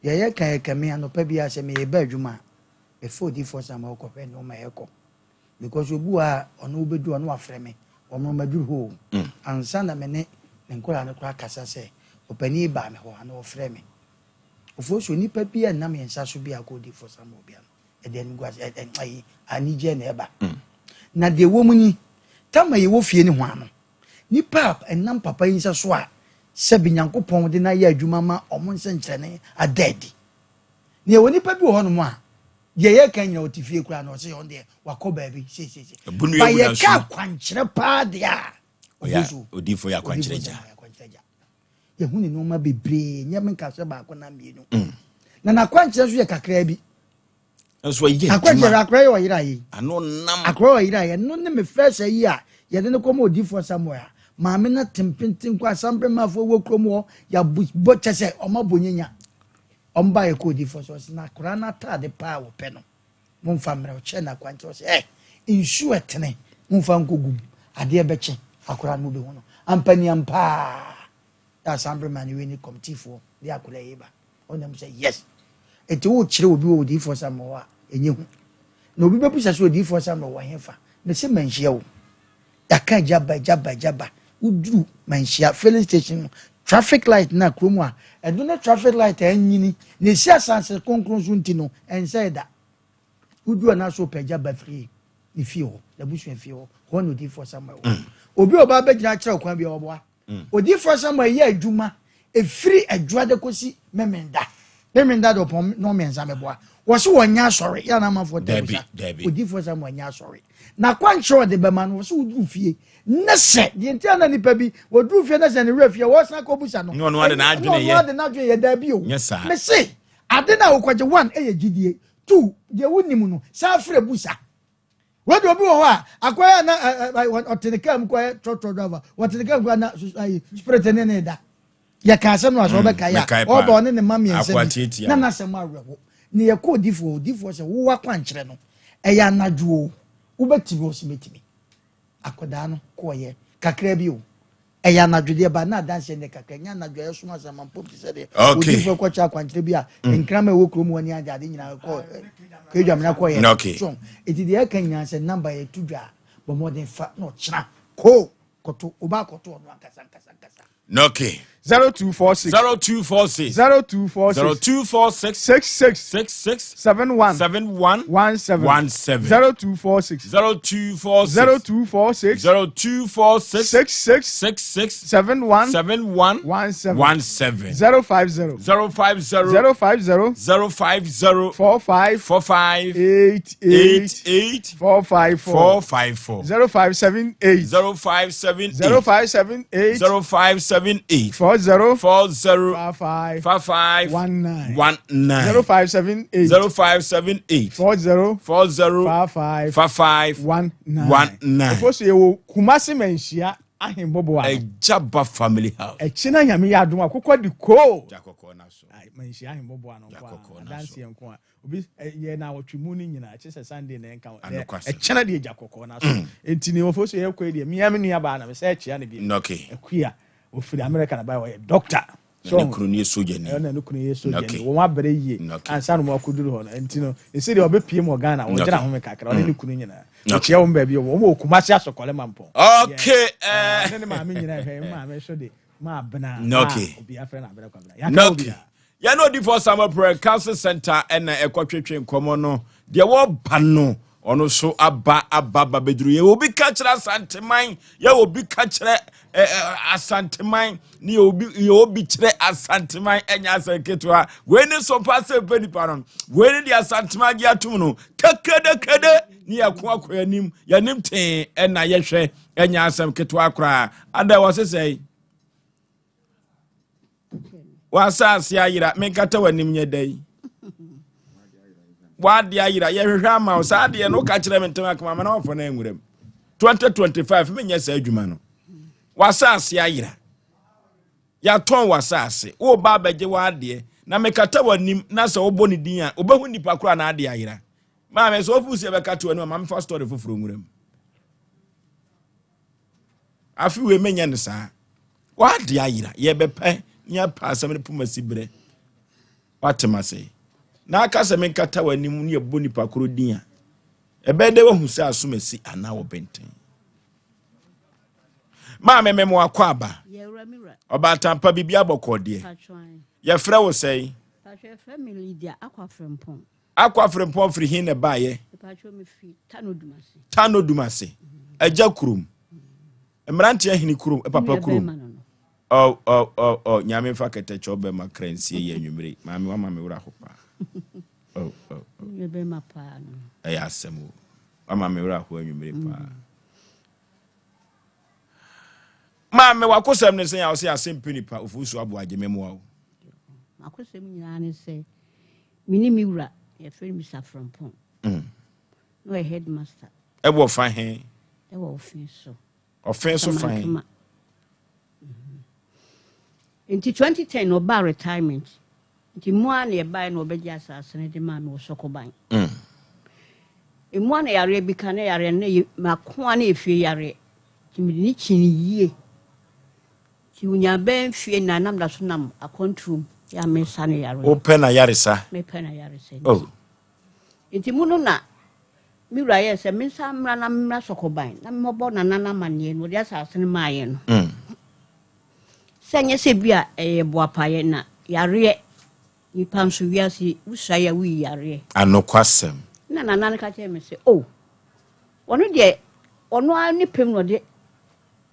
yɛyɛ ka yɛka me anɔpa bi a sɛ meyɛ ba adwuma a mefa odiyifoɔ Samuel kɔhwɛ nneɛma ɛkɔ because obi wɔ a ɔno wobɛdu ɔno wafrɛ me ɔno maduru hɔ o ansa na me ne me nkɔla no koraa kasa sɛ ɔpanin baa me hɔ ana ɔfrɛ me ofuo so nipa bi a nam yɛn nsa so bi a kɔ odiyifoɔ Samuel bia no ɛde animguase ɛ ɛ ayi anigyeɛ na ɛba na deɛ ɛwɔ mu ni tama yɛwɔ fie ne ho ano nipa a ɛnam papa yi nsa so a sɛbi Nyankopɔn de no ayɛ adwuma ma ɔmo nsɛnkyerɛnne ada adi na yɛwɔ nipa bi wɔ hɔnom a deɛ yɛka nyina ɔte fie koraa na ɔsɛ ɔno deɛ wakɔ baabi seesiesie ba yɛka akwankyerɛ paa deɛ a odiifo yɛ akwankyerɛ gya yɛhu ne nneɛma bebree nyɛ menka sɛ baako na mmienu na n'akwankyerɛ nso yɛ kakraa bi nso ɛyɛ adwuma akwankyerɛ akora yɛ ɔyera yi ano nam akora yɛ ɔyera yi ɛno ne me first ayi a yɛde no kɔma odiifoɔ Samuel a maame no tempenten kɔ asambremafoɔ wɔ kurom hɔ yɛabɔ kyɛ sɛ ɔma bɔ nyanya ɔmba yɛ kɔ odiifoɔ sɛ ɔsɛ na akora no ataade paa wɔpɛ no momfa mmerɛ ɔkyerɛ no akwankyerɛ ɔsɛ ɛ nsuo ɛtene momfa nkɔgu mu adeɛ bɛkye akora no mobɛhu no ampaniam paa yɛ asambrema no wei ne kɔmtifoɔ de akora yi ba ɔnam sɛ yes Enti wokyerɛ obi wɔ odiyifoɔ Samuel hɔ a, ɛnyɛ hu. Na obi bɛbisa sɛ odiyifoɔ Samuel wɔ hefa? Mese manhyia wo. Yɛaka agya ba, agya ba, agya ba. Woduru manhyia filling station no, traffic light no a kurom a, ɛno ne traffic light a anyini na ɛsi asase kronkron so nti no, ɛnsɛe da. Woduru hɔ na so wopɛ agya ba firi ne fie hɔ, n'abusua fie hɔ, hɔ na odiyifoɔ Samuel wɔ. Obi a ɔba abɛgyina akyerɛ wo kwan bi a ɔboa. Odiyifoɔ Samuel yɛ adwuma ɛfiri Adwuada kɔsi Memenda. Memenda de ɔpɔn nnɔnmiɛnsa mɛboa. Wɔse wɔnyɛ asɔre, yɛ anaa amanfoɔ taa bisa. Odiyifoɔ Samuel nyɛ asɔre. Na kwankyerɛ ɔde bɛma no, wɔse woduru fie ne sɛ, deɛ nti a na nipa bi wɔduru fie ne sɛ ne werɛ fie, wɔsan kɔbusa no. Nyɛ ɔno ade n'adwene yɛ. Ɔno ade n'adwene yɛ, daabi o. Nyɛ saa. Mese, ade no a wokɔgye, one, ɛyɛ gyidie, two, deɛ wonim no, san frɛ busa. Wei de obi wɔ hɔ a akɔyɛ na ɔte ne kaa mu kɔyɛ trɔtrɔ driver ɔte ne kaa mu kɔyɛ na ayi spirit ne ne da yɛka asɛm no asɛ ɔbɛka yɛ a ɔba ɔne ne ma mmiɛnsa bi na n'asɛm awerɛho ne yɛkɔ odifoɔ odifoɔ sɛ wowɔ akwankyerɛ no ɛyɛ anadwo o wobɛtumi ɔsi mɛtumi akɔdaa no kɔɔyɛ kakra bi o. Ɛyɛ anadwo deɛ ba na adanseɛ no yɛ kakra, ɛnyɛ anadwo a ɛsom asamanpom te sɛ deɛ odiyifoɔ kɔkyɛ akwankyerɛ bi a nkraman a ɛwɔ kurom hɔ ne ade ade nyinaa kɔ kɔ adwamena kɔyɛ no. So eti deɛ ɛka nyinaa sɛ namba yɛ to dwa a bɔ mmɔden fa na ɔkyena koo kɔto ɔba akɔto ɔno ankasa ankasa ankasa. Okay. 0246. 0246. 0246. 0246. 66. 66. 71. 71. 17. 17. 0246. 0246. 0246. 0246. 66. 66. 71. 71. 17. 17. 050. 050. 050. 050. 45. 45. 88. 88. 454. 454. 0578. 0578. 0578. 0578. 40. 40. 55. 55. 19. 19. 0578. 0578. 40. 40. 55. 55. 19. 19. Ofosu yɛ wɔ Kumasi Manhyia ahembɔbɔ ano. Ɛgyaba family house. Ɛkyina nyame yɛ adom akokɔ di koo. Jakɔkɔ na so. Manhyia ahembɔbɔ ano nko a adanseɛ nko a obi yɛ na awɔtwe mu no nyinaa kyɛ sɛ Sunday na ɛnka ho. Ɛkyina deɛ gya kɔkɔɔ na so. Enti ne ofosu yɛ kɔ deɛ mia me nua baa na me sɛ ɛkyia ne bi. Okay. Akuya ofiri America na ba ɔyɛ doctor. Na ne kunu no yɛ sogyani. Ɛna ne kunu yɛ sogyani. Wɔn abrɛ yie ansa na wɔn akɔduru hɔ no. Nti no, ɛsɛ deɛ ɔbɛpie mu wɔ Ghana, wɔgyina home kakra, ɔne ne kunu nyinaa. Ɔkyia wɔn baabi wɔn wɔ Kumasi Asɔkɔle Mampɔn. Okay. Ɔne ne maame nyinaa hwɛ, ne maame nso de maa bena. Okay. Obi afrɛ no abrɛ kwabena. Yɛaka obi. Yɛne Odiyifoɔ Samuel Prɛ Council Center ɛna ɛkɔtwetwe nkɔmmɔ no. Deɛ wɔba no, ɔno nso aba aba aba bɛduru. Yɛ obi ka kyerɛ Asanteman, yɛ obi ka kyerɛ ɛ ɛ Asanteman, ne yɛ obi yɛ obi kyerɛ Asanteman ɛnyɛ asɛm ketewa. Wei ne so pa sɛ pɛ nipa no. Wei ne deɛ Asanteman agye atom no. Kekedekede ne yɛko akɔ yɛnim, yɛnim tee ɛna yɛhwɛ ɛnyɛ asɛm ketewa koraa. Ada wɔ sesɛe. W'asase ayera, menkata w'anim nyɛ dɛ yi. W'ade ayera, yɛhwehwɛ ama wo. Saa adeɛ no woka kyerɛ me ntɛm akoma ma na wɔmfa no anwura mu. 2025 menyɛ saa adwuma no. W'asase ayera. Yɛatɔn w'asase. Woba abɛgye w'adeɛ. Na mekata w'anim na sɛ wobɔ ne din a, wobɛhu nipa koraa na adeɛ ayera. Maame, sɛ wofu sɛ yɛbɛkata w'anim a, ma mefa story foforɔ nwura mu. Afe wei menyɛ no saa. W'ade ayera. Yɛbɛpɛ ne apɛ asɛm no poma si berɛ. Wate m'ase. Na aka sɛ menkata w'anim ne yɛbɔ nipa koro din a, ɛbɛyɛ dɛ wahu sɛ asom asi anaa wɔbɛntɛn. Maame me mo akɔ aba. Ɔbaatampa biribi abɔkɔ deɛ. Yɛfrɛ wo sɛn? Akɔ Afrempong firi he na ɛbaeɛ? Tano Dumase. Agya kurom. Mmeranteɛ hene kurom, papa kurom. Oh, oh, oh, oh, nyame mfa kɛtɛkyɛ ɔbɛma kra nsie yɛ anwummere. Maame wama me werɛ ho paa. Oh, oh, oh. Ɛyɛ asɛm o. Wama me werɛ ho anwummere paa. Maame wakosɛm ne sɛ a ɔsɛ asɛm pɛ nipa ofusu aboagye mɛmoa wo. Makosɛm nyinaa ne sɛ Me ne me wura, yɛfrɛ no Mr. Frimpong. Na ɔyɛ headmaster. Ɛwɔ fa he? Ɛwɔ ɔfe so. Ɔfe so fa he? Mhm. Nti 2010 na ɔbaa retirement. Nti mu a na yɛbaeɛ na ɔbɛgye asase no de maa me wɔ Sɔkɔban. Emu a na yareɛ bi ka na yareɛ no na yɛ makoa na efie yareɛ. Nti mede ne kyini yie. Nti onyaa bɛyɛ mfeɛ nnan na meda so nam akwantuo mu yɛ a mesa no yareɛ. Wopɛ na yaresa? Mepɛ na yaresa nti. Oh. Nti mu no na me wura yɛɛ sɛ mensan mmra na memmra Sɔkɔban na memmɔbɔ Nana no amanneɛ na ɔde asase no maa yɛn no. Sɛ nyɛ sɛ bi a ɛyɛ boapayɛ na yareɛ nipa nso wiase wosuae a woyi yareɛ. Anokwasɛm. Na Nana no ka kyerɛɛ me sɛ oh ɔno deɛ ɔno ara ne pɛ mu na ɔde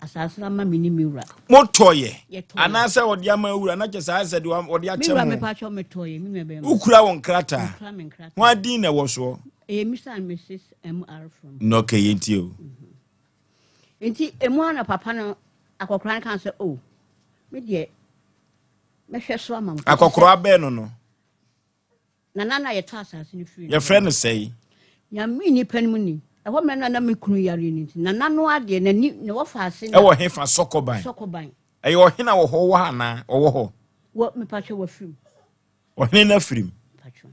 Asase no ama me ne me wura. Motɔeɛ Yɛtɔeɛ. anaasɛ ɔde ama wura na kyɛ saa sɛ deɛ ɔde Me akyɛ wura mo. mepakyɛw metɔeɛ me nua bɛrima. Wokura wo nkrataa. Mekura me nkrataa. Ho adin na ɛwɔ soɔ. Ɛyɛ Mr and Mrs MR from. Na ɔkɛ yɛ ntie o. Nti emu ara na papa no akɔkora no kaa sɛ o me deɛ mɛhwɛ so ama mo. Akɔkora bɛn no no. Nana na yɛtɔ asase no firi no. Yɛfrɛ no sɛe? Nyame nnipa no mu ni. Ɛhɔ mmerɛ no a na me kunu yare no nti, nana no adeɛ, n'ani, ne wɔfa ase na. Ɛwɔ hefa? Sɔkɔban. Sɔkɔban. Ɛyɛ ɔhene a wɔhɔ wɔ ha anaa? Ɔwɔ hɔ? Wɔ, mepatwɛ wafirim. Ɔhene no afirim. Mepatwɛ.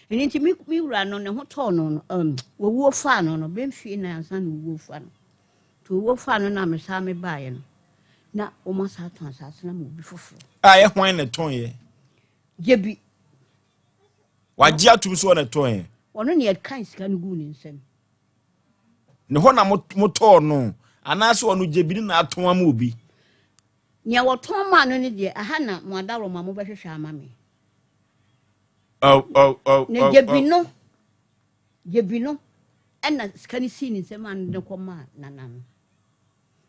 Ɛno nti me, me wura no, ne ho tɔɔ no no, um, wɔwuo faa no no, bɛmfie na ansa na wɔwuo fa no. Nti Nti owuo faa no na mesan mebaeɛ no, na wɔn asan atɔn asase no ama obi foforɔ. A ɛyɛ hwan na ɛtɔn yɛ? Gyebi. Wagye atum so ɔna ɛtɔn yɛ? Ɔno na yɛkan sika no guu ne nsam. Ne hɔ na motɔɔ no anaasɛ ɔno Gyebi no na atɔn ama obi? Nea wɔtɔn maa no no deɛ, aha na mo adaworoma mobɛhwehwɛ ama me. Oh, oh, oh, Na oh, Gyebi oh. no, Gyebi no, ɛna sika no sii ne nsam a no de kɔmaa nana no.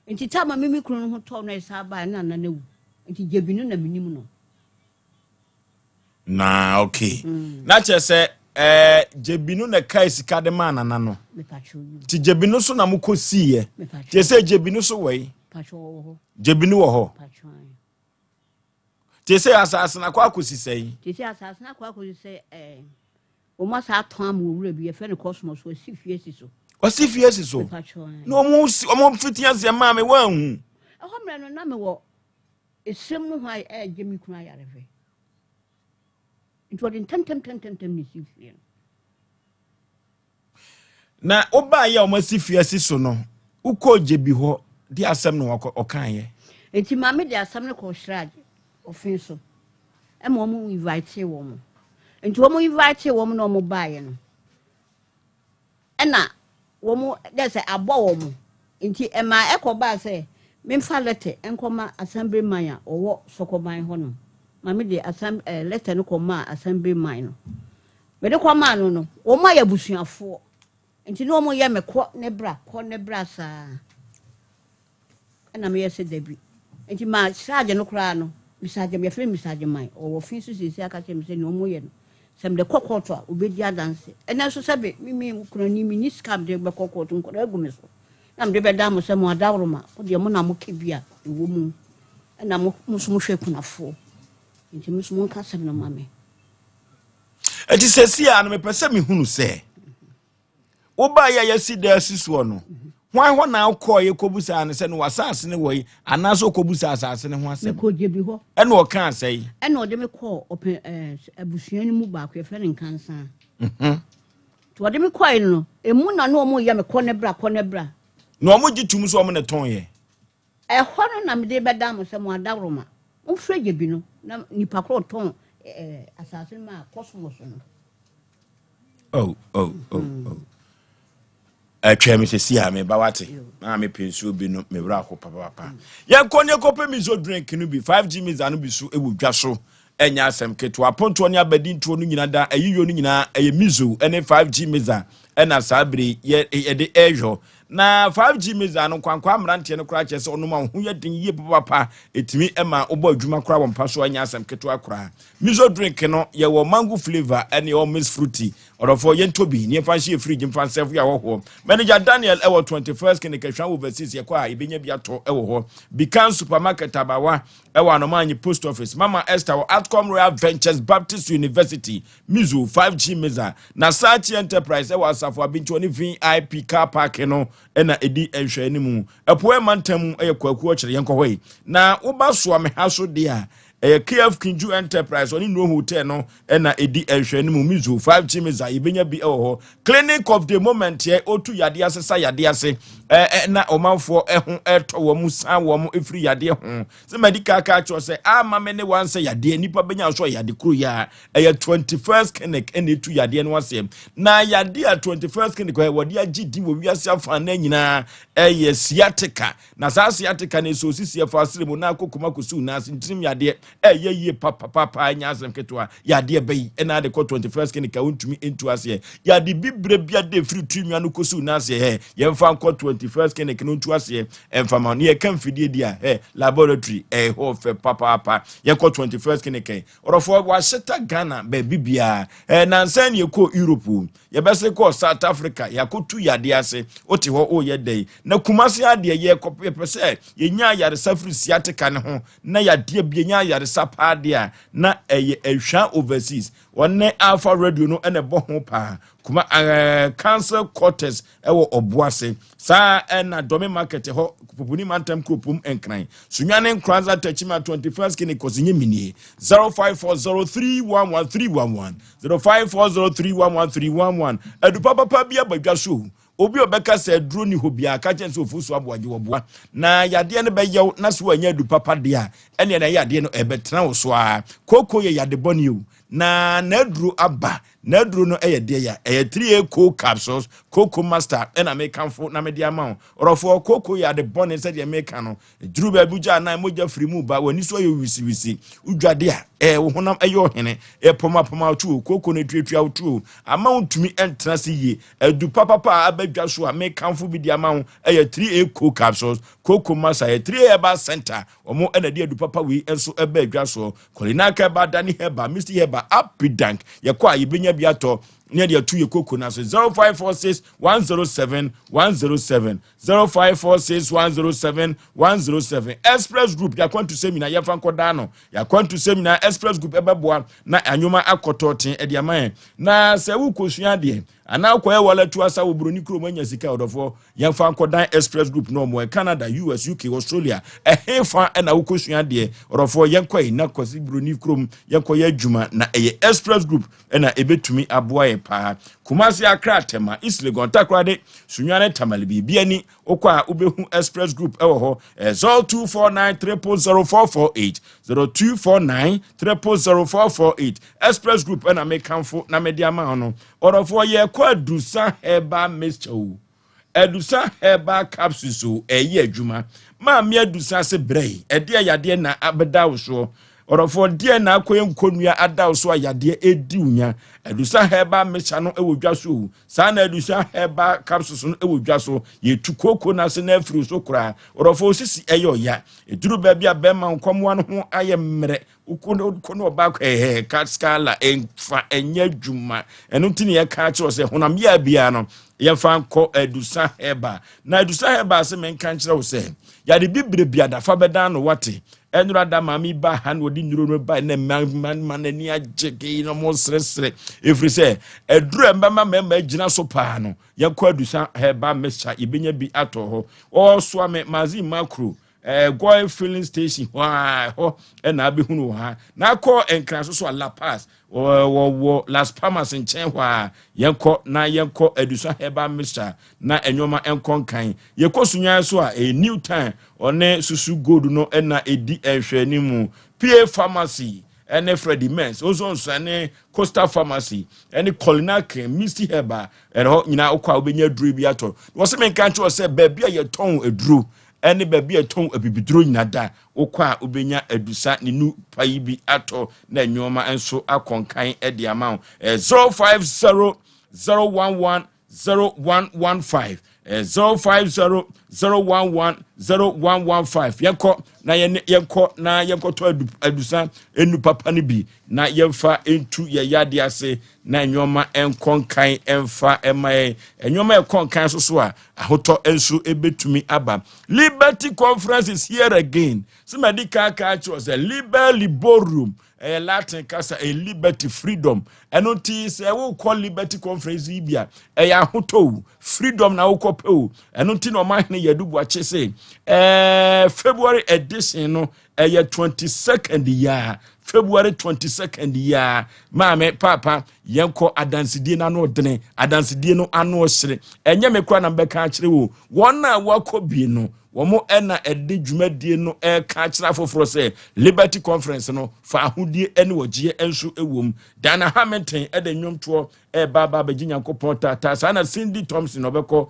Nti taama me me kunu no ho tɔɔ no a ɛsan baeɛ no nana no awu. Nti Gyebi no na menim no. Na okay. Mm. Na kyerɛ sɛ ɛɛ Gyebi no na ɛkae sika de maa nana no. Nti Gyebi no so na mokɔ siiɛ. Kyerɛ sɛ Gyebi no so wɔ yi. Gyebi no wɔ hɔ. Te sɛ asase no akɔ akɔsi sɛn? Te sɛ asase no akɔ akɔsi sɛ ɛɛ wɔn asa atɔn ama owura bi yɛfrɛ no Cosmos wɔsi fie si so. Wɔsi fie si so. Na wɔn si wɔn fiti aseɛ maa mi wɔn ahu. Ɛhɔ mmerɛ no na mi wɔ esrem no hɔ a ɛregye mi kunu ayarehwɛ nti wɔde ntɛmntɛmntɛmntɛm na esi fie no. Na wobaeɛ a wɔasi fie asi so no, wokɔɔ Gyebi hɔ de asɛm na ɔkaeɛ. Nti maame de asɛm no kɔɔ Shraj ɔfe so ɛma wɔn invitee wɔn. Nti wɔn invitee wɔn na wɔn baeɛ no, ɛna wɔn dɛ sɛ abɔ wɔn. Nti ɛmaa ɛkɔ baa sɛ memfa lɛtɛ nkɔma assembly man a ɔwɔ Sɔkɔban hɔ nom. Maame de asɛm ɛɛ lɛtɛ no kɔmaa assembly man no. Mede kɔmaa no no, wɔayɛ abusuafoɔ, nti na wɔyɛ me kɔ ne bra, kɔ ne bra saa. Ɛna meyɛ sɛ dabi. Nti ma sraagye no koraa no, Mr. Agyem, yɛfrɛ no Mr. Agyeman, ɔwɔ fi so seesei aka kyerɛ me sɛ nea wɔyɛ no, sɛ mede kɔ kɔɔto a, ɔbɛdi adanse. Ɛnɛ nso sɛbe, me me kunani, menni sika a mede bɛkɔ kɔɔto, nkwadaa agu me so. Na mede bɛda mo sɛ mo adaworoma, mo deɛ mo na moka bi a ɛwɔ mu, ɛna mo nso mohwɛ akunafoɔ. Nti mo nso monka asɛm no ma me. Enti seesei ara no mepɛ sɛ mehunu sɛ wobaeɛ a yɛasi da asi soɔ no, hwan hɔ na wokɔeɛ kɔbusaa no sɛ no w'asase no wɔ yi anaasɛ wokɔbusaa asase no ho asɛm? Mekɔɔ Gyebi hɔ. Ɛna ɔkaa sɛe? Ɛna ɔde me kɔɔ ɔpɛ ɛɛ abusua no mu baako yɛfrɛ no Nkansa. Mhm. Nti ɔde me kɔe no, emu na na wɔn yɛ me kɔ ne bra kɔ ne bra. Na wɔn gye tum sɛ wɔn na ɛtɔn yɛ. Ɛhɔ no na mede rebɛdan mo sɛ mo adaworoma. Momfrɛ gyebi no na nipa korɔ ɔtɔn ɛɛ asase no maa Kosmos no. Oh, oh, oh, hmm. oh. Ɛtwɛn me sɛsi a meba wate na mepɛ nsuo bi no me werɛ aho papaapa. Hmm. Yɛnkɔ ne yɛkɔpɛ miso drink no bi 5G misa no bi so ɛwɔ dwa so ɛnyɛ asɛm ketewa. Apontoɔ ne abadintoɔ no nyina da ayiyɔ no nyinaa ɛyɛ miso ɛne 5G misa ɛna saa bere yɛ yɛde ɛyɔ Na 5G missile no nkwankwaa mmeranteɛ no koraa kyerɛ sɛ ɔnom a wo ho yɛ den yie papapapa, ɛtumi ma wobɔ adwuma koraa wɔ mpa so a ɛnyɛ asɛm ketewa koraa. Miso drink no yɛwɔ mango flavour ɛne ɛwɔ mixed fruity. Ɔdɔfoɔ yɛntɔ bi ne yɛmfa nhyɛ yɛ fridge mfa nsɛfo yɛ ahɔhoɔ. Manager Daniel ɛwɔ 21st Kenekahwan Overseas yɛkɔ a yɛbɛnya bi atɔ ɛwɔ hɔ. Bikan Supermarket Abawa ɛwɔ Anomaanyi Post Office. Mama Esther wɔ Atcom Royal Ventures Baptist University Mizo 5G Meza na Saatchi Enterprise wɔ Asafo Abintuo ne VIP Car Park no na ɛdi nhwɛanimu. Apueɛ mantam yɛ Kwaku Ɔkyere yɛnkɔ hɔ yi. Na woba Soameha so deɛ a, ɛyɛ KF Kinju Enterprise ɔne Nnuro Hotel no na ɛdi nhwɛanimu. Mizo 5G Meza yɛbɛnya bi wɔ hɔ. Clinic of the Moment yɛ ɔtu yadeɛ ase sa yadeɛ ase na ɔmanfoɔ ho ɛtɔ wɔn san wɔn firi yadeɛ ho. Sɛ madi ka aka akyerɛ sɛ ama me ne wansɛ yadeɛ nipa bɛnya nso yade koro yi a ɛyɛ 21st clinic ɛna etu yadeɛ no aseɛ na yadeɛ a 21st clinic ɛ wɔde agye din wɔ wiase afa na nyinaa ɛyɛ sciatica na saa sciatica no ɛsɛ osisi ɛfa asere mu na akɔ kɔma kɔsiw na ase ntirim yadeɛ ɛyɛ yie papapapa ɛnyɛ asɛm ketewa yadeɛ bɛyi ɛna ade kɔ 21st clinic a wontumi ntu aseɛ yade bibire bi ade firi tiri nwa no kɔsiw na aseɛ ɛ yɛmfa nkɔ 21st clinic no ntu aseɛ ɛmfa ma ne yɛka mfidie di a ɛ laboratory ɛhɔ fɛ papaapa yɛkɔ 21st clinic ɛ Ɔdɔfoɔ wahyeta Ghana baabi biara. Eh, nansa ni yɛkɔɔ Europe o. Yɛbɛse kɔɔ South Africa, yɛakɔtu yadeɛ ase. Wote hɔ woyɛ dɛn? Na Kumasi adeɛ yɛkɔ yɛpɛ sɛ yɛnya ayaresa firi sciatica no ho na yadeɛ bi yɛnya ayaresa paa deɛ a na ɛyɛ Ahwa Overseas. Wɔne Alpha Radio no na ɛbɔ ho paa. Kuma eh, Council Quarters ɛwɔ Ɔboase. Saa ɛna Dɔme Market hɔ, Poponi Mantam Kuropom Nkran. Sunyani Nkoranza Techiman 21st Kini Kɔsi Minie 0540311311 0540311311 Adupa papa bi aba dwa so o. Obi a ɔbɛka sɛ aduro ni hɔ biara, ka kyerɛ no sɛ ofuo so aboagye wɔ boa. Na yadeɛ no bɛyɛ wo, na sɛ woannya adu papa deɛ a, ɛnneɛ na yadeɛ no ɛbɛtena wo so ara. Kooko yɛ yade bɔne o, na n'aduro aba. N'aduro no yɛ deɛ ya, ɛyɛ 3A Co capsules, Coco Master ɛna mekamfo na mede ama wo. Ɔrɔfoɔ, kooko yɛ ade bɔne sɛdeɛ meka no. Ɛduru baabi wogya anan, mogya firi mu ba, w'ani so ayɛ wisiwisi, wodwade a, ɛɛ, wo honam ɛyɛ ɔhene, ɛpɔmapɔma wo to o, kooko no ɛtuatua wo to o, ama wontumi ɛntena ase yie. Adu papapa a aba dwa so a mekamfo bi de ama wo ɛyɛ 3A Co capsules, Coco Masa, ɛyɛ 3A Herbal Center, wɔn ɛna ɛde adu papa wei nso ɛba adwa soɔ. Kɔlinaka Herbal, Dani Herbal, Misty Herbal, Apidank, yɛkɔ a yɛbɛnya bi atɔ ne yɛde atu yɛ koko no ase. 0546 107 107, 0546 107 107. Express Group, yɛakwantu sɛm nyinaa yɛmfa nkɔdaa no. Yɛakwantu sɛm nyinaa Express Group ɛbɛboa na anwoma akɔtɔ ten ɛde ama yɛn. Na sɛ wokɔsua adeɛ anaa wokɔyɛ walatu asa wɔ buroni kurom anya sika, ɔdɔfoɔ, yɛmfa nkɔdan Express Group no. Ɔmo Canada, US, UK, Australia, ɛhe fa ɛna wokɔsua adeɛ, ɔdɔfoɔ, yɛnkɔ yi na kɔsi buroni kurom yɛnkɔyɛ adwuma, na ɛyɛ Express Group ɛna ɛbɛtumi aboa yɛ paa. Kumasi, Accra, Tema, East Legon, Takoradi, Sunyani, Tamale, biribi ani wokɔ a wobɛhu Express Group ɛwɔ hɔ. 0249 000448, 0249 000448. Express Group ɛna mekamfo na mede ama wo no. Ɔdɔfoɔ, yɛkɔ Adusa Herbal Mixture o, Adusa Herbal Capsules o, ɛyɛ adwuma. Maame Adusa ase brɛ yi, ɛdeɛ yadeɛ na abɛda wo soɔ? Ɔdɔfoɔ, deɛ na akɔyɛ nkonnua ada wo so a yadeɛ ɛdi wo nya? Adusa Herbal Mixture no ɛwɔ dwa so o, saa na Adusa Herbal Capsules no ɛwɔ dwa so. Yɛtu kooko no ase na afiri so koraa. Ɔdɔfoɔ, osisi ɛyɛ ɔya, ɛduru baabi a bɛrima nkɔmmoa no ho ayɛ mmerɛ, wokɔ ne ɔbaa ɛhɛ kaskala ɛmfa ɛnyɛ adwuma. Ɛno nti ne yɛka kyerɛ sɛ honam yɛ biara no yɛmfa nkɔ Adusa Herbal. Na Adusa Herbal sɛ menka nkyerɛ wo sɛ yɛade bibire bi adafa bɛdan no wate. Ɛnora da maame ba ha na ɔde nnuro no ba na ma n'ani agye kei na ɔmo seresere, ɛfiri sɛ aduru a mbɛma mmarima agyina so paa no, yɛnkɔ Adusa Herbal Mixture, yɛbɛnya bi atɔ hɔ. Ɔsoa me Mazin Makro, Goil filling station hɔ a hɔ ɛna abɛhunu wɔ ha. Na akɔ Nkran so so a, La Paz, wɔwɔ Las Palmas nkyɛn hɔ a, yɛnkɔ na yɛnkɔ Adusa Herbal Mixture na nneɛma nkɔ nkan. Yɛkɔ Sunyan so a, ɛyɛ New Time, ɔne Susu Gold no ɛna ɛdi nhwɛani mu. Pa Pharmacy ɛne Freddie Mens Ozonso ɛne Coastal Pharmacy ɛne Colinac, Misty Herbal, ɛne hɔ nyinaa wokɔ a wobɛnya aduro bi atɔ. Wɔsɛ menka nkyerɛ sɛ baabi a yɛtɔn aduro ɛne baabi a ɛtɔn abibiduro nyina da, wokɔ a wobɛnya Adusa ne nu pa yi bi atɔ na nneɛma nso akɔnkan de ama wo. 050 011 0115, 050 011 0115. Yɛnkɔ na yɛnkɔ na yɛnkɔtɔ Adusa enu papa no bi na yɛmfa ntu yɛ yade ase na nneɛma nkɔ nkan mfa ɛma yɛn. Nneɛma ɛkɔ nkan so so a, ahotɔ nso ebetumi aba. Liberty Conference is here again. Sɛ mɛdi kaakaa kyerɛ sɛ liber liberum ɛyɛ Latin kasa, ɛyɛ liberty, freedom. Ɛno nti sɛ wokɔ Liberty Conference yi bi a, ɛyɛ ahotɔ o, freedom na wokɔ pɛ o. Ɛno nti na ɔmahene Yɛdu Buakye sɛ February edition no ɛyɛ 22nd yia, February 22nd yia. Maame, paapa, yɛnkɔ adansedie no ano ɔdene, adansedie no ano ɔhyere. Ɛnyɛ me kora na mbɛka akyerɛ wo, wɔn a wakɔ bi no, wɔn ɛna ɛde dwumadie no ɛka akyerɛ afoforɔ sɛ Liberty Conference no fa ahodie ɛne wɔgyeɛ nso ɛwɔ mu. Dana Hamilton ɛde nnwomtoɔ ɛba aba abɛgye Nyankopɔn taataa. Saa na Cindy Thompson ɔbɛkɔ,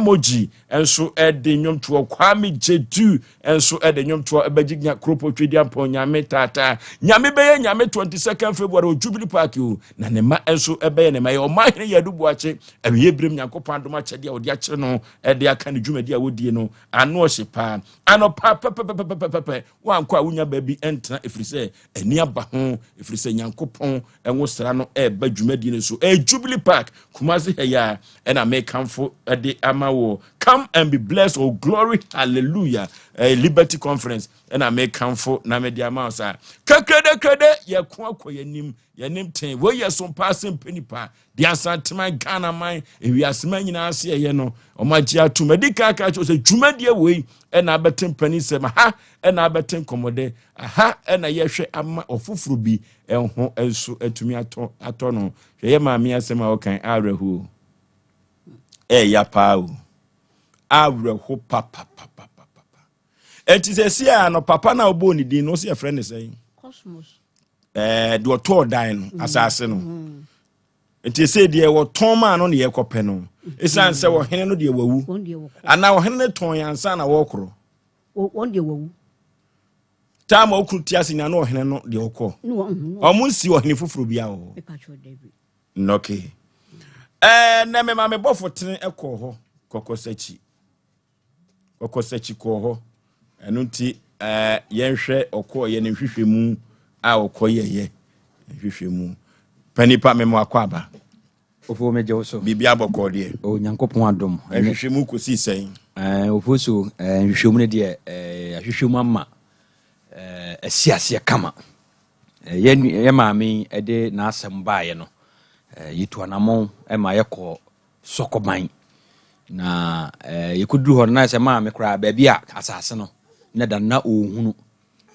mog nso ɛde nnwomtoɔ, Kwame Gyedu nso ɛde nnwomtoɔ ɛbɛgye nya kuropɔ Twediampɔn Nyame taataa. Nyame bɛyɛ Nyame 22nd February wɔ Jubilee Park o, na ne ma nso ɛbɛyɛ ne ma. Yɛ ɔmahene yɛ adu Buakye awie berem Nyankopɔn adom akyɛdeɛ a wɔde akyerɛ no ɛde aka ne dwumadi a wɔdie no ano ɔhye paa. Anɔpa pɛpɛpɛpɛpɛ wankɔ a, wonya baabi ɛntena, ɛfiri sɛ ani aba ho, ɛfiri sɛ Nyankopɔn ɛnwo sra no ɛɛba dwumadie no so. Ɛyɛ Jubilee Park, Kumase ha yi a ɛna mekamfo ɛde ama wɔ. Come and be blessed, oh glory hallelujah. Ɛyɛ Liberty Conference ɛna mekamfo na mede ama wo. Saa kakrade yɛko akɔ yɛnim yɛnim ten. Wei yɛ so paa sɛ mpɛ nipa de Asanteman, Ghana man, ewiasema nyinaa ase ɛyɛ no ɔmo agye atum adi kan aka kyerɛ sɛ dwumadie wei ɛna abɛte mpanin sɛm ha, ɛna abɛte nkɔmɔdɛ aha, ɛna yɛhwɛ ama ɔfoforɔ bi ɛho nso atumi atɔ atɔ no. Hwɛ yɛ maame asɛm a ɔkan awerɛhoɔ. Ɛɛya paa o. Awerɛho papapapapapa. Ɛnti sɛ si a no papa no a wobɔɔ ne din no, wo sɛ yɛfrɛ ne sɛn? Cosmos. Ɛɛ, deɛ ɔtɔɔ dan no, asase no. Nti sɛ deɛ wɔtɔn maa no ne yɛkɔpɛ no. Ɛsiane sɛ ɔhene no deɛ wawu. Anaa ɔhene no tɔn yɛn ansa na wɔkorɔ. Wɔn deɛ wawu. Taa ma okunu te ase nya na ɔhene no deɛ ɔkɔ. Ɔmo nsi ɔhene foforɔ bi wɔ hɔ. Nnɔke. Ɛɛ na mema me bɔfo tene kɔɔ hɔ kɔkɔsakyi. Kɔkɔsakyi kɔɔ hɔ. Ɛno nti ɛɛ yɛnhwɛ ɔkɔɔ yɛ ne nhwehwɛmu a ɔkɔ yɛyɛ nhwehwɛmu. Panipa mema akɔ aba. Ofo megye wo so. Biribi abɔkɔɔ deɛ. O Nyankopɔn adom. Nhwehwɛmu kɔsii sɛn? Ɛɛ ofo so ɛɛ nhwehwɛmu no deɛ ɛɛ ahwehwɛmu ama ɛɛ asi aseɛ kama. Ɛɛ yɛ yɛ maame yi de n'asɛm baeɛ no ɛɛ yɛtu anamɔn ma yɛkɔ Sɔkɔban. Na ɛɛ yɛkɔduru hɔ no na sɛ maame koraa baabi a asase no na da no na ɔnhunu.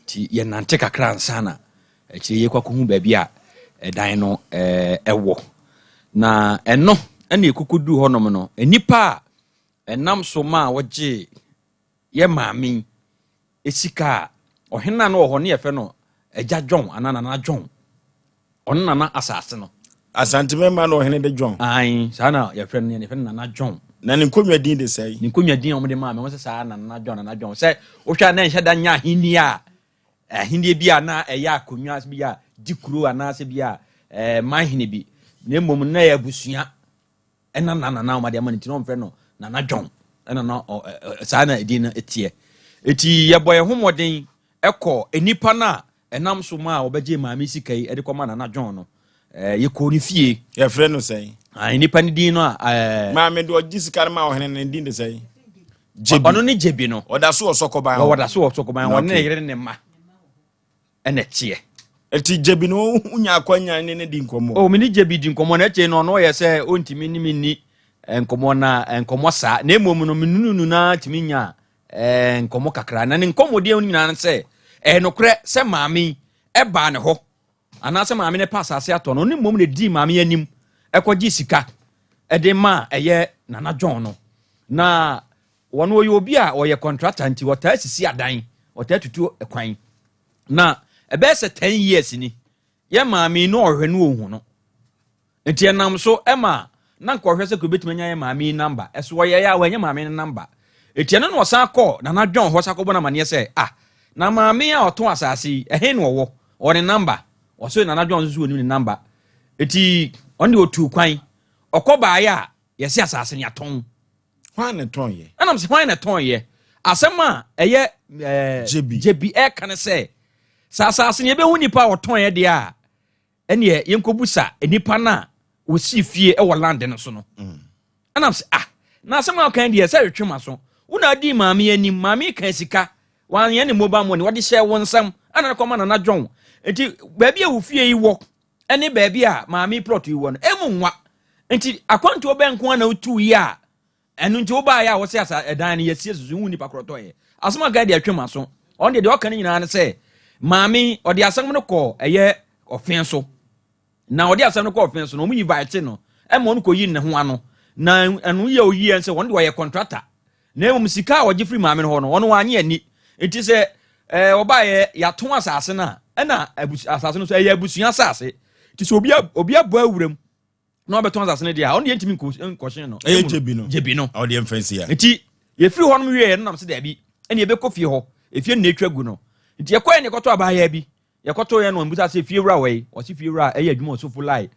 Nti yɛnante kakra ansa na akyire yɛkɔ akɔhu baabi a ɛdan no ɛwɔ. Na ɛno ɛna yɛkɔkɔduru hɔnom no, nnipa a ɛnam so maa wɔgyee yɛ maame yi sika a ɔhene a na wɔ hɔ no yɛfrɛ no Agya John anaa Nana John. Ɔno na na asase no. Asante mmarima na ɔhene de John. Ae, saa na yɛfrɛ no, yɛfrɛ no Nana John. Na ne nkonnwa din de sɛe? Ne nkonnwa din a wɔde maa me, wɔn sɛ saa Nana John, Nana John. Sɛ wohwɛ a na ɛnhyɛ da nyɛ ahenni a ahenni bi a na ɛyɛ akonnwa bi a di kuro anaasɛ bi a ɛɛ man hene bi. Na mmom na ɛyɛ abusua. Ɛna na nana wɔn de ama no nti na wɔfrɛ no Nana John. Ɛna na ɔ saa na edin no teɛ. Eti yɛbɔ yɛn ho mmɔden ɛkɔ nnipa no a ɛnam so maa wɔbɛgyee maame sika yi de kɔma Nana John no, yɛkɔɔ ne fie. Yɛfrɛ no sɛn? Ah, nnipa no din no a. Eh, maame de ɔgye sika no ma ɔhene no din de sɛn? Gyebi. Ɔno ne Gyebi no. Ɔda so wɔ Sɔkɔban hɔ. Ɔda so wɔ Sɔkɔban hɔ. Ɔne ne yere ne ne mma ɛna ɛteɛ. Ɛti Gyebi no wonya akwanya ne ne di nkɔmmɔ? Oh, me ne Gyebi di nkɔmmɔ na akyire no ɔno ɔyɛ sɛ ɔntumi ne me nni nkɔmmɔ na nkɔmmɔ saa. Na mmom no menununu no ara tumi nya ɛɛ nkɔmmɔ kakra. Na ne nkɔmmɔdie no nyinaa ne sɛ, ɛyɛ nokorɛ sɛ maame yi baa ne hɔ, anaasɛ maame no pɛ asase atɔ no, ɔno mmom na ɛdii maame yi anim kɔgye sika de maa ɛyɛ Nana John no. Na wɔn ɔyɛ obi a ɔyɛ kɔntrata nti ɔtaa sisi adan, ɔtaa tutu kwan. Na ɛbɛyɛ sɛ 10 years ni, yɛ maame yi na ɔhwɛ no ɔhu no. Nti ɛnam so ma na nka ɔhwɛ sɛ obetumi anya yɛ maame yi namba. Ɛso ɔyɛe a wanya maame no namba. Eti ɛno na ɔsan kɔɔ Nana John hɔ san kɔbɔ no amaneɛ sɛ, ah, na maame a ɔtɔn asase yi, ɛhe na ɔwɔ? Ɔwɔ ne namba. Ɔse Nana John nso so onim ne namba. Eti ɔno deɛ otuu kwan. Ɔkɔ baeɛ a, yɛse asase no yɛatɔn. Hwan na ɛtɔn yɛ? Ɛnam sɛ hwan na ɛtɔn yɛ? Asɛm a ɛyɛ ɛɛ Gyebi. Gyebi ɛka ne sɛ, sɛ asase no yɛbɛhu nipa a ɔtɔn yɛ deɛ a, ɛneɛ yɛnkɔbusa nnipa no a wɔsii fie wɔ land no so no mm. ɛnam sɛ ah na asɛm a wokan deɛ sɛ retwe ma so wo na adi maame anim maame ka sika wanyɛ ne mobile money wɔde hyɛ wo nsam ɛna no kɔma nana dwɔn nti baabi a wo fie yi wɔ ɛne baabi a maame plot yi wɔ no ɛmu nwa nti akwantuo bɛn nko na wotu yi a Ɛno nti wobaeɛ a wose asa ɛdan no yɛasie so so nhu nipa korɔ tɔeɛ. Asɛm a ɔkae deɛ ɛtwe m'aso. Ɔno deɛ deɛ ɔka no nyinaa ne sɛ maame yi ɔde asɛm no kɔɔ ɛyɛ ɔfe so. Na ɔde asɛm no kɔɔ ɔfe so no wɔn invite no ɛma ɔno kɔyi ne ho ano. Na ɛno yɛ oyiɛ sɛ wɔn deɛ ɔyɛ contractor. Na mmom sika a ɔgye firi maame no hɔ no ɔno wanye ani. Nti sɛ ɛɛ ɔbaeɛ yɛato asase no a ɛna asase no so ɛyɛ abusua asase. Nti sɛ obi obi abɔ awuram na ɔbɛtɔn asase no deɛ a ɔno deɛ ntumi nkɔhye no. Ɛyɛ gyebi no. Gyebi no. Ɔdeɛ mfa nsi ya. Nti yɛfiri hɔ nom wieɛ no nam sɛ daabi ɛne yɛbɛkɔ fie hɔ efie no na ɛtwa gu no. Nti yɛkɔɛ ne yɛkɔtɔ abaayaa bi yɛkɔtɔ yɛ no ɔmbusa sɛ fie wura wɔ yi ɔse fie wura ɛyɛ adwuma ɔsofo lai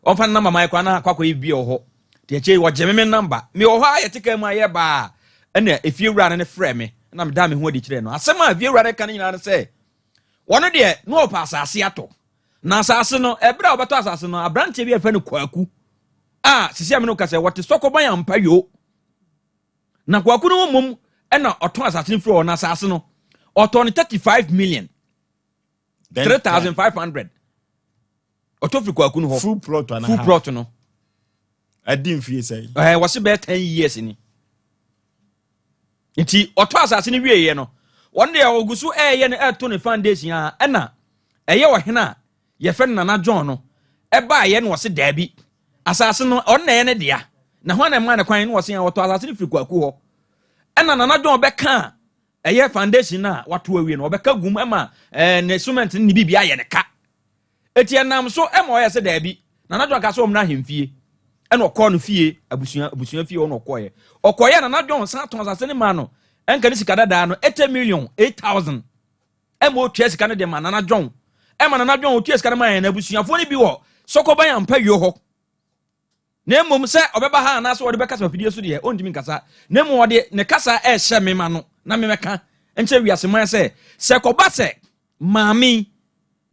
ɔmfa ne namba ma yɛ koraa na akɔ akɔyɛ bi wɔ hɔ. Nti akyire wɔgye me me namba mewɔ hɔ a yɛte kaa mu a yɛbaa ɛna efie wura no ne frɛ me na medaa me ho adi kyerɛ no. Asɛm a efie wura no ka no nyinaa ne sɛ wɔno deɛ na ɔpɛ asase atɔ. Na asase no, ɛberɛ a wɔbɛtɔ asase no, aberanteɛ bi a yɛfrɛ no Kwaku a sisi a me ne wo kasa wɔte Sɔkɔban ampa yoo. Na Kwaku no mmom ɛna ɔtɔn asase no firi hɔ na asase no ɔtɔn no 35 million 3500 ɔtɔ firi Kwaku no hɔ. Full plot ana? Full plot no. Adi mfie sɛn? Ɛɛ wɔsi bɛyɛ 10 years ni. Nti ɔtɔ asase no wieɛ no, wɔn deɛ ɔgu so ɛreyɛ no ɛreto ne foundation a ɛna ɛyɛ ɔhene a yɛfrɛ no Nana John no ɛbaeɛ na ɔse daabi asase no ɔno na ɛyɛ ne dea Na hwan na ɛmaa no kwan na ɔse ɔtɔ asase no firi Kwaku hɔ? Ɛna Nana John bɛkaa ɛyɛ foundation no a wato awie no, ɔbɛka gum ɛma ɛɛ ne cement ne ne biribi ayɛ ne ka. Eti ɛnam so ɛma ɔyɛ sɛ daabi. Nana John ka sɛ ɔmmra ahemfie. Ɛna ɔkɔɔ no fie, abusua abusua fie hɔ na ɔkɔɔyɛ. Ɔkɔɔyɛ Nana John san tɔn asase no maa no, ɛnka ne sika dadaa no, 80 million 8000. Ɛma otua sika no de ma Nana John. Ɛma Nana John otua sika no ma yɛn abusuafoɔ no bi wɔ Sɔkɔban Ampawio hɔ. Na mmom sɛ ɔbɛba ha anaasɛ ɔde bɛkasa afidie so deɛ, ɔntumi nkasa. Na mmom ɔde ne kasa rehyɛ me ma no na memɛka nkyerɛ wiase man sɛ, sɛ kɔba sɛ maame yi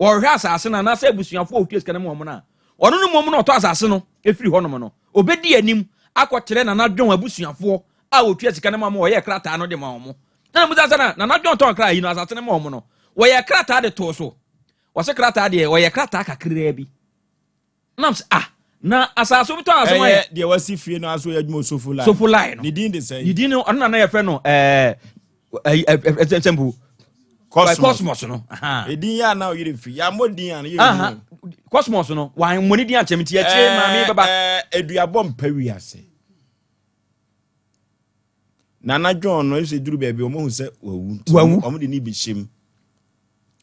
ɔrehwɛ asase no anaasɛ abusuafoɔ a ɔtua sika no ma wɔn no a, ɔno no mmom na ɔtɔ asase no firi hɔnom no, ɔbɛdi anim akɔkyerɛ Nana John abusuafoɔ a ɔtua sika no ma wɔn, ɔyɛɛ krataa no de ma wɔn. Na musa sɛ na Nana John tɔn kra yi no asase no ma wɔn no, wɔyɛ krataa de too so. Wɔse krataa deɛ, wɔyɛ krataa kakraa bi. Nam sɛ ah na asase obi tɔn asɛm ayɛ. Ɛyɛ deɛ wasi fie no aso yɛ adwuma sofo line. Sofo line no. Ne din de sɛn? Ne din no ɔno na na yɛfrɛ no ɛɛ ɛɛ ɛsɛmpo. Cosmos. Cosmos no. Edin yɛ ana oyere fi. Yɛ amɔ din ana yɛ hu. Cosmos no wɔn mmɔ ne din akyɛm nti akyire maame bɛba. Ɛɛ eduabɔ mpa wiase. Nana John no ɛsɛ duru baabi wɔn ahu sɛ wawu nti wɔn de ne bi hyɛm.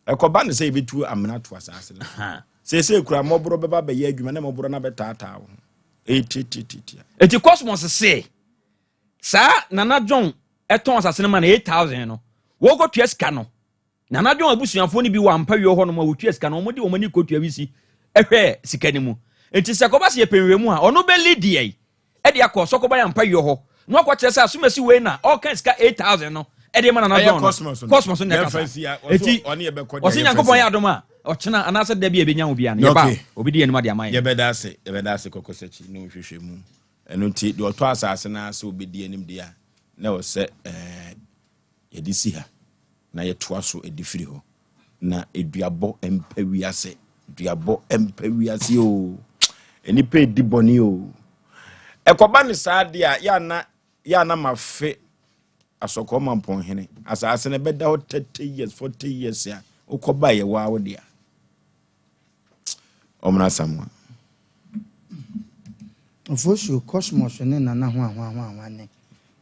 Ɛkɔba no sɛ yɛbɛtu amena ato asase no so. Seesei kura mmɔborɔ bɛba bɛyɛ adwuma na mmɔborɔ no abɛtaataa wo ho. Ɛyɛ tiatiatia. Eti Cosmos se saa Nana John tɔn asase no ma no 8000 no, wɔkɔtua sika no. Nana John abusuafoɔ no bi wɔ Ampawio hɔnom a wɔtua sika no, wɔde wɔn ani kɔtua wisi hwɛɛ sika no mu. Enti sɛ ɛkɔba sɛ yɛpɛ nhwɛmu a, ɔno bɛ lead yɛn de akɔ Sɔkɔban Ampayɔ hɔ na wakɔkyerɛ sɛ asomasi wei na ɔreka sika 8000 no de ma Nana John no. Cosmos no. Cosmos no na ɛkasa. Eti ɔse Nyankopɔn yɛ adom a ɔkyena anaasɛ da bi a ɛbɛnya ho biara no yɛba a obi di anim ade ama yɛn. Yɛbɛda ase, yɛbɛda ase Kɔkɔsakyi ne wo nhwehwɛmu. Ɛno nti deɛ ɔtɔ asase no ara sɛ ɔbɛdi anim deɛ a na ɛwɔ sɛ ɛɛ Yɛde si ha na yɛtoa so de firi hɔ. Na duabɔ mpa wiase. Duabɔ mpa wiase o. Nnipa edi bɔne o. Ɛkɔba ne saa deɛ a yɛ ana yɛ ana mafe asɔkɔɔ mampɔnhene. Asaase no ɛbɛda hɔ 30 years 40 years a wokɔba yɛ waa wo dea. Ɔmena Asamoah. Ofosuo, Cosmos ne Nana hwahwahwahwa ne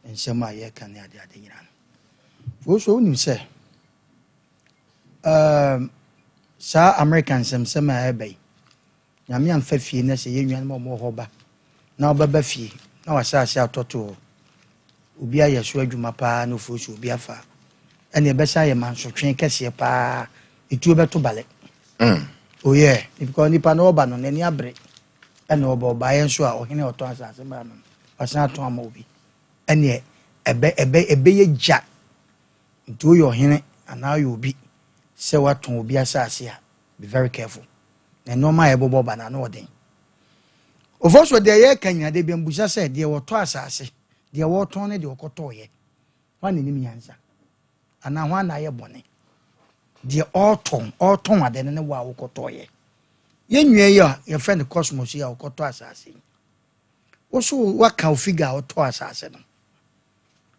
nsɛm a yɛreka ne adeade nyinaa no. Ofosuo, wonim sɛ um, saa Amerika nsɛmsɛm a ɛreba yi, Nyame amfa fie na sɛ yɛn nuanom a wɔwɔ hɔ ba na wɔbɛba fie na wɔasase atɔto hɔ, obi ayɛ so adwuma paa na Ofosuo obi afa a, ɛnna ɛbɛsa ayɛ mansotwe kɛseɛ paa, etuo bɛto balɛ. Mm. Oh yeah, because nipa no ɔba no n'ani abere ɛna ɔba ɔbaeɛ nso a ɔhene a ɔtɔn asase maa no no wasan atɔn ama obi ɛneɛ ɛbɛ ɛbɛ ɛbɛyɛ gya nti woyɛ ɔhene anaa woyɛ obi sɛ watɔn obi asase a be very careful na nneɛma a ɛbobɔ ba no ano ɔden ofo so deɛ yɛreka nyina deɛ bɛmbusa sɛ deɛ wɔtɔ asase deɛ wɔtɔn ne deɛ ɔkɔtɔɔyɛ hwan na nim nyansa Anaa hwan na ayɛ bɔne? Deɛ ɔretɔn, ɔretɔn ade no ne wo a wokɔtɔeɛ. Yɛn nua yi a yɛfrɛ no Cosmos yi a ɔkɔtɔ asase yi, wo so woaka wo figure a wotɔ asase no.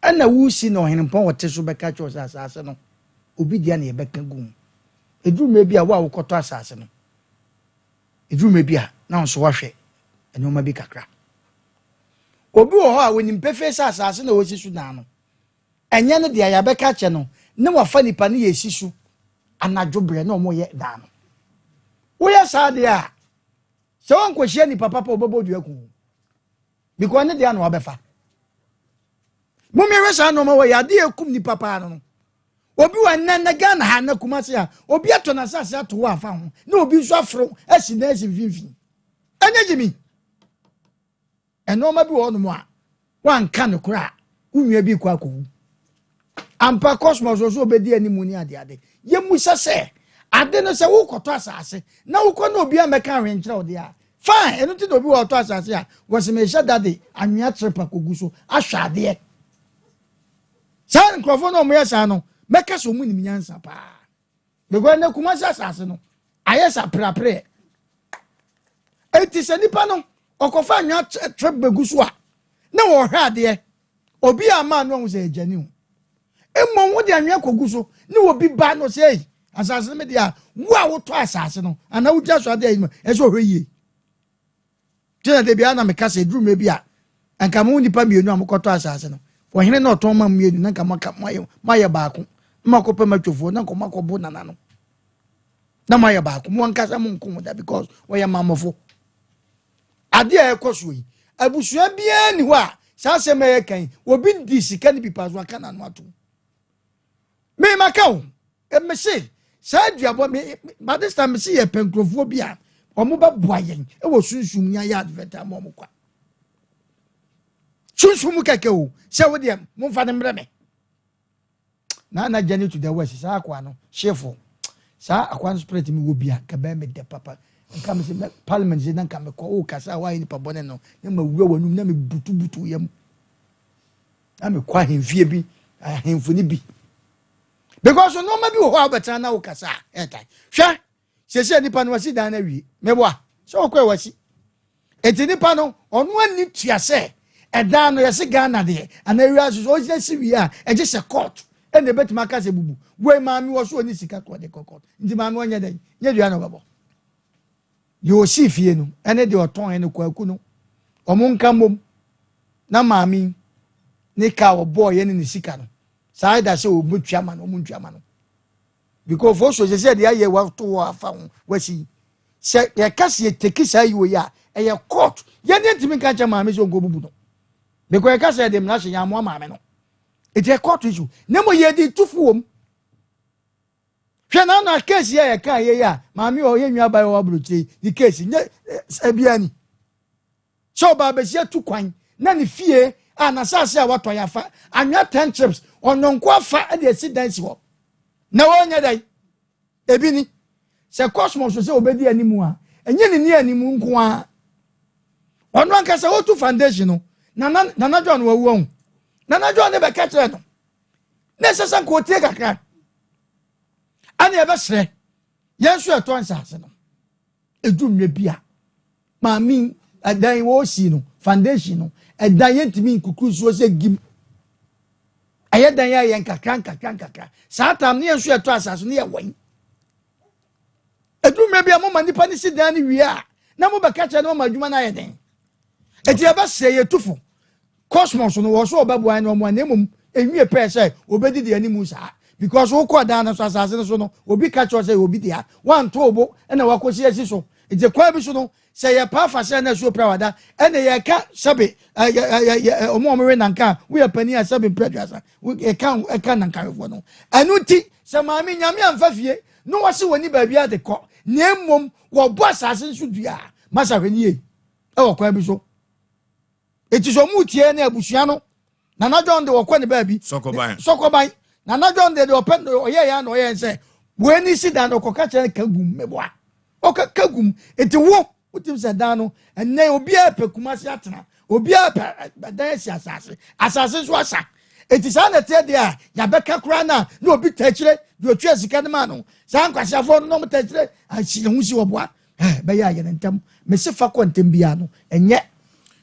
Ɛna wosi na ɔhenempɔn ɔte so bɛka kyerɛ sɛ asase no, obi deɛ na yɛbɛka gu mu. Ɛduru mmerɛ bi a wo a wokɔtɔ asase no, ɛduru mmerɛ bi a na wo nso woahwɛ nneɛma bi kakra. Obi wɔ hɔ a onim pefee sɛ asase na ɔresi so dan no, Ɛnyɛ no deɛ yɛabɛka akyɛ no ne wafa nipa ne yɛsi so anadwo berɛ na wɔyɛ dan no. Woyɛ saa deɛ a, sɛ woankɔhyia nipa papa ɔbɛbɔ dua ku wo because ne deɛ na wabɛfa. Mommɛhwɛ saa nneɛma wɔ yɛ adeɛ ɛkum nipa paa no no. Obi wɔ nnɛ nnɛ Ghana ha nnɛ Kumasi ha obi atɔ n'asase ato hɔ afa ho na obi nso aforo asi dan asi mfimfini. Ɛnyɛ gyimi. Nneɛma bi wɔ hɔnom a, woanka nokorɛ a, wo nua bi rekɔ akɔwu. Ampa, Cosmos wɔ so ɔbɛdi anim ne adeade. Yɛmmisa sɛ, ade no sɛ wokɔtɔ asase na wokɔ na obi ammɛka ahwee nkyerɛ wo deɛ a, fine, ɛno nti na obi wɔ ɔtɔ asase a, wɔse mehyɛ da de anwea trepa kɔgu so ahwɛ adeɛ. Saa nkurɔfoɔ no a wɔyɛ saa no, mɛka sɛ wɔn nim nyansa paa. Because ɛnɛ Kumasi asase no ayɛ sɛ apereapereɛ. Eti sɛ nipa no ɔkɔfa anwea trip bɛgu so a na wɔhwɛ adeɛ obi a maa no ahu sɛ ɛgya ni o. Mmom wode anwea kɔgu so ne obi ba no sɛ ei asase no me deɛ a wo a wotɔ asase no anaa wogyina so adeɛ ayi no ɛsɛ ɔhwɛ yie. Nti na da biara na meka sɛ ɛduru mmerɛ bi a Anka mo nnipa mmienu a mokɔtɔ asase no, ɔhene na ɔtɔn ma mmienu na nka moaka moayɛ moayɛ baako na moakɔpɛ matwofoɔ na nka moakɔbo nana no na moayɛ baako. Mo ankasa mo nko ho da because wɔyɛ mammɔfo. Adeɛ a ɛkɔ soɔ yi, abusua biara ni hɔ a saa asɛm a yɛka yi, obi di sika no bi pa so aka n'ano atom. Me maka o, mese saa aduabɔ me by this time mese yɛpɛ nkurɔfoɔ bi a wɔn bɛboa yɛn wɔ sunsum ni ayɛ advert ama wɔn kwa. Sunsum mu kɛkɛ o, sɛ wo deɛ momfa no mmerɛ me. Na na journey to the west saa akoa no hyefo saa akoa no spirit mi wɔ bi a nka bɛyɛ me dɛ papa nka me sɛ parliament sɛ na nka mekɔ o kasa a woayɛ nipa bɔne no na mawura w'anum na mebutubutu yam na mekɔ ahemfie bi ahemfo no bi because nneɛma bi wɔ hɔ a wobɛtena na wokasa a ɛtae hwɛ Seesei nipa no wasi dan no awie. Meboa sɛ ɔkɔɛ wasi. Eti nipa no ɔno ani tua sɛ ɛdan no yɛse Ghana deɛ anaa wiase so ɔgyina si wie a ɛgye sɛ court ɛna ebetumi aka sɛ bubu. Wei maame wɔ so ɔni sika kɔ de kɔ court. Nti maame ɔnyɛ dɛn? Nyɛ dua na ɔbɛbɔ. Deɛ ɔsii fie no ɛne deɛ ɔtɔn ɛne kwaku no ɔmo nka mmom na maame yi ne ka ɔbɔɔ yɛ ne ne sika no saa ɛda sɛ ɔmo tua ma no ɔmo ntua ma no. Because for so sɛ sɛ deɛ ayɛ wato hɔ afa ho wasi sɛ yɛka sɛ yɛteki saa yiwo yi a ɛyɛ court yɛn ne ntumi nka nkyɛn maame sɛ ɔnkɔ bubu no because yɛka sɛ yɛde mmara hyɛ yɛn amoa maame no ɛti yɛ court issue na mmom yɛde tufo wɔ mu hwɛ na na case yɛ yɛka yɛ yi a maame ɔyɛ nua ba yɛ wɔ aburokyire ne case nyɛ ɛbia ni Sɛ ɔbaa basia tu kwan na ne fie a n'asase a watɔ yɛ afa anwea ten trips ɔnyɔnko afa de asi dan si hɔ na wɔnyɛ dɛn ebi ni sɛ cosmos sɛ obedi anim a ɛnyɛ ne ni anim nko ara ɔno ankasa otu foundation no nana nana john wawu ɔho nana john ne bɛka kyerɛ no na ɛsɛ sɛ nka otie kakra ɛne ɛbɛsrɛ yɛn nso ɛtɔ nsase no Edu mmerɛ bi a, maame yi, ɛdan yi wɔresi no, foundation no, ɛdan yɛntumi nkukuru nsuo sɛ gim. Ɛyɛ dan yɛ yɛ nkakra nkakra nkakra. Saa tam ne yɛn nso yɛtɔ asase no yɛ wɔn. Edu mmerɛ bi a moma nipa no si dan no wie a, na mobɛka kyerɛ no mama adwuma no ayɛ den. Eti yɛbɛsrɛ yɛ tufo. Cosmos no wɔ so ɔbɛboa ne ɔmoa na mmom enwie pɛɛ sɛ obedi deɛ anim saa because wokɔ dan no so asase no so no obi ka kyerɛ sɛ obi dea wanto wo bo na wakɔsi asi so nti kwan bi so no sɛ yɛ paa fa sɛ na asuo pɛ wada ɛna yɛka sɛbe ɔmo ɔmo we nanka a woyɛ panin a sɛbe mpɛ aduasa yɛka ɛka nankawefoɔ no ɛno nti sɛ maame nyame amfa fie na wɔse wɔni baabi ade kɔ na mmom wɔbɔ asase nso dua a masa hwɛ ne yie ɛwɔ kwan bi so Eti sɛ ɔmo tie ne abusua no, Nana John de ɔkɔ ne baabi. Sɔkɔban. Sɔkɔban. Nana John de deɛ ɔpɛ ɔyɛ yɛ na ɔyɛ sɛ wei ne si dan no ɔkɔka kyerɛ no ka gum meboa. Ɔka ka gum. Eti wo wotim sɛ dan no ɛnɛ obiara pɛ Kumasi atena. Obiara pɛ dan asi asase. Asase nso asa. Eti saa na ɛteɛ deɛ a yɛabɛka koraa na na obi ta akyire deɛ otua sika no maa no. Saa nkwaseafoɔ no na ɔmo ta akyire asi ne ho si ɔboa. Eh, bɛyɛ ayɛ no ntɛm mese fa kɔ ntɛm biara no ɛnyɛ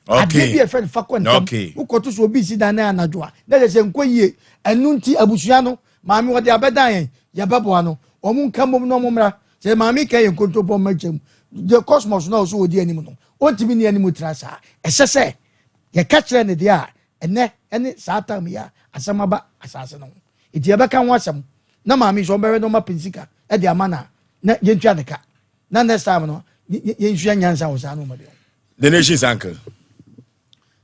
adeɛ bi a ɛfɛ no fa kɔ ntɛm wokɔto so obi si dan na anadwo a na ɛsɛ sɛ nkɔ yie ɛno nti abusua no maame wɔde abɛdan yɛn yɛbɛboa no wɔn nka mmom na wɔn mmra sɛ maame ka yɛn nkontompɔ mma kyɛm the cosmos na ɔso wɔdi anim no ɔntumi ni anim tena saa ɛsɛ sɛ yɛka kyerɛ ne deɛ a ɛnɛ ɛne saa tam yi a asɛm aba asase no ho nti yɛbɛka ho asɛm na maame sɛ ɔmbɛhwɛ na ɔma pensika ɛde ama na na yɛntua ne ka na next time no yɛnsua nyansa wɔ saa nneɛma bi ho. The nation's uncle.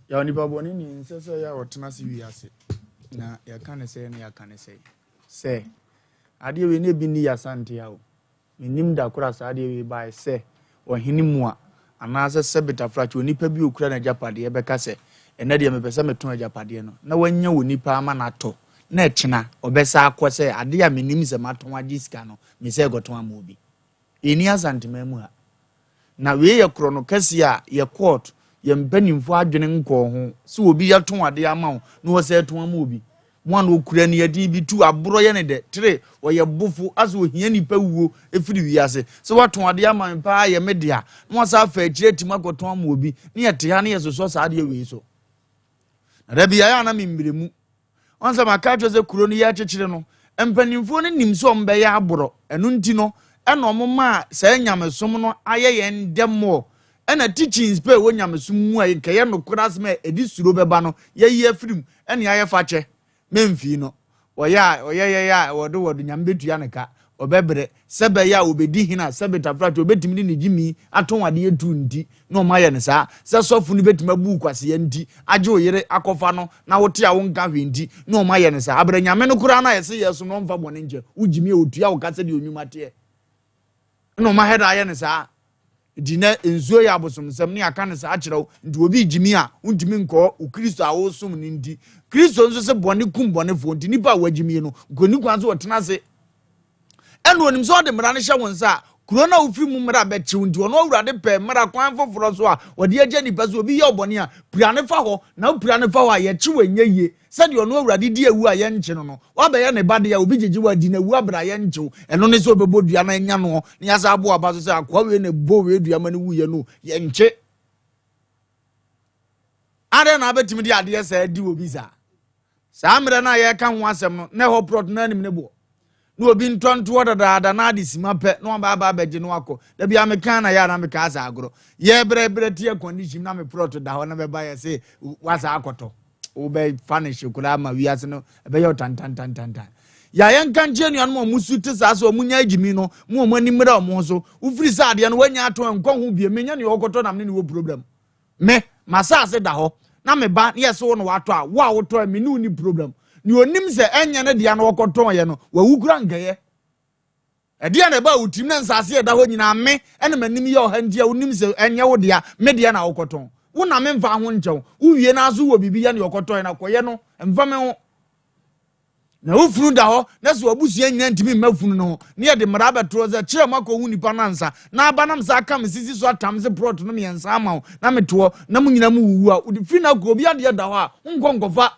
Yɛ onipa bɔne ni nsɛ sɛ yɛ a ɔtena ase wiase na yɛka ne sɛ na yɛaka ne sɛ sɛ adeɛ wei na ebi nni yasante a o menim da koro a saa adeɛ wei bae sɛ ɔhene mu a anaasɛ sɛ betafrakye onipa bi okura n'agyapadeɛ bɛka sɛ ɛnɛ deɛ mepɛ sɛ metɔn agyapadeɛ no na wanya onipa ama no atɔ na ɛkyena ɔbɛsa akɔ sɛ adeɛ a menim sɛ matɔn agye sika no mesɛ ɛkɔtɔn ama obi Ɛnni Asanteman mu ha. Na wei yɛ korɔno kɛseɛ a yɛ court, yɛn mpanimfoɔ adwene nkɔɔ ho sɛ obi yɛtɔn adeɛ ama wo na wɔsɛ ɛtɔn ama obi. Mo a na ɔkura aniɛden bi tu aborɔ yɛ ne dɛ tere ɔyɛ bofo asɛ ohia nipa wuo ɛfiri wiase sɛ watɔn adeɛ ama me paa yɛ me dea na wasa afa akyire atim akɔtɔn ama obi ne yɛte ha ne yɛsosɔ saa adeɛ wei so. Na da bi ayɛ a na memmerɛ mu Wɔn sɛ maka akyerɛ sɛ kuro no yɛrekyekyere no, mpanimfoɔ no nim sɛ wɔbɛyɛ aborɔ. Ɛno nti no, ɛna wɔn maa saa nyamesom no ayɛ yɛn dɛ mɔ. Ɛna teachings pɛ ɛwɔ nyamesom mu a nkɛyɛ nokorɛ asɛm a ɛde suro bɛba no yɛyi afiri mu ɛne ayɛ fakyɛ. Memfii no. Ɔyɛ a ɔyɛ yɛyɛ a wɔde wɔde Nyame bɛtua no ka. Ɔbɛbrɛ. Sɛ bɛyɛ a ɔbɛdi hene a sɛbe tafrakye ɔbɛtumi de ne gyimi atɔn adeɛ tu nti na ɔma yɛ no saa. Sɛ sɔfo no bɛtumi abu wo kwasea nti agye wo yere akɔfa no na wote a wonka hwee nti na ɔma yɛ no saa. Abrɛ Nyame no koraa no a yɛse yɛsom no ɔmfa bɔne nkyɛ wo gyimi a ɔtua wo ka sɛdeɛ onwuma teɛ. Na ɔma hɛda ayɛ no saa. Nti nɛ nsuo yɛ abosomsɛm ne yɛaka no saa kyerɛ wo nti obi gyimi a wontumi nkɔɔ wo Kristo a wosom no nti. Kristo nso se bɔne kum bɔnefoɔ nti nipa a wagyimie no nkɔni kwan sɛ ɔtena ase. Ɛna onim sɛ ɔde mmara no hyɛ wo nsa a kuro no a wofiri mu mmara bɛkye wo nti ɔno Awurade pɛɛ mmara kwan foforɔ so a ɔde agya nipa sɛ obi yɛ ɔbɔne a pira no fa hɔ na wopira no fa hɔ a yɛkye wo ɛnyɛ yie. Sɛdeɛ ɔno Awurade di awu a yɛnkye no no, woabɛyɛ ne ba deɛ a, obi gyegye wo adi no awu abrɛ a yɛnkye wo. Ɛno ne sɛ ɔbɛbɔ dua na anya noɔ, na yɛasan abɔ aba so sɛ akoa wei na ɛbɔɔ wei dua ma no wuiɛ no, yɛnkye. Adɛn na abɛtumi de adeɛ saa adi obi saa? Saa mmerɛ no a yɛreka ho asɛm no, na ɛhɔ prɔt no anim ne boɔ. Na obi ntɔ ntoɔ dadaada na ade sima pɛ na waba aba abɛgye no akɔ. Da bia meka na yɛ a na meka asa agorɔ. Yɛbrɛbrɛ te air condition na me prɔt da hɔ na bɛba yɛ se wasa akɔtɔ. Wobɛfa no hye koraa ma wiase no ɛbɛyɛ ɔtantantantantan. Yɛ a yɛnka nkyerɛ nuanom a wɔn su te saa sɛ wɔn nya agyimi no mo wɔn ani mmra wɔn ho so. Wofiri sɛ adeɛ no wanya atɔn nkɔ ho bie menyɛ nea ɔkɔtɔ na me ne wɔ problem. Me, m'asase da hɔ, na me ba, na yɛse wo na watɔ a, wo a wotɔɛ, me ne wo ni problem. Nea onim sɛ ɛnyɛ ne dea na ɔkɔtɔn yɛ no, wawu kura nkɛyɛ. Ɛdeɛ na ɛbaa wo tirim na nsase a ɛda hɔ nyinaa me ɛna m'anim yɛ ɔha nti a wonim sɛ ɛnyɛ wo dea, me deɛ na wokɔtɔn. Wo na memfa ho nkyɛ wo. Wowie na nso wɔ biribi yɛ nea ɔkɔtɔn na kɔyɛ no, mfa me ho. Na wo funu da hɔ, na sɛ w'abusua nyinaa ntumi mma funu no ho, na yɛde mmara abɛto hɔ sɛ kyerɛ mo akɔhu nipa no ansa, na aba na mesa aka me sisi so atam se prɔt no mmiɛnsa ama wo, na mete hɔ, na mo nyinaa mo wuwu a, wode firi no akɔ obi adeɛ da hɔ a, wonkɔ nkɔfa.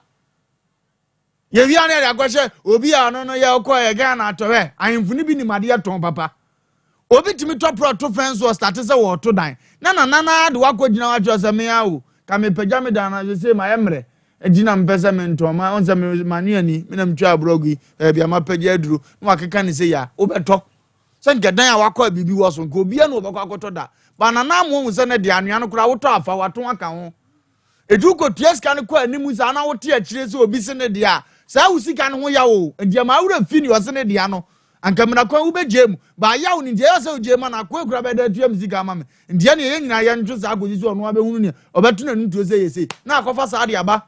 Yɛwia no yɛde akɔhyɛ obi a ɔno no yɛ ɔkɔ yɛ Ghana atɔhwɛ, ahemfo no bi nim adeɛ tɔn papa. Obi tumi tɔ prɔt to fɛn so ɔstate sɛ wɔɔto dan na nana no ara de wakɔ gyina hɔ akyerɛ sɛ me ara o ka mepagya me dan no sesei mayɛ mmerɛ nti na mepɛ sɛ mentɔn ma ɔn sɛ me manwe ani me na metwa aborɔgo yi baabi a mapagya aduro na wakeka ne sɛ ya wobɛtɔ sɛ nka dan a wakɔ a biribi wɔ so nka obia na wɔbɛkɔ akɔtɔ da ba nana amoa hu sɛ ne deɛ anwea no koraa wotɔ afa wato aka ho Enti wokotua sika no kɔ anim saa na wote akyire sɛ obi se ne dea a, saa wo sika no ho yaw o. Enti ɛma wo werɛ fi nea ɔse ne dea no. Anka mmara kwan wobɛgyae mu. But yaw no nti ɛyɛ sɛ wogyae ma no akoa kura bɛda atua me sika ama me. Nti ɛneɛ yɛn nyinaa yɛntwe saa kɔsi sɛ ɔno ara bɛhunu nea ɔbɛto n'anim tuo sɛ ɛyɛ sei na akɔfa saa de aba.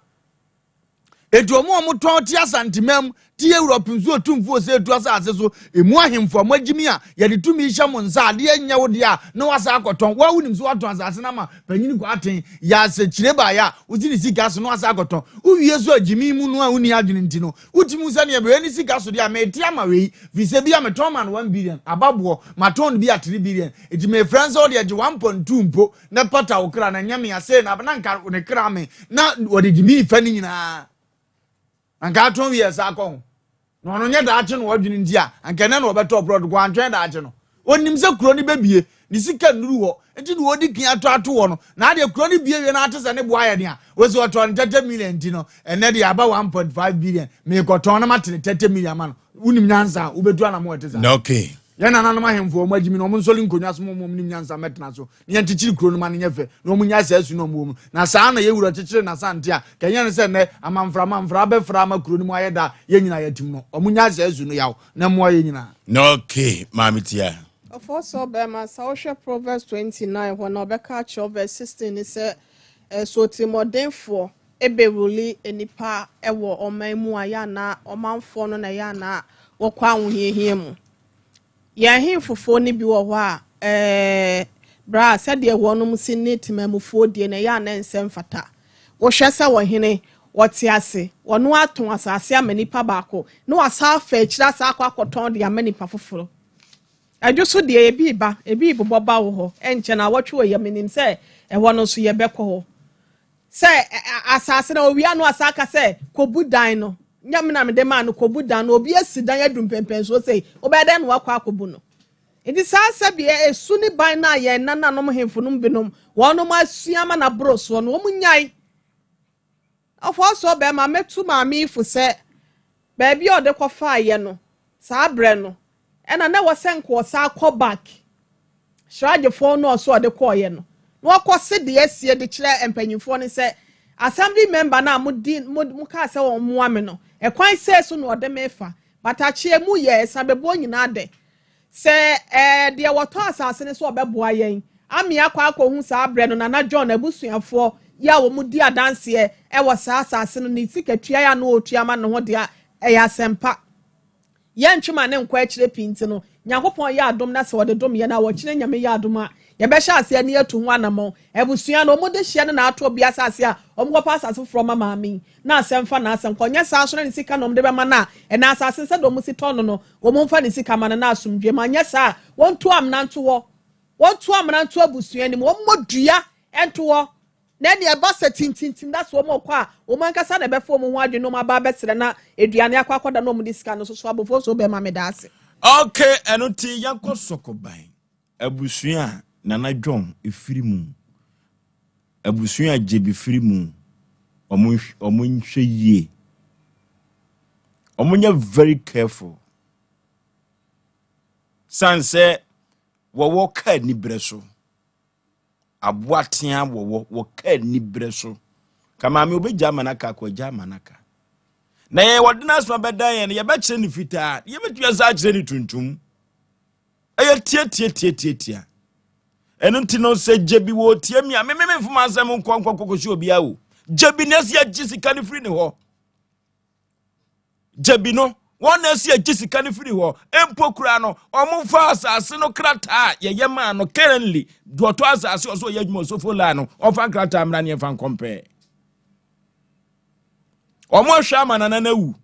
Enti wɔn a wɔtɔn te Asanteman mu, te Europe nso otumfoɔ sɛ etu asase so, emu ahemfo a moagyimi a yɛde tumi hyɛ mo nsa adeɛ nyɛ wo deɛ a na wasa akɔtɔn. Wo a wonim sɛ woatɔn asase no ama panyin Kwarteng, yɛ asekyire baeɛ a wosi ne sika so na wasa akɔtɔn. Wowie so a gyimi mu no a wonni adwene nti no, wotumi hu sɛ neɛ wei ne sika so deɛ a mete ama wei, firi sɛ bi a metɔn ma no 1 billion, aba boɔ, matɔn no bi a 3 billion, enti mefrɛ no sɛ wodeɛ gye 1.2 mpo na pata wo kra na nyɛ me asee na na nka ne kra me na wɔde gyimi fa ne nyinaa anka atɔn wie ɛsa akɔ ho na ɔno nyɛ daakye na ɔdwene nti a anka ɛnɛ na ɔbɛtɔ plɔt kɔ antwɛn daakye no onim sɛ kuro no bɛbie ne sika nnuru hɔ nti na ɔdi kan atɔ ato hɔ no na adeɛ kuro no bie wie na ate sɛ ne boa yɛ den a wɔsi ɔtɔ no 30 million nti no ɛnɛ deɛ aba 1.5 billion meekɔtɔn na mate ne 30 million ama no wonim nyansa a wobɛtu anamo ɛte saa. Okay. Yɛn nananom ahemfo a wɔagyimi no, wɔnsɔre nkonnwa so ma wɔn nim nyansa mmɛtena so, na yɛnkyekyere kuro no ma no nyɛ fɛ, na wɔnnya saa su no a wɔwɔ mu. Na saa na yɛn wura kyekyeree n'asante a, ka ɛnyɛ ne sɛ nnɛ amanfra amanfra abɛfra ama kuro no mu ayɛ da a yɛn nyinaa yɛatim no. Wɔnnya saa su no yaw, na ɛmmoa yɛn nyinaa. Okay, Maame Tia. Ɔfɔɔ sɛ ɔbɛrima, sɛ wohwɛ Proverbs 29 hɔ na ɔbɛka akyerɛ wo verse 16 ne sɛ, Sɛ otirimmɔdenfoɔ bɛruli nnipa wɔ ɔman mu a, yɛ a na ɔmanfoɔ no na ɛyɛ a na wɔkɔ ahohiahia mu. Yɛn ahemfofoɔ no bi wɔ hɔ a, ɛɛ, berɛ a sɛdeɛ wɔnom si ne temanmufoɔ die no, ɛyɛ a na ɛnsɛ mfata. Wohwɛ sɛ ɔhene, ɔte ase, ɔno atɔn asase ama nipa baako, na wasan afa akyire asan akɔ akɔtɔn de ama nipa foforɔ. Ɛdwo so deɛ, ebi reba, ebi rebobɔ ba wo hɔ, ɛnkyɛ naawɔtwe wɔ yɛ, menim sɛ ɛhɔ no nso yɛbɛkɔ hɔ. Sɛ asase no owia no asa aka sɛ kɔbu dan no, nyɛ me na mede maa no kɔbu dan no, obi asi dan adu mpɛmpɛnsoɔ sei, wobɛyɛ dɛn na wakɔ akɔbu no? Nti saa sɛdeɛ esu ne ban no a yɛn nananom hemfo nom binom wɔnom asua ama no aboro soɔ no, wɔn nyae. Ɔfɔɔsoɔ bɛrima, mɛtu maame yi fo sɛ baabi a ɔde kɔfaeɛ no, saa berɛ no, ɛna na ɛwɔ sɛ nka ɔsan kɔ back. Sragefoɔ no ɔso ɔde kɔɔeɛ no. na wɔkɔ se deɛ asie de kyerɛ mpanyinfoɔ no sɛ assembly member no a modi mo mo kaa sɛ wɔn mmoa me no, ɛkwan sɛ so na ɔde me fa batakyeɛ mu yɛ ɛsabɛboɔ nyinaa dɛ sɛ ɛɛ deɛ wɔtɔ asase no so ɔbɛboa yɛn ame akɔ akɔhu saa berɛ no Nana John abusuafoɔ yi a wɔn di adanseɛ ɛwɔ saa asase no ne sika tua yɛ ano ɔtua ma ne ho deɛ ɛyɛ asɛmpa. Yɛntwe ma ne nkɔ akyire pii nti no, Nyankopɔn yɛ adom na sɛ wɔde dom yɛn a wɔkyerɛ Nyame yɛ adom a yɛbɛhyɛ aseɛ ne yɛatu ho anammɔn. Abusua no wɔn de hyia no na ato obi asase a wɔn kɔpa asase foforɔ ma maame yi na asɛm fa n'asɛm kɔ. Nyɛ saa so na ne sika na wɔn de bɛma no a ɛna asase sɛdeɛ wɔn si tɔn no no wɔn mfa ne sika ma no na asomdwe ma. Nyɛ saa wɔn tu amena nto hɔ, wɔn tu amena nto abusua no mu, wɔn mmɔ dua nto hɔ na ɛne ɛba sɛ tintintim da so wɔn kɔ a wɔn ankasa na ɛbɛfa wɔn ho adwene na wɔn aba abɛsrɛ na aduane akɔ akɔda na wɔn de sika no soso abɔfo so bɛma me da ase. Okay, ɛno nti yɛnkɔ Sɔkɔban abusua a Nana John efiri mu, abusua a Gyebi firi mu, ɔmo nhwɛ yie, ɔmo nyɛ very careful san sɛ wɔwɔ kaa nibrɛ so aboatea wɔwɔ wɔ kaa nibrɛ so ka maame obɛgya ama no aka akɔ agya ama no aka na yɛ wɔde no asoma bɛdan yɛn no yɛbɛkyerɛ no fitaa, yɛbɛtumi asa akyerɛ no tuntum, ɛyɛ tiatiatiatiatia. Ɛno nti no sɛ gye bi wɔ tie mi a meme mefoma asɛm nkɔ nkɔ kɔkɔsi obiara o. Gye bi na ɛsi agye sika no firi ne hɔ. Gye bi no wɔn na ɛsi agye sika no firi hɔ mpo kura no wɔn fa asase no krataa yɛyɛ maa no currently deɛ ɔtɔ asase ɔso ɔyɛ adwuma ɔsofo laa no ɔfa nkrataa mmra ne yɛmfa nkɔmpɛɛ wɔn ahwɛ ama nana no awu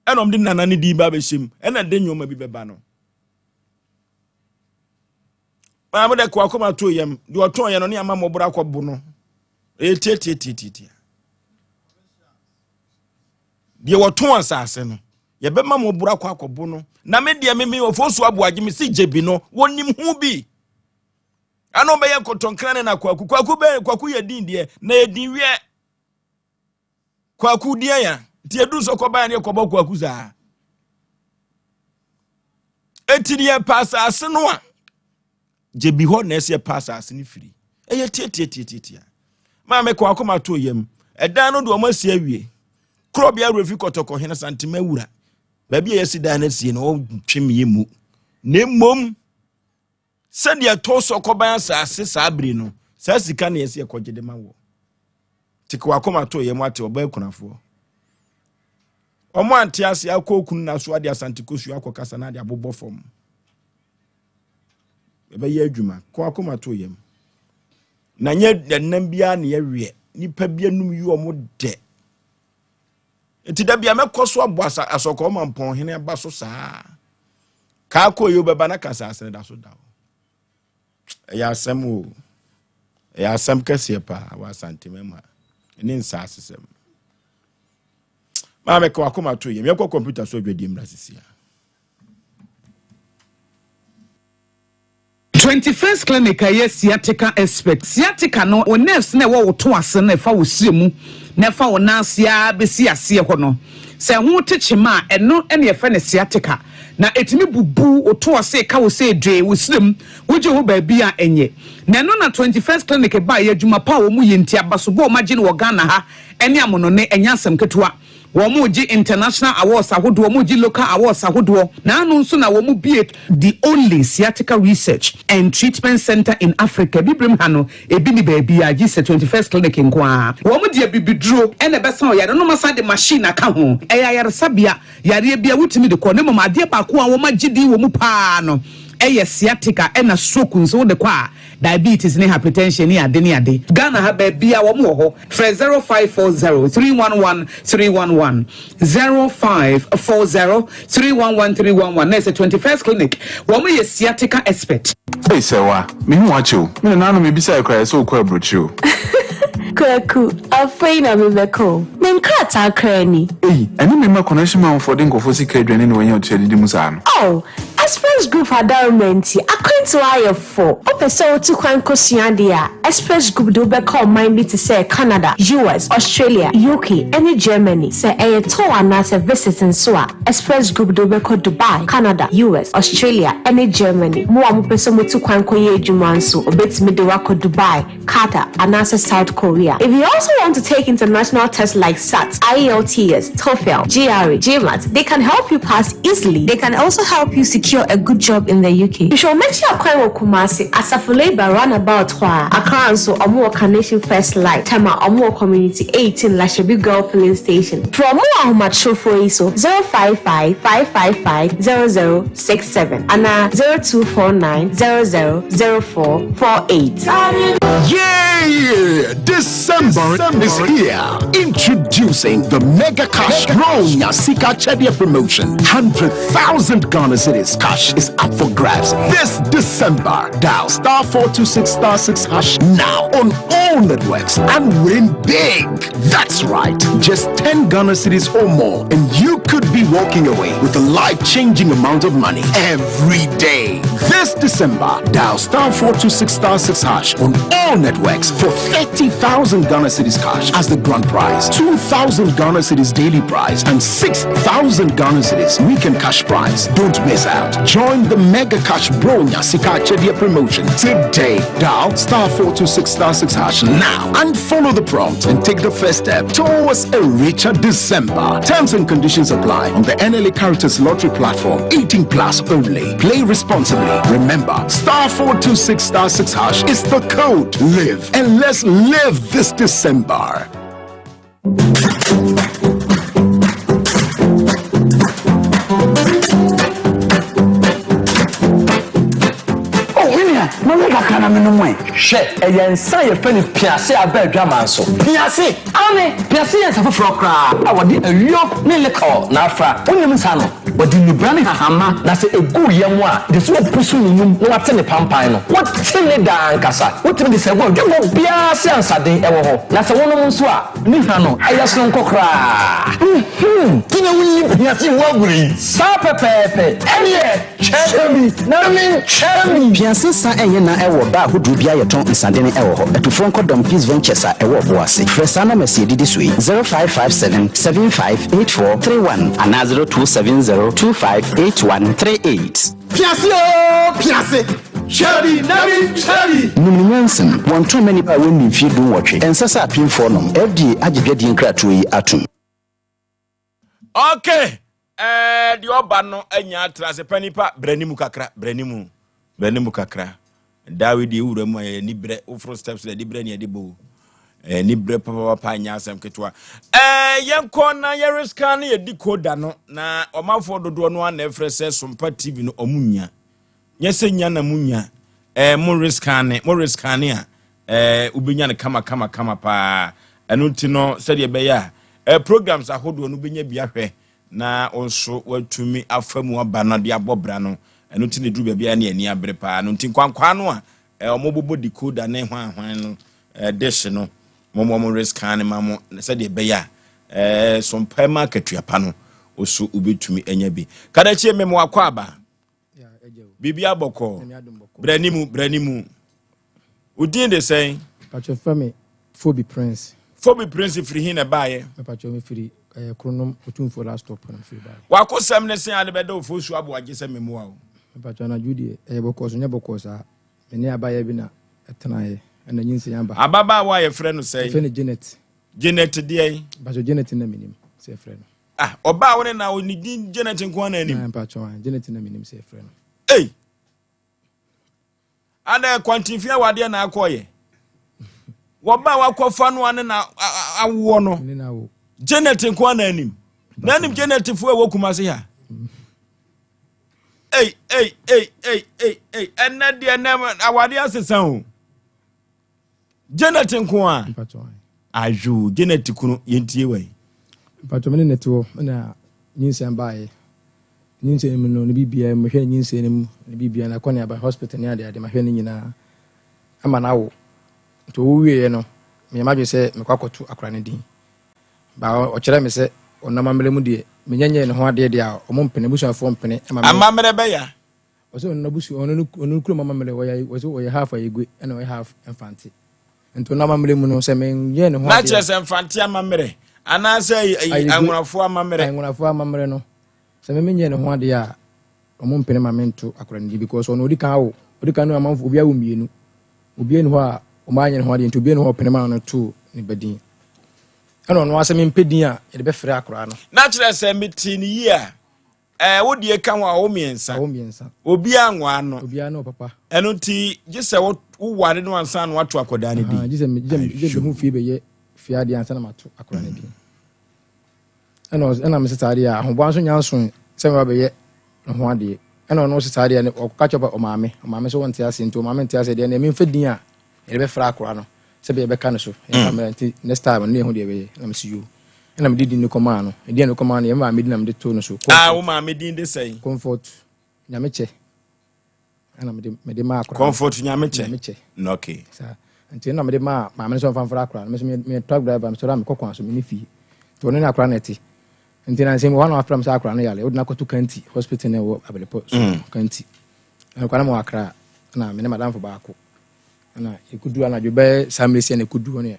ɛna wɔn de nana no din ba abɛhyɛ mu ɛna de nneɛma bi bɛba no. Maame de kɔ akɔma to yam deɛ ɔtɔn yɛ no ne ama mmɔborɔ akɔbo no ɛyɛ tiatiatiatia deɛ wɔtɔn asase no yɛbɛma mmɔborɔ akɔ akɔbo no. Na me deɛ me ɔfo so aboagye me si gye bi no wɔnim ho bi ana ɔbɛyɛ nkɔtɔnkra ne na kwaku kwaku bɛyɛ kwaku yɛ din deɛ na yɛ din wiɛ kwaku deɛ ya nti edu nso kɔba yɛ ne kɔbɔ kwaku saa eti deɛ pa asase no a gye bi hɔ na ɛsɛ pa asase no firi ɛyɛ tiatiatiatia maame kɔ akɔma to yam ɛdan no de wɔn asi awie korɔ bi awura fi kɔtɔkɔ hene santema awura baabi a yɛsi dan no asie no ɔntwe mie mu na mmom sɛdeɛ ɛtɔ so kɔban asase saa bere no saa sika na yɛsi ɛkɔgye de ma wɔ te kɔ akɔma to yam ate ɔbaa kunafoɔ wɔn ante ase akɔ okunu na so ade asante kosua akɔ kasa na ade abobɔ fam ɛbɛyɛ adwuma kɔ akɔma to yam na nyɛ ɛnam biara na yɛweɛ nipa bi anum yi wɔn dɛ nti da bia mɛkɔ so abɔ asa asɔkɔ ma mpɔnhene aba so saa kaa kɔ yi wobɛba na kasa asene da so da hɔ ɛyɛ asɛm o ɛyɛ asɛm kɛseɛ paa wɔ Asantema mu ha ne nsaasesɛm maame kɔ akoma to yam yɛkɔ kɔmputa so adwadie mmra sisi a. 21st Clinic a ɛyɛ sciatica expert. Sciatica no, wo nerves na ɛwɔ wo to ase no ɛfa wo srɛ mu na ɛfa wo nan ase ara bɛsi aseɛ hɔ no. Sɛ ɛho te kyema a, ɛno na yɛfrɛ no sciatica. Na ɛtumi bubu wo to ase ka wo sɛ dwee wo srɛ mu, wogye ho baabi a ɛnyɛ. Na ɛno na 21st Clinic baeɛ, adwuma pa a wɔyɛ nti, abasobɔ a wɔagye no wɔ Ghana ha ne amonone, ɛnyɛ asɛm ketewa. Wɔregye international awards ahodoɔ, wɔregye local awards ahodoɔ. N'ano nso na wɔbue the only sciatica research and treatment centre in Africa. Abibirem ha no, ebi nni baabiara gye sɛ 21st Clinic nko ara. Wɔde abibiduro na ɛbɛsa ɔyare no na wɔasan de machine aka ho. Ɛyɛ ayaresabea, yareɛ biara wotumi de kɔ. Na mmom adeɛ baako a wɔagye din wɔ mu pa ara no yɛ sciatica ɛna stroke nso wode kɔ a, diabetes ne hypertension ne ade ne ade. Ghana ha baabiara wɔn wɔ hɔ. Frɛ 0540 311 311, 0540 311 311 na ɛsɛ 21st Clinic. Wɔn yɛ sciatica expert. Ei Sɛwa, mehu wo akyɛ o. Me nana no mebisae koraa ɛsɛ wokɔ aburokyire o. Kwaku, afei na mebɛkɔ o. Me nkrataa koraa ni. Ei, ɛne me mma connection manfoɔ de nkurɔfoɔ sika adwane na wanya ɔtua didi mu saa no. Oh, Express Group adaworoma nti, akwantuo ayɛ fo. Wopɛ sɛ wotu kwan kɔsua adeɛ a, Express Group de wo bɛkɔ ɔman bi te sɛ Canada, US, Australia, UK, ne Germany. Sɛ ɛyɛ tour anaasɛ visit nso a, Express Group de wo bɛkɔ Dubai, Canada, US, Australia, ne Germany. Mo a mopɛ sɛ motu kwan kɔyɛ adwuma nso, wɔbɛtumi de wo akɔ Dubai, Qatar, anaasɛ South Korea. If you also want to take international tests like SAT, IELTS, TOEFL, GRE, GMAT, they can help you pass easily. They can also help you secure a good job in the UK. Hwehwɛ wɔn akyi akwan wɔ Kumasi, Asafo Labour roundabout hɔ ara. Accra nso, wɔn wɔ Carnation First Light, Tema, wɔn wɔ Community 18, Lashibi Girl Filling Station. Frɛ wɔn wɔ ahomatrofoɔ yi so, 055 555 0067 anaa 0249 00 0448. Yay! December is here. Introducing the Mega Cash Bronya Sika Chedia promotion. 100,000 Ghana cedis cash is up for grabs this December. Dial star 426 star 6 hash now on all networks and win big. That's right. Just 10 Ghana cedis or more, and you could be walking away with a life changing amount of money every day. This December, dial star 426 star 6 hash on all networks for 30,000 Ghana cedis cash as the grand prize, 2,000 Ghana cedis daily prize, and 6,000 Ghana cedis weekend cash prize. Don't miss out. Join the Mega Cash Bronya Sika Chedia promotion today. Dial star 426 star 6 hash now and follow the prompt and take the first step towards a richer December. Terms and conditions apply on the NLA Caritas Lottery platform. 18 plus only. Play responsibly. Remember, star 426 star 6 hash is the code. Live and let's live this December. Oh, me nua, ma me kakra na menom ɛ. Hwɛ, ɛyɛ nsa a yɛfrɛ no piase aba adwaman so. Piase! Aane, piase yɛ nsa foforɔ koraa a wɔde ayuo ne liquor na afra. Wonim nsa no? Wɔde nnubra ne hahama na sɛ ɛgu wo yam a, gye sɛ wopusu ne num na woate ne pampan no. Wote ne daa ankasa. Wotumi de sɛ gu adwabɔ biara ase a nsaden wɔ hɔ. Na sɛ wonom nso a, ne hwa no, ɛyɛ sononko koraa. Nhuu! Nti na wonnim piase ho agorɔ yi? Saa pɛpɛɛpɛ. Ɛnneɛ, kyɛ bi na menkyɛ bi. Piase nsa nyɛ na ɛwɔ baa ahodoɔ bi a yɛtɔn nsadene wɔ hɔ. Atufoɔ nkɔ Dɔm Peace Ventures a ɛwɔ Ɔboase. Frɛ saa nɔmɛs yi ɛdidi so yi, 0557 75 84 31 anaa 0270 25 81 38. Piase oo piase, hwɛ bi na me ntwa bi. Nim ne nyansam. Wɔntɔn mma nnipa a wɔnni mfeɛ dunwɔtwe. Ɛnsɛ sɛ apemfoɔ nom. FDA agye dwadie nkratoɔ yi atom. Okay, ɛɛ deɛ ɔba no anya atra ase pa nipa brɛ ne mu kakra brɛ ne mu brɛ ne mu kakra dawe deɛ wura mu a yɛ ni brɛ woforo steps na ɛde brɛ ne ɛde bɔ ɛɛ ni brɛ papapapa anya asɛm ketewa ɛɛ yɛnkɔ na yɛresika no yɛdi koda no na ɔmanfoɔ dodoɔ no ana ɛfrɛ sɛ sompa tv no ɔmo nya Nyɛ sɛ nya na mo nya eh, mo reskane, mo reskane a eh, wobɛnya no kama kama kama paa. Ɛno nti no, sɛdeɛ ɛbɛyɛ a eh, programs ahodoɔ no wobɛnya bi ahwɛ na wo nso woatumi afa mu aba no de abɔ bra no. Ɛno nti na ɛduru baabi a ne ani abere paa. No nti nkwankwaa no a eh, wɔbobɔ decoder ne hwan hwan no eh, dish no, mo mo reskane ma mo sɛdeɛ ɛbɛyɛ a eh, so mpae ma akatua pa no, wo so wobɛtumi anya bi. Kadakyie mem wakɔ aba. Biribi abɔkɔ. Brɛ ne mu, brɛ ne mu. Wo din de sɛn? Pacho fɛ me Phoebe Prince. Phoebe Prince firi hin na ɛbaeɛ? Pacho me firi eh, Kronom Otumfoɔ last stop na firi baeɛ. Wakosɛm ne sɛn ade bɛda ofo su aboagye sɛ memoa wo? Pacho anadwo deɛ ɛyɛ bɔkɔɔ so nyɛ bɔkɔɔ saa. Me ne abayɛ bi na ɛtenaeɛ ɛna nyinsɛn aba. Ababaawa a yɛfrɛ no sɛn? Yɛfrɛ no Janet. Janet deɛn? Pacho Janet na menim sɛ yɛfrɛ no. Ah, ɔbaa a wo ne na wo ne din Janet nko ara na anim. Na mpatsɔ an Janet na menim sɛ yɛfrɛ no. Ei! Ada kwantinfi awadeɛ na akɔyɛ. Wɔba a wakɔfa no ane na awoɔ no. Ne na awo. Janet nko ara na anim. Na anim Janet fo a ɛwɔ Kumasi ha. Ei, ei, ei, ei, ei, ei. Ɛnɛ deɛ ɛnɛ awadeɛ asesa o. Janet nko a. Ayo, Janet kunu, yɛntie wai. Mpatwɔ me ne ne te hɔ na nyinsɛn baeɛ. Nyinsɛn mu no, ne biribiara mu, mehwɛ ne nyinsɛn no mu, ne biribiara, na kɔ ne aba hospital ne adeade, mahwɛ ne nyinaa ama no awo. Nti ɔwo wieɛ no, meyɛ m'adwene sɛ mekɔ akɔto akora no din. Ba ɔkyerɛ me sɛ ɔno amammerɛ mu deɛ, menyɛ nyɛɛ ne ho adeɛ deɛ a, ɔmo mpene, abusuafoɔ mpene ma me. Amammerɛ bɛya. Ɔsɛ ɔno n'abusua ɔno ne ɔno ne kurom amammerɛ ɔyɛ ɔsɛ ɔyɛ half Ayigbe ɛna ɔyɛ half Mfante. Nti ɔno amammerɛ mu no sɛ menyɛ ne ho Na adeɛ kyerɛ sɛ Mfante amammerɛ anaasɛ Ayigbe Anwonafoɔ amammerɛ. Anwonafoɔ amammerɛ no sɛ me menyɛ ne ho adeɛ a ɔmo mpene ma mento akwadaa no din because ɔno odi kan awo odi kan no amanfo obi awo mmienu obi ani hɔ a ɔmo anyɛ ne ho adeɛ nti obi ani hɔ a ɔpene ma no too ne ba din ɛna ɔno asɛ mempɛ din a yɛde bɛfrɛ akwadaa no. Na kyerɛ sɛ metee no yie a Ɛɛ, wo deɛ ka ho a, wo mmiɛnsa. Wo mmiɛnsa. Obiara nwaa no. Obiara ne ɔpapa. Ɛno nti, gye sɛ woware no ansa na woato akwadaa no din. Gye sɛ gye sɛ mehu fie bɛyɛ fie adeɛ ansa na mato akwadaa no din. Ɛna ɛna mese saa adeɛ a ahoboa nso nya nso sɛ meba bɛyɛ ne ho adeɛ. Ɛna ɔno nso saa adeɛ no ɔka kyerɛ ɔmaame ɔmaame nso wɔnte aseɛ nti ɔmaame nte aseɛ deɛ na memfa din a yɛde bɛfrɛ akora no sɛ bɛyɛ bɛka no so yɛmfa mmra nti next time no yɛhu deɛ ɛbɛyɛ na mese yoo ɛna mede din no kɔmaa no ɛdin no kɔmaa no yɛ maame din na mede too no so. Ah, wo maame din de sɛn? Comfort Nyamekyɛ ɛna mede mede maa akora. Comfort Nyamekyɛ. Nyamekyɛ. Okay. Saa nti ɛna mede maa maame no sɛ ɔmfa mfra akora no me so me truck driver mesɔre a mekɔ kwan so me ne fie nti ɔno ne akora no ɛte nti na nsɛm wɔ hɔ na wafrɛ me sɛ akora no yare wode no akɔto kanti hospital no ɛwɔ Abirepɔ so kanti ɛna na mewɔ akra na me ne madamfo baako na yɛkɔduru anadwo bɛyɛ saa mmerɛ sia na yɛkɔduru hɔ no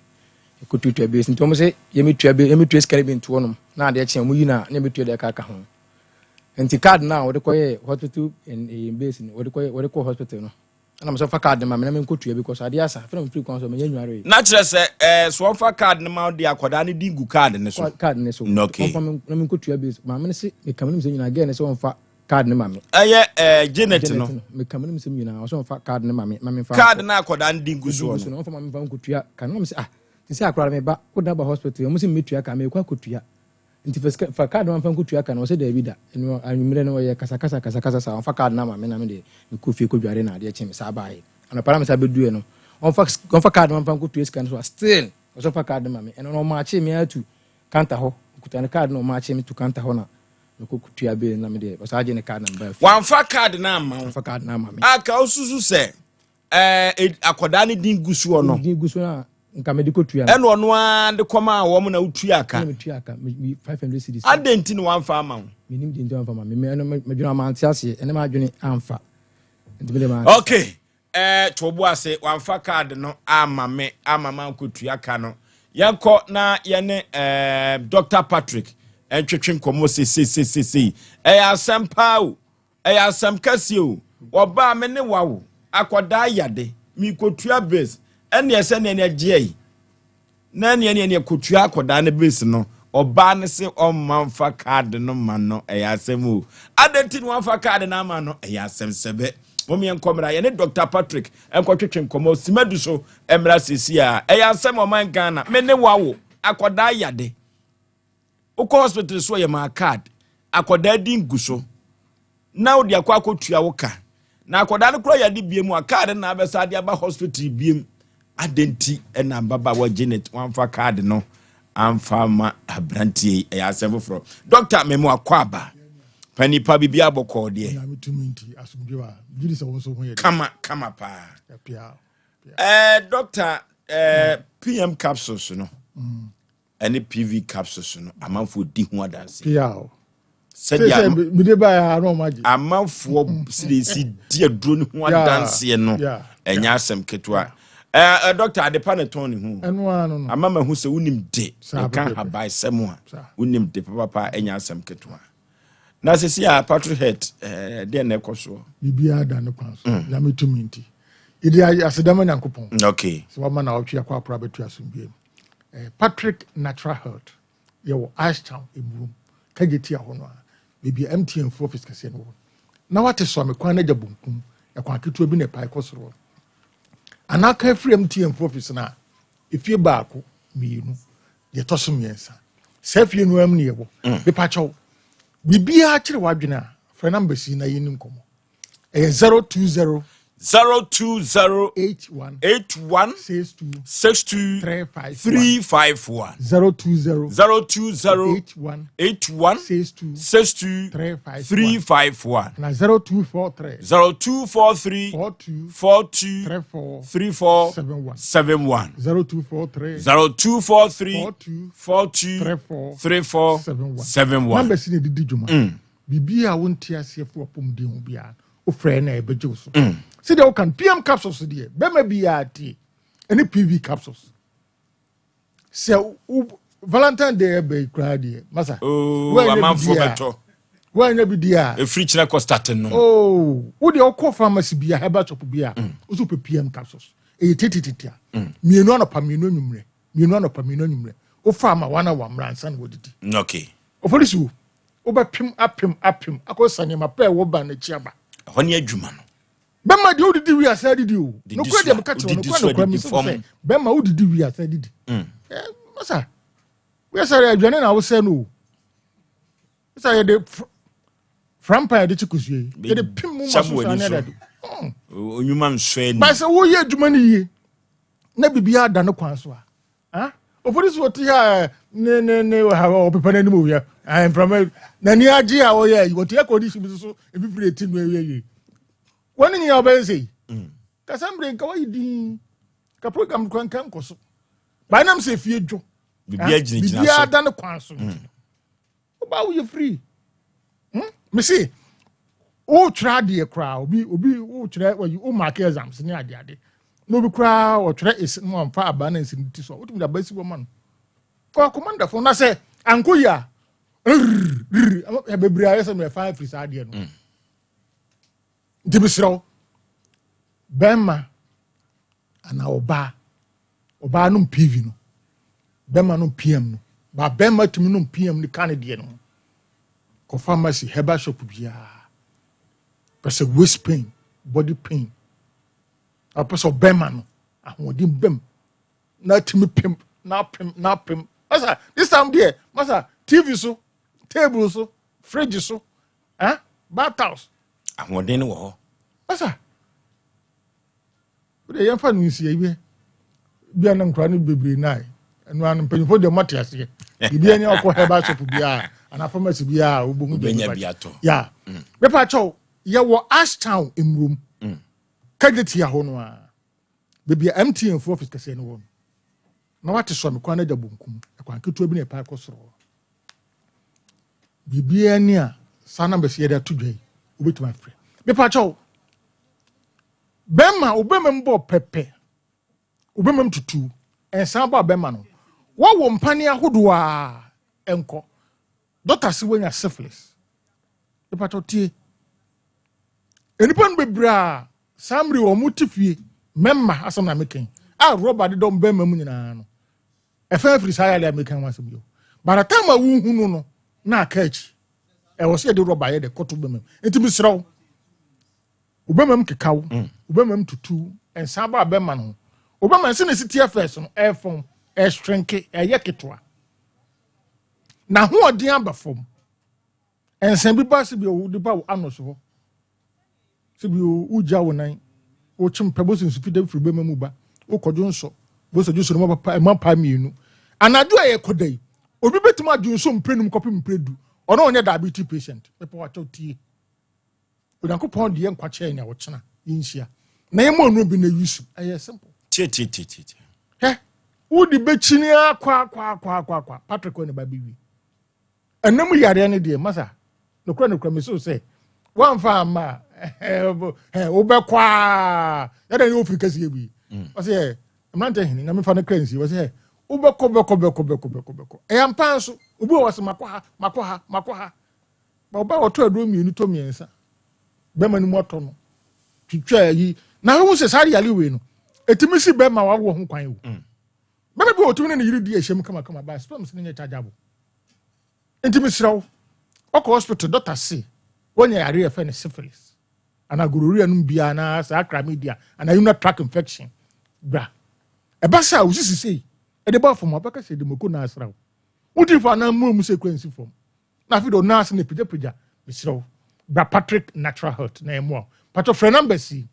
yɛkɔtuatua base nti wɔn sɛ yɛmɛtua base yɛmɛtua sika no bi nto hɔnom na adeɛ kye wɔn yi na na yɛmɛtua deɛ ɛka aka ho nti card no a wɔde kɔyɛ hospital base no wɔde kɔyɛ wɔde kɔ hospital no ɛna mo sɛ fa card no ma me na menkɔtua bi kɔ so adeɛ asa afei na mefiri kwan so menyɛ nnuare yi. Na kyerɛ sɛ ɛɛ so wɔmfa card no ma wo de akwadaa no din gu card no so. Card no so. Okay. Wɔmfa na menkɔtua base maame no se meka menim sɛ nyinaa girl no sɛ wɔmfa card no ma me. Ɛyɛ ɛɛ Janet no. Meka menim sɛ nyinaa ɔsɛ ɔmfa card no ma me ma memfa. Card no akwadaa no di ngu soɔ no. Ɔmfa ma memfa nkotua ka no na mesɛ ah te sɛ akwadaa me ba woda ba hospital ɔmo sɛ mmetua ka mekɔ akɔtua nti fa sika fa card no mamfa nkotua ka no ɔsɛ daabi da ɛno anwummerɛ no ɔyɛ kasakasa kasakasa saa ɔmfa card no ama me na me deɛ mekɔ fie kɔdware na adeɛ kye me saa baeɛ anɔpa na me saa bɛduɛ no ɔmfa ɔmfa card no mamfa nkotua sika no so a still ɔsɛ ɔmfa card no ma me ɛno no ɔmaakye me atu kanta hɔ okuta ne card no ɔmaakye me tu kanta hɔ na Mekɔ kutua bill na me deɛ ɔsaa gye ne card na mebaa fie. Wamfa card no amma wo. Wamfa card no amma me. A ka wosusu sɛ ɛɛ akwadaa no din gu soɔ no. Din gu so na nka mede kɔtua no. Ɛna ɔno ara de kɔmaa wɔn na wotua ka. Ɛna metua ka me 500 cedis. Adɛn nti na wamfa ama wo? Menim deɛ nti wamfa ama me. Me ɛno medwene mante aseɛ ɛne m'adwene amfa. Nti me deɛ mante. Okay. Ɛɛ to bo ase, wamfa card no amma me ama mankɔtua ka no. Yɛnkɔ na yɛne ɛɛ Dr. Patrick ntwetwe nkɔmmɔ seseesesei. Ɛyɛ asɛm paa o, ɛyɛ asɛm kɛseɛ o. Wɔbaa me ne wawo, akɔdaa yade, meekɔtua bills, ɛneɛ sɛ neɛ neɛ gyeɛ yi. Na ɛneɛ neɛ neɛ kɔtua akɔdaa no bills no, ɔbaa no se ɔmma mfa card no ma no, ɛyɛ asɛm o. Adɛn nti na wamfa card no ama no, ɛyɛ asɛm sɛbɛ. Mom yɛnkɔ mmra, yɛne Doctor Patrick nkɔtwetwe nkɔmmɔ, simadu so mmra seesei a. Ɛyɛ asɛm ɔman Ghana, me ne wo awo, akɔdaa yade. Wokɔ hospital so yɛ maa card, akɔdaa din gu so na wode akɔ akɔtua wo ka. Na akɔdaa no koraa yade biem a card na abɛsa de aba hospital biem. Adɛn nti na ababaawa Janet wamfa card no amfa ma aberanteɛ yi? Ɛyɛ asɛm foforɔ. Doctor memo akɔ aba. Panipa biribi abɔkɔɔ deɛ. Kama kama paa. Eh, doctor, eh, PM capsules no. Mm. ɛne PV capsules no amanfoɔ di ho adanse. Sɛdeɛ amanfoɔ sɛdeɛ ɛsi di aduro no ho adanseɛ no ɛnyɛ asɛm ketewa. Ɛɛ dɔkta adepa na ɛtɔn ne ho. Ama mahu sɛ wonim de ɛka habaesɛm a wonim de papapa ɛnyɛ asɛm ketewa. Na sisi a Patrick Head ɛɛ deɛ na ɛkɔ soɔ. Biribiara da ne kwan so. Nyame tumi nti. Yɛde aseda ma Nyankopɔn. Okay. Sɛ wama na ɔtwe akɔ akora bɛto asomdwoe mu. Eh, Patrick Natural Health yɛwɔ Ice Town Emurum kagye tia hɔ no a baabi a MTN fo office kɛseɛ no wɔ na wate soame kwan no agya bonkum ɛkwan ketewa bi na ɛpae kɔ soro anaa ka afiri MTN fo office no a efie baako mmienu deɛ ɛtɔ so mmiɛnsa saa fie no am ne yɛwɔ mepakyɛw biribiara kyerɛ w'adwene a frɛ namba si na yɛni nkɔmmɔ ɛyɛ 020 020 81 81 62 62 351 020 020 81 81 62 62 351 na 0243 0243 42 42 34 34 71 71 0243 0243 42 42 34 34 71 71 numbers na ɛdidi dwuma biribi a wonte aseɛ fo apɔmuden ho biara. Wofrɛ na ɛbɛgye wo so. Sɛdeɛ woka no, PM capsules deɛ, bɛma biara tie, ɛne PV capsules. Sɛ wo Valentine Day ɛbɛ yi koraa deɛ, masa. Oh, amanfoɔ bɛtɔ. Woanya bi di a. Ɛfiri kyerɛ kɔ start no. Oh, wo deɛ wokɔ pharmacy bi a, herbal shop bi a, wo so pɛ PM capsules. Ɛyɛ titititi a. Mmienu anɔpa, mmienu anwummerɛ. Mmienu anɔpa, mmienu anwummerɛ. Wofa ama wɔn a wɔammra ansa na wɔdidi. Okay. Opolisi wo, wobɛpem apem apem akɔsa nneɛma pɛ ɛwɔ ba n'akyi aba. Ɛhɔ ne adwuma no. Bɛma deɛ wodidi wie asa didi o. Nokora deɛ meka kyerɛ nokora nokora mi sɛ bɛma wodidi wie asa didi. Masa, woyɛ sɛ aduane na wosɛ no o. Sɛ yɛde frampa yɛde kye kosua yi, yɛde pem mu ma so saa ne adade. Onyuma nsɔ ani. Ba sɛ woyɛ adwuma no yie na biribiara da ne kwan so a, ah, opolisi wɔte ha ne ne ne ɔpepa n'anim owia mframa n'ani agye a ɔyɛ ayi wɔte air condition bi so efifiri eti no awia yie wɔn ne nyinaa ɔbɛyɛ sɛ yi kasa mbere nka wɔyi din ka program kura nka nkɔ so baa nam sɛ efie dwo biribiara gyinagyina so biribiara da ne kwan so nti ɔbaa woyɛ free mesi wotwerɛ adeɛ koraa obi obi wotwerɛ wɔyi wo mark exams ne adeɛ ade na obi koraa ɔtwerɛ esi no amfa abaa na nsi ne ti so a wotumi de abaa si hɔ ma no kɔ commander fo na sɛ anko yi a rrrr bebree ayɛ sɛ mɛfa afiri saa adeɛ no nti mesrɛ wo bɛrima anaa ɔbaa ɔbaa nom pv no bɛrima nom pm no ba bɛrima tumi nom pm no ka ne deɛ no ho kɔ pharmacy herbal shop biara pɛ sɛ waist pain body pain ɔpɛ sɛ ɔbɛrima no ahoɔden bɛm na atumi pem na apem na apem masa this time deɛ masa tv so table so fridge so eh bath house ahoɔden no wɔ hɔ masa wode yɛmfa no nsia bi bia na nkora no bebree nae ɛno ano mpanyinfoɔ deɛ ɔmate aseɛ biribi ani ɔkɔ herbal shop biara anaa pharmacy biara wobɛhu deɛ bi atɔ ya mepa kyɛw yɛwɔ Ashtown mmurom kagye tia hɔ no a baabi a MTN fo office kɛseɛ no wɔ no na wate sɔ me kwan no agya bonkum ɛkwan ketewa bi na ɛpa kɔ soro hɔ biribiara ni a saa numbers yɛde ato dwa yi wobɛtumi afrɛ mepa kyɛw bɛrima wobɛma mu bɔ pɛpɛ wobɛma mu tutu nsan bɔ a bɛrima no wɔwɔ mpane ahodoɔ a ɛnkɔ dɔkta se woanya syphilis mepa kyɛw tie nnipa no bebree a saa mmere wɔn te fie mɛmma asɛm na meka yi a rɔba dedɔ bɛrima mu nyinaa no ɛfɛn afiri saa yare a meka ho asɛm yi o by the time a wohu no no na aka akyi ɛwɔ sɛ yɛde rɔba yɛ de kɔto bɛrima mu nti mesrɛ wo wobɛma mu keka wo wobɛma mu tutu nsa ba bɛma no wobɛma nse na esi teɛ fɛs no ɛfɔm ɛshrinke ɛyɛ ketewa na ahoɔden aba fam nsa bi ba se bi wode ba wo ano so hɔ se bi wogya wo nan wokyem pɛ bɔsɛ nsu fita firi bɛma mu ba wokɔdwo nsɔ bɔsɛ dwo so no ma pa mmienu anadwo a yɛkɔda yi obi bɛtumi adwo nso mprɛnum kɔpem mprɛdu ɔno ɔnyɛ diabetes patient mepɛ wakyɛw tie Onyankopɔn deɛ nkwa kyɛɛ nea ɔkyena yɛnhyia na yɛma ɔno bi na yusu ɛyɛ simple. Tie tie tie tie. Hɛ wode bɛkyini akɔ akɔ akɔ akɔ akɔ Patrick wɔ ne ba bɛwie ɛnam yareɛ no deɛ masa nokora nokora meso sɛ woamfa amma a wobɛkɔ a yɛdɛ ne wofiri kɛseɛ bi ɔsɛ yɛ mmerantɛ hene nyame fa no kra nsie ɔsɛ yɛ wobɛkɔ bɛkɔ bɛkɔ bɛkɔ bɛkɔ bɛkɔ ɛyɛ ampa nso obi wɔ sɛ makɔ ha makɔ ha makɔ ha Na ɔbaa ɔtɔ aduro mmienu tɔ mmiɛnsa bɛrima no mu atɔ no twitwa ayi na ehu sɛ saa yare wei no etumi si bɛrima wawo ho kwan o mm. bɛrima bi wɔ otumi ne ne yere di ahyɛm kamakama ba sperms no nyɛ chargeable nti mesrɛ wo ɔkɔ hospital doctor se wɔnya yare yɛfɛ no syphilis anaa gonorrhea no biara anaa saa chlamydia anaa urinary tract infection bra ɛba sɛ a wosisi sei ɛde ba fam abɛka sɛ ɛde mako na asra wo wodi fo anaa mmuo mu sɛ kura nsi fam na afei de ɔnan ase na pagyapagya mesrɛ wo bra Patrick Natural Health na ɛmmoa wo patɔ frɛ numbers yi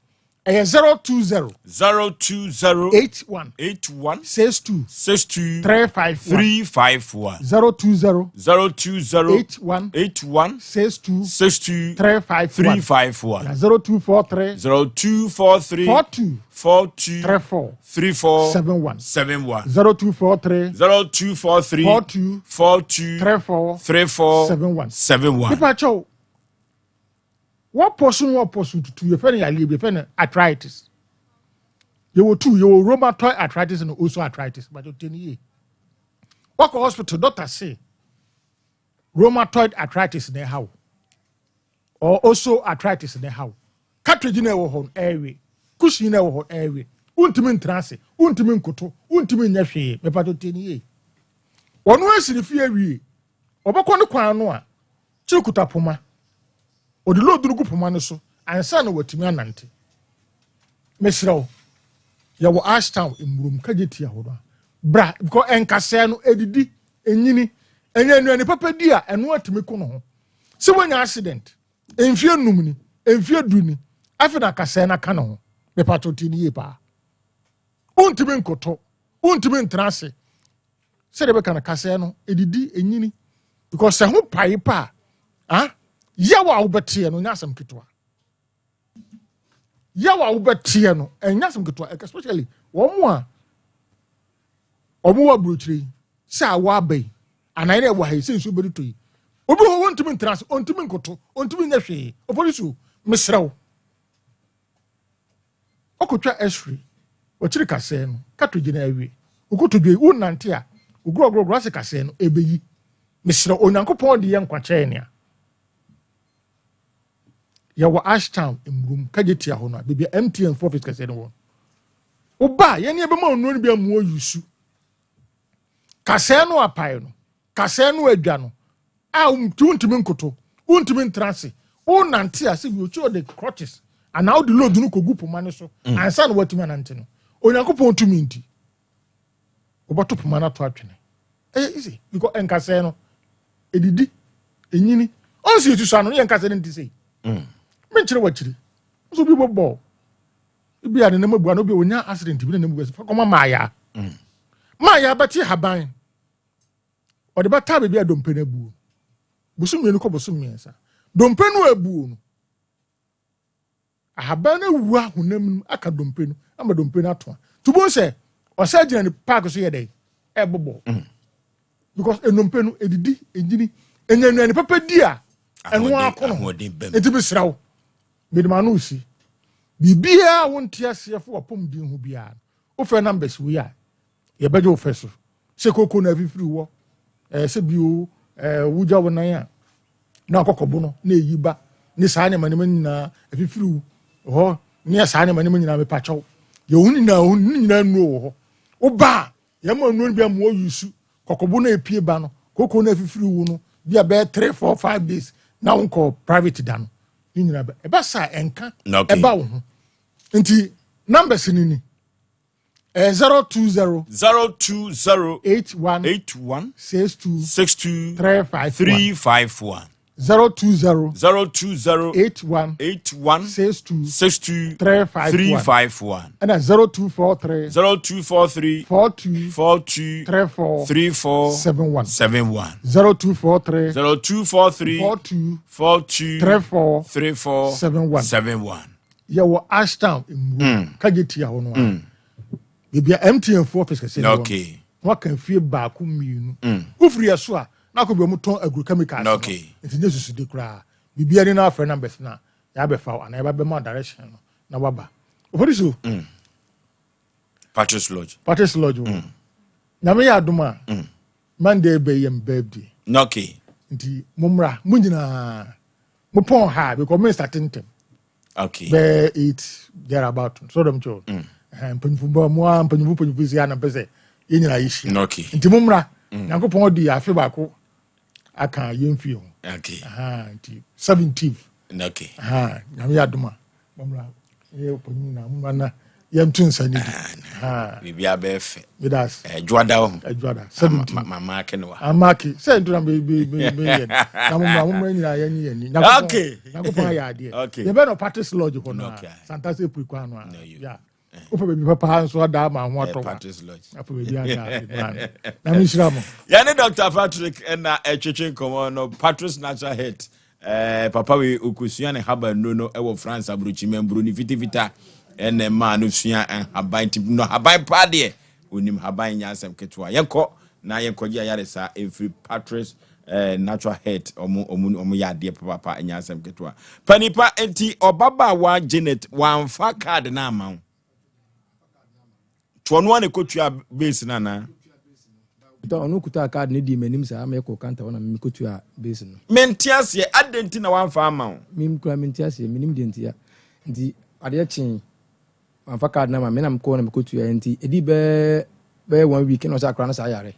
ɛyɛ 020 020 81 81 62 62 351 351 020 020 81 81 62 62 351 351 na 0243 0243 42 42 34 34 71 71 0243 0243 42 42 34 34 71 71 nipa kyɛw. Wɔpɔ so no wɔpɔ so tutu yɛfɛ no yareɛ bi yɛfɛ no arthritis. Yɛwɔ tu yɛwɔ rheumatoid arthritis and osteoarthritis but ɔtɛ ne yie. Wakɔ hospital doctor se rheumatoid arthritis na ɛha wo or osteoarthritis na ɛha wo. Cartridge na ɛwɔ hɔ no ɛrewe, cushion na ɛwɔ hɔ no ɛrewe. Wontumi ntena ase, wontumi nkoto, wontumi nyɛ hwee. Mepatɔ tie ne yie. Ɔno asi ne fie awie. Ɔbɛkɔ ne kwan ano a, kyere kuta poma. Ɔde load no gu poma no so ansa na watumi anante. Mesrɛ wo, yɛwɔ Ashtown mmurom kagye tia hɔ no a, bra because ɛnkasɛɛ no ɛdidi, ɛnyini, ɛnyɛ nnuane papa di a ɛno atumi ko no ho. Sɛ woanya accident, mfie num ni, mfie du ni, afei na kasɛɛ no aka ne ho. Mepatwo tie ne yie paa. Wontumi nkoto, wontumi ntena ase. Sɛdeɛ bɛka no kasɛɛ no, ɛdidi, ɛnyini. Because sɛ ho pae pa a, ah, yaw a wobɛteɛ no nyɛ asɛm ketewa. Yaw a wobɛteɛ no ɛnyɛ asɛm ketewa, especially wɔn a wɔn wɔ aburokyire yi, sɛ awɔ aba yi, anaa yɛn ɛwɔ ha yi, sɛ nsuo bɛtotɔ yi. Obi hɔ wɔntumi ntena ase, ɔntumi nkoto, ɔntumi nyɛ hwee. Opolisi, mesrɛ wo. Ɔkɔtwa x-ray, wɔkyere kasɛɛ no, cartridge no awie. Wokotodwe yi, wonante a, wogorɔgorɔgorɔ ase kasɛɛ no, ɛbɛyi. Mesrɛ Onyankopɔn de yɛ nkwa kyɛɛ nea. Yɛwɔ Ashtown mmurom, kagye tia hɔ no a, baabi a MTN fo office kɛseɛ no wɔ no. Woba a, yɛne yɛbɛma nnuro no bi amu oyusu. Kasɛɛ no apae no, kasɛɛ no adwa no, a wontumi nkoto, wontumi ntena ase, wonante a sɛ bi okyi ɔde crutches anaa wode load no kɔgu poma no so mm. ansa na woatumi anante no. Onyankopɔn tumi nti, wobɛto poma no ato atwene. Ɛyɛ easy because nkasɛɛ no ɛdidi, ɛnyini. Ɔnsi etu so ano no yɛ nkasɛɛ no nti sei. Mm. Menkyerɛ wakyiri. Nso bi bɔ bɔɔl. Ebi a ne nam abu ano bi a onya accident bi ne nam abu fa kɔma maayaa. Mm. Maayaa bɛte haban. Ɔde bɛtaa baabi a dompe no abuo. Bosom mmienu kɔ bosom mmiɛnsa. Dompe no abuo no, ahaban no awura honam no mu aka dompe no ama dompe no atoa. Nti wobɛhu sɛ ɔsɛ gyina ne paaki so yɛ dɛn? Ɛbobɔ. Mm. Because nnompe no ɛdidi, ɛnyini, ɛnya nnuane papa di a ɛno akɔ no. Nti mesrɛ wo, mede m'ano si. Biribiara a wonte aseɛ fo w'apɔmuden ho biara no, wofrɛ numbers wei a, yɛbɛgye wo fɛ so. Sɛ koko na afifiri wɔ, ɛɛ sɛ bio ɛɛ wogya wo nan a na akɔkɔbo no na eyi ba ne saa nneɛma nneɛma nyinaa afifiri hɔ ne saa nneɛma nneɛma nyinaa mepakyɛw. Yɛ wo nyinaa wo ne nyinaa nnuro wɔ hɔ. Woba a yɛma nnuro no bi ama wɔyi kɔkɔbo na epie ba no koko na afifiri wo no bi a bɛyɛ 3 4 5 days na wonkɔ private da no ne nyinaa bɛ ɛba saa ɛnka ɛba wo ho nti numbers ni ni. 020 020 81 81 62 62 351 351 020 020 81 81 62 62 351 351 ɛna 0243 0243 42 42 34 34 71 71 0243 0243 42 42 34 34 71 71 yɛwɔ Ashtown mmu mm. kagye tia hɔ no a mm. baabi a MTN fo office kɛseɛ no okay. waka mfie baako mmienu mm. wofiri yɛ so a na akɔ bi wɔn tɔn agrochemicals no nti nye susude koraa biribiara ni na afrɛ numbers na yɛabɛfa wo anaa yɛbɛbɛma direction no na waba ofori so mm. Patrice Lodge Patrice Lodge wɔ mm. nyame yɛ adom a mm. Monday bɛyɛ m birthday okay. nti mommra mo nyinaa mopɔn ha because me start ntɛm okay bɛɛ eight there about so dɛm kyɛw mm. mpanyinfo bɔ mu a mpanyinfo mpanyinfo si anam pɛ sɛ yɛn nyinaa yɛ hyia okay nti mo mmra mm. nyankopɔn di afe baako aka yɛn fie ho okay nti seventeenth okay nyame yɛ adoma mo mmra yɛ panyin na mo mmra na yɛnto nsa ne di ah, biribi abɛɛ fɛ medas adwoada wɔ ho adwoada 17 mamaake no wa amake sɛ nto na me me me me yɛ na mo mmra mo mmra nyinaa yɛnye yɛn ni okay nyankopɔn ayɛ adeɛ okay yɛbɛ no Patrice Lodge hɔ no Santa se puri kwan no a ya wopɛ baabi papa nso ada ama ho atɔ wa afɔ baabi ada na menhyira mo yɛne Dr. Patrick ɛna ɛtwetwe nkɔmmɔ no Patrice Natural Health Eh, papa wei okosua ne haba nnuro no wɔ France aburokyima mburoni fitafita ɛna ɛmaa no sua nhaban nti no haban paa deɛ onim haban nyɛ asɛm ketewa yɛnkɔ na yɛnkɔgye ayaresa mfiri Patrice eh, natural head ɔmo ɔmo ɔmo yɛ adeɛ papaapa ɛnyɛ asɛm ketewa. Panipa nti ɔbabaawa Janet wamfa card no ama wo. To ɔno a na ɛkɔtua base no anaa? Ɔno kuta card no dii m'anim saa ma yɛkɔɔ counter hɔ na mekɔtua base no. Mente aseɛ, adɛn nti na wamfa ama wo? Me koraa mente aseɛ, mennim deɛ ntia. Nti adeɛ kyee, wamfa card no ama me, na mekɔɔ na mekɔtuaeɛ. Nti ɛdii bɛyɛ bɛyɛ one week na ɔsɛ akwadaa no saa yare.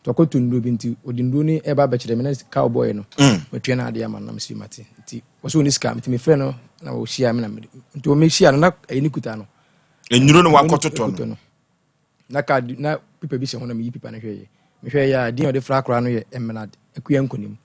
Nti ɔkɔtɔ nnuro bi nti ɔde nnuro no ɛba abɛkyerɛ me na ka ɔbɔeɛ no, matua no adeɛ ama no na mesi mate. Nti ɔsɛ ɔnni sika, nti mefrɛ no na ɔhyia me na mede, nti ɔmehyia no na ɛyi ne kuta no. Nnuro no wakɔtotɔ no. Na card na paper bi hyɛ ho na meyi paper no hwɛeɛ. Mehwɛeɛ a din a ɔde fra akwadaa no yɛ Emerald Akua Nkonim.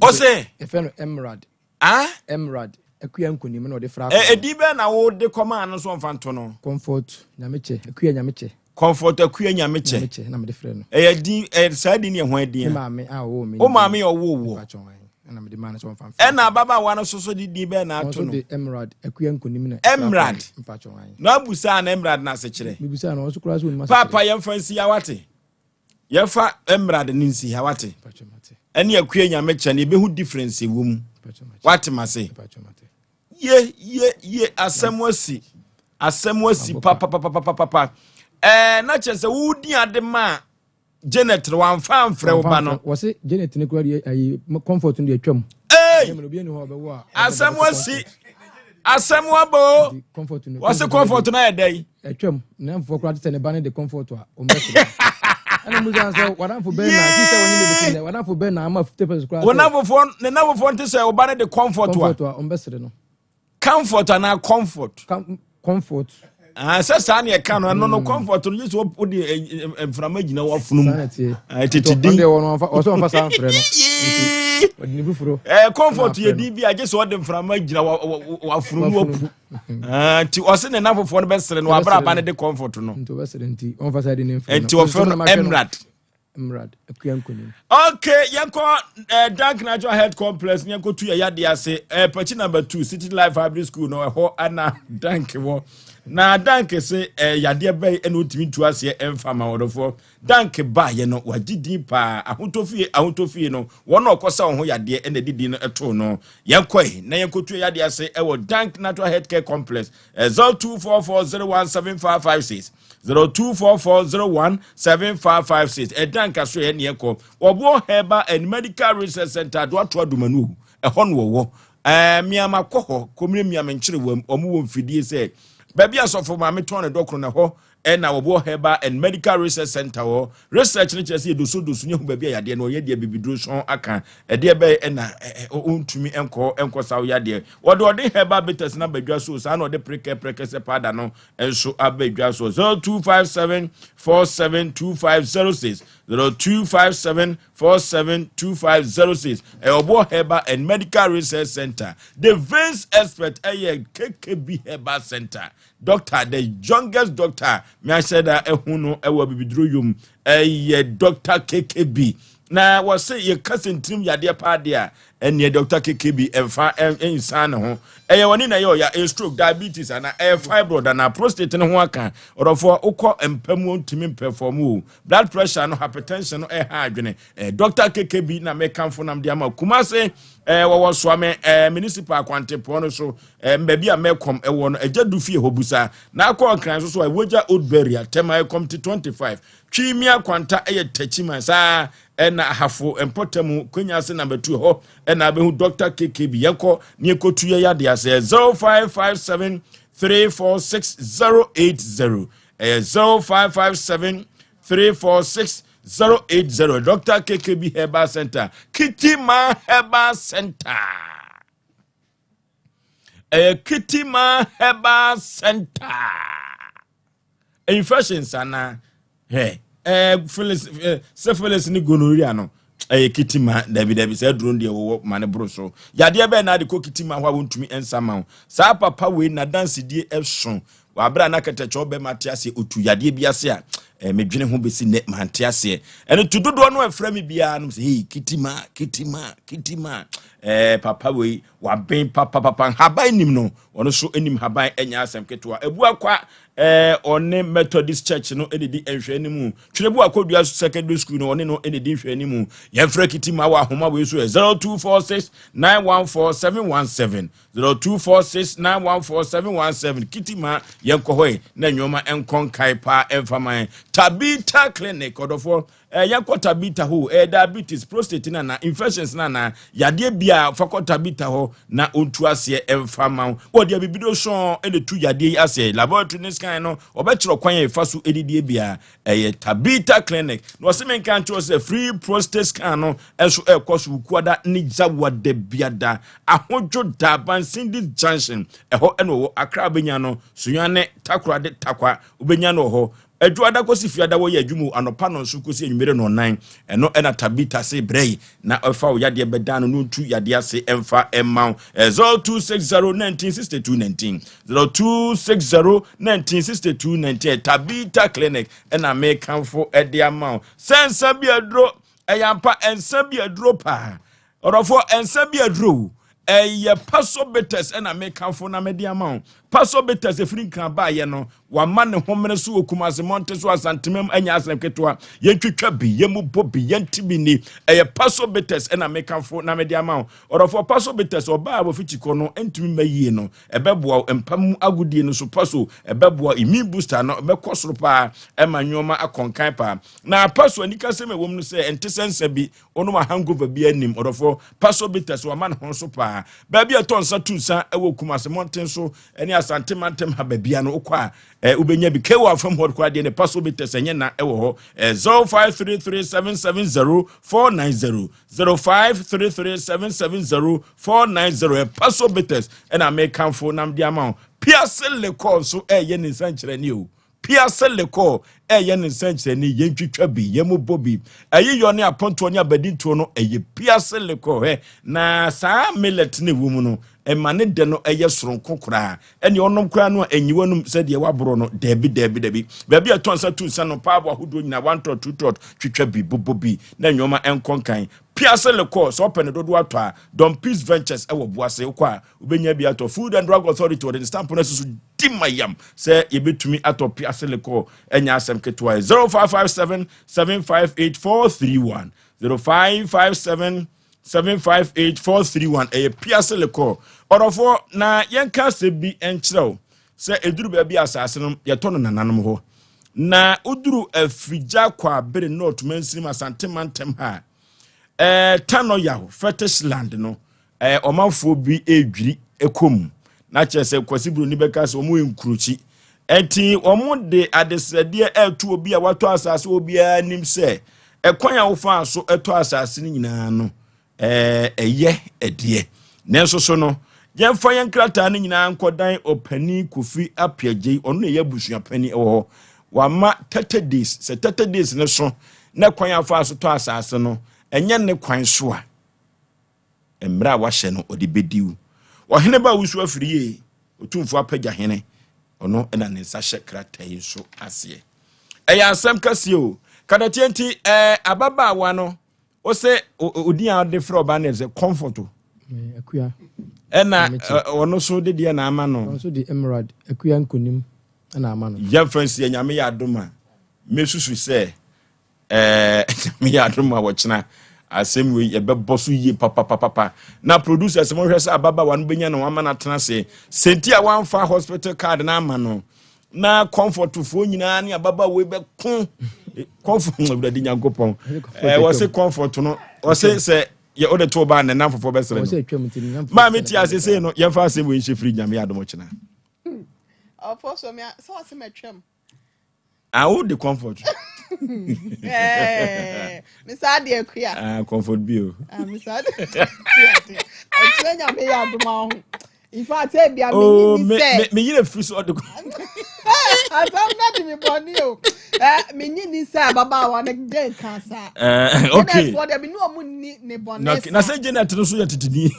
Ɔse? Yɛfrɛ no Emerald. Ah? Emerald Akua Nkonim na ɔde fra akwadaa no. Edin bɛn na wode kɔmaa no so ɔmfa nto no? Comfort Nyamekyɛ, Akua Nyamekyɛ. Comfort Akua Nyamekyɛ. Nyamekyɛ na mede frɛ no. Ɛyɛ din, ɛyɛ saa din yɛ hwan din a? Me maame a ɔwoo me. Wo maame a ɔwoo woɔ. Mepa kyɛw, ae. Ɛna mede maa no sɛ ɔmfa mfrɛ. Ɛna ababaawa no nso so de din bɛn na ato no? Ɔno nso de Emerald Akua Nkonim na ɛfrɛ akwadaa no. Emerald. Mepa kyɛw, ae. Na abusaa no Emerald no asekyerɛ? Mebusaa no, ɔno nso koraa sɛ ɔnim asekyerɛ. Paapa yɛmfa nsi ha wate. Yɛmfa Emerald no nsi ha wate. Ɛne Akua Nyamekyɛ no yɛbɛhu difference ɛwɔ mu. Wate mase? Ye ye ye asɛm asi. Asɛm asi papapapapapa. Ɛɛ na kyerɛ sɛ wodi ade ma Janet no wamfa amfrɛ wo ba no. Wɔse Janet no kura deɛ ayi comfort no deɛ atwam. Hey! Asɛm asi. Asɛm aba o. Wɔse comfort no ayɛ dɛn? Atwam. Na mfoɔ koraa te sɛ ne ba no de comfort a wɔbɛsrɛ. Ɛna mu sɛ sɛ wadamfo bɛn na ti sɛ wɔne me bɛsi nnɛ wadamfo bɛn na ama 50 pesos koraa. Wɔnamfofoɔ ne namfofoɔ nte sɛ ɔba no de comfort a. Comfort a wɔbɛsrɛ no. Comfort anaa comfort? Comfort. Ah, sɛ saa ne ɛka no ɛno no mm. comfort no gye sɛ wode eh, eh, mframa gyina w'afono mu ah, tete din ɔsɛ ɔmfa saa mfrɛ no ɔde ne foforo eh, comfort yɛ din bi a gye sɛ ɔde mframa gyina w'afono mu wapu ah, nti ɔse ne nafofoɔ no bɛsere no wabrɛ aba no de comfort no nti ɔfrɛ no emrad Mrad, Akua Nkonim. Okay, yɛnkɔ eh, Dank Natural Health Complex ne yɛnkɔtu yɛ yadeɛ ase eh, Pakyi number 2 City Life Hybrid School no ɛhɔ ana Dank wɔ na Dank se eh, yadeɛ bɛyi ɛna ɔntumi ntu aseɛ ɛmfa ma wɔdɔfoɔ Dank baayɛ no wagye din paa ahotɔ fie ahotɔ fie no wɔn a ɔkɔsa wɔn ho yadeɛ ɛna ɛde din no ɛtoo no yɛnkɔe na yɛnkɔtu yɛ yadeɛ ase ɛwɔ Dank Natural Health Care Complex eh, 0244017556 0244017556 ɛda nkaso yɛ neɛ kɔ wɔboɔ herbal and medical research center adoato adomanu ɛhɔ no wɔwɔ ɛɛ mmeama kɔ hɔ kɔmire mmeama nkyere wɔm wɔn wɔ mfidie sɛ baabi asɔfo maame tɔn ne dɔkono na hɔ ɛna wɔboɔ herbal and medical research center wɔ research no kyerɛ sɛ yɛdoso doso ne ho baabi a yadeɛ no ɔyɛ deɛ bibiduro sɔn aka ɛdeɛ bɛyɛ ɛna ɔntumi nkɔ nkɔ saw yadeɛ wɔde ɔde herbal bitters na badwa so saa na ɔde prekɛ prɛkɛ sɛ powder no nso aba dwa so 0257 472506 0257 472506 ɛyɛ ɔboɔ herbal and medical research center the veins expert ɛyɛ kkb herbal center doctor the youngest doctor meahyɛ da ɛho no ɛwɔ abibiduro yom ɛyɛ doctor kkb na wɔse yɛka sɛ ntirim yadeɛ paa deɛ a ɛneɛ Dr. KKB ɛmfa nsan ne ho ɛyɛ wɔne na ɛyɛ ɔya ɛyɛ stroke diabetes ana ɛyɛ fibroid ana prostate ne ho aka ɔdɔfoɔ wokɔ mpa mu ntumi mpɛfɔm o blood pressure no hypertension no ɛha adwene ɛɛ Dr. KKB na mekamfo nam de ama Kumase ɛɛ wɔwɔ Soame ɛɛ municipal akwantepɔn no so ɛɛ mbaabi a mɛkɔm ɛwɔ no ɛgya du fie hɔ busa na akɔ ɔkran so so a ɛwɔgya old barrier tɛma ɛkɔm te 25 Twi mmea kwanta yɛ takyiman saa ɛna ahafo mpɔtam kwanya ase na bɛtu hɔ ɛna abɛhu Dr. KKB yɛnkɔ ne yɛkɔtu yɛ yade ase 0557 346 080 ɛyɛ 0557 346 080 Dr. KKB Herbal Center Kitima Herbal Center ɛyɛ Kitima Herbal Center infections anaa hɛ ɛɛ phyllis ɛɛ syphilis ne gonorrhea no ɛyɛ kitima dabi dabi sɛ aduro deɛ wɔwɔ ma ne boro so yadeɛ bɛyɛ na ade kɔ kitima hɔ a wɔntumi nsa ma wo saa papa wei na dansedie ɛso wabere a na kɛtɛkyɛw bɛma te ase otu yadeɛ bi ase a Eh, medwene ho bɛsi nnɛ mante aseɛ. Ɛno to dodoɔ no ɛfrɛ me biara nom sɛ hei kitima kitima kitima. Eh, papa wei waben papapapa nhaban nim no ɔno so nim haban ɛnyɛ asɛm ketewa. Ebu akwa eh, ɔne Methodist Church no ɛdidi nhwɛ no mu. Twerebu akɔdua secondary school no ɔne no ɛdidi nhwɛ no mu. Yɛmfrɛ kitima wɔ ahoma wei so ɛ 0246 914 717. 0246914717 Kitima yɛnkɔ hɔ yi na nneɛma nkɔ nkae paa ɛmfa man Tabita Clinic ɔdɔfoɔ eh, yɛnkɔ Tabita hɔ eh, diabetes prostate na na infections na na yadeɛ bia fa kɔ Tabita hɔ na ɔntu aseɛ ɛmfa ma wo wɔde abibido sɔn ɛna tu yadeɛ yi aseɛ laboratory ne scan no ɔbɛkyerɛ kwan a ɛfa so ɛdidie bia Ɛyɛ Tabitha Clinic. Na ɔse menka nkyerɛ wo sɛ free prostate scan no nso ɛrekɔ so Wukuada ne Yawada biada. Ahodwo Daban Cindy's Junction, ɛhɔ ɛna ɔwɔ. Accra wobɛnya no, Sunyani, Takoradi, Tarkwa wobɛnya no wɔ hɔ. Adwoada kɔsi Fiada wɔyɛ adwuma o, anɔpa nnɔnson kɔsi anwummere nnɔnnan. Ɛno ɛna Tabitha se brɛ yi na ɛfa wo yadeɛ bɛdan no na ɔntu yadeɛ ase ɛmfa ɛmma wo. 0260 1962 19. 0260 1962 19 Tabita Clinic ɛna mekamfo ɛde ama wo sɛ nsa bi aduro ɛyɛ ampa nsa bi aduro paa ɔdɔfoɔ nsa bi aduro ɛyɛ paso bitters ɛna mekamfo na mede ama wo paso bitters ɛfiri nkran baayɛ no wama ne homene so wɔ Kumase mmɔnten so Asantemam anya asɛm ketewa yɛntwitwa bi yɛmubɔ bi yɛnte bi ni ɛyɛ paso bitters ɛna mekamfo na mede ama wo ɔdɔfoɔ paso bitters ɔbaa a wɔfikyi kɔ no ntumi mma yie no Ɛbɛboa wo mpa mu agodie no so pa so, ɛbɛboa wo immune booster no ɛbɛkɔ soro paa, ɛma nneɛma akɔ nkan paa. Na pa so anikasɛm a ɛwɔ mu no sɛ ɛnte sɛ nsa bi, wonom a hangover bi anim. Ɔdɔfoɔ, pa so bitters wama ne ho so paa. Baabi a ɛtɔ nsa tu nsa ɛwɔ Kumase mmɔnten so ne Asante mantam ha baabia no wokɔ a eh, wobɛnya bi. KO afam hɔ koraa deɛ ne pa so bitters ɛnyɛ na ɛwɔ hɔ. Eh, 0533770490 0533770490 Ɛpa so bitters ɛna mekamfo nam de ama wo. Piase lekɔɔ nso ɛyɛ ne nsɛnkyerɛnne o. Piase lekɔɔ ɛyɛ ne nsɛnkyerɛnne yɛntwitwa bi yɛmobɔ bi. Ɛyeyɔ ne apɔntoɔ ne abadintoɔ no ɛyɛ piase lekɔɔ hɛ na saa millet ne ɛwɔ mu no ɛma ne dɛ no ɛyɛ soronko koraa. Ɛne ɔnom koraa no a ɛnyi w'anum sɛ deɛ waboro no daabi daabi daabi. Baabi a ɛtɔ nsa tu nsa no paabo ahodoɔ nyinaa one tot two tot twitwa bi bobɔ bi na nneɛma nkɔ nkan. Piase lekɔ sɛ ɔpɛ ne dodoɔ atɔ a Don Peace Ventures ɛwɔ Boase wokɔ a wobɛnya bi atɔ. Food and Drug Authority wɔde ne stamp no asi so di ma yam sɛ yɛbɛtumi atɔ Piase lekɔ ɛnyɛ asɛm ketewa. 0557 758 431 0557 758431 ɛyɛ piase lekɔ ɔdɔfoɔ na yɛnka asɛm bi nkyerɛ wo sɛ ɛduru baabi asase no yɛtɔ no nananom hɔ na woduru afirigya kɔ abere north mansirim asante mantam ha ɛɛ tanɔ yaw fetish land no ɛɛ ɔmanfoɔ bi ɛredwiri ɛkɔ mu na kyerɛ sɛ kwasi buroni bɛka sɛ wɔn yɛ nkurokyi ɛnti wɔn de adesrɛdeɛ ɛreto obi a watɔ asase obiara nim sɛ Ɛkwan a wofaa so tɔ asase no nyinaa no, ɛyɛ ɛdeɛ. Nanso so no, yɛmfa yɛn nkrataa no nyinaa nkɔdan ɔpanin Kofi Appiagyei, ɔno na ɛyɛ abusuapanin wɔ hɔ. Wama 30 days, sɛ 30 days no so na kwan a wofaa so tɔ asase no, ɛnyɛ ne kwan so a, mmerɛ a wahyɛ no ɔde bɛdi wo. Ɔhene ba wusu afiri yie, Otumfoɔ apagya hene, ɔno na ne nsa hyɛ krataa yi nso aseɛ. Ɛyɛ asɛm kɛseɛ o. Kadatie nti ɛɛ ababaawa no ɔsɛ odin a ɔde frɛ ɔbaa no sɛ comfort o. Akua. Ɛna ɔno so de deɛ na ama no. Ɔno nso de emerald akua nkonim na ama no. Yɛmfa nsi Nyame yɛ adom a mesusu sɛ Ɛɛ Nyame yɛ adom a wɔkyena asɛm wei yɛbɛbɔ so yie papapapapa na producers mo hwɛ sɛ ababaawa no bɛnya na wama no atena ase sɛnti a wamfa hospital card no ama no na comfortfoɔ nyinaa ne ababaawa yi bɛko comfort awurade nyankopɔn ɛɛ wɔse comfort no wɔse sɛ yɛ wode to ba ne nam fofoɔ bɛsrɛ no maa me ti ase sei no yɛmfa asɛm wei nhyɛ firi Nyame adom kyena ɔfɔ so me sɛ ɔse matwam Ah, wo de comfort. Eh, me saa de akua. Ah, comfort bi o. Ah, me saa de akua. Ɛkyerɛ nyame yɛ adoma ho. In fact, ebi a me nyi ni sɛ. Me yere firi so ɔde. Asam na di mi bɔ ni o. Eh, me nyi ni sɛ ababaawa ne den kan saa. Eh, okay. Janet wɔ deɛ me ni ɔmo ni ne bɔ ne sa. Na sɛ Janet no so yɛ teteni.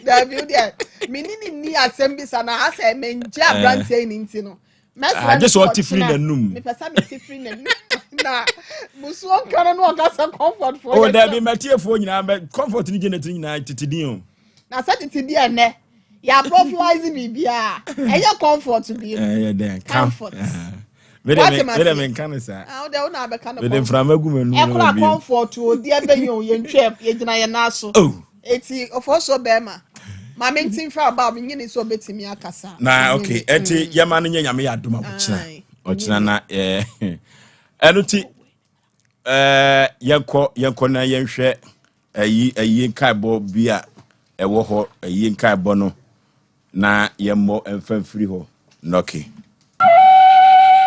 Dabi o deɛ me ni ni ni asɛm bi sa na asɛ me ngye aberanteɛ yi ni nti no. Mɛsrɛ Ah, no gye sɛ sɛ ɔte firi ɔkyena. n'anum. Mepɛ sɛ mete firi n'anum. Na musuo nka no na ɔka sɛ comfort foɔ O yɛ dabi kyerɛ. matiefoɔ nyinaa bɛ comfort ne Janet nyinaa tete din o. Na sɛ tete di ɛnɛ, yɛ aprofilize biribiara. Ɛyɛ comfort bi. Ɛyɛ dɛn kam. Comfort. Mede Wate me ma mede se. me nka ne saa. Ah, wo de wo na abɛka no Mede comfort. mframa gu m'anum na Ɛkora mabiem. comfort o, di ɛbɛyɛ o, yɛntwam, yɛgyina yɛn nan so. Oh. Eti ɔfɔ so bɛrima. Maame nti nfa ɔba a menyini sɛ ɔbɛtumi akasa. Na okay, ɛnti yɛma no nyɛ nyame yɛ adom a ɔkyena. Aye. Ɔkyena na ɛɛ ɛno ti ɛɛ yɛnkɔ yɛnkɔ na yɛnhwɛ ɛyi ɛyi nkaebɔ bi a ɛwɔ hɔ ɛyi nkaebɔ no na yɛmmɔ mfa mfiri hɔ. Nɔke.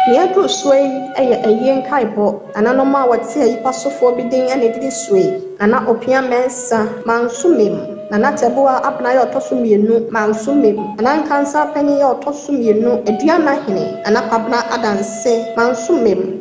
Nea ɛduru soɔ yi yɛ ayie nkaebɔ. Nananom a wɔte ayipa sofoɔ bi din na ɛdidi soɔ yi, Nana Opia Mensah, Manso Mem, Nana Tɛboa Abena yɛ ɔtɔ so mmienu, Manso Mem, Nana Nkansah Panin yɛ ɔtɔ so mmienu, Aduana Hene, Nana Kwabena Adanse, Manso Mem,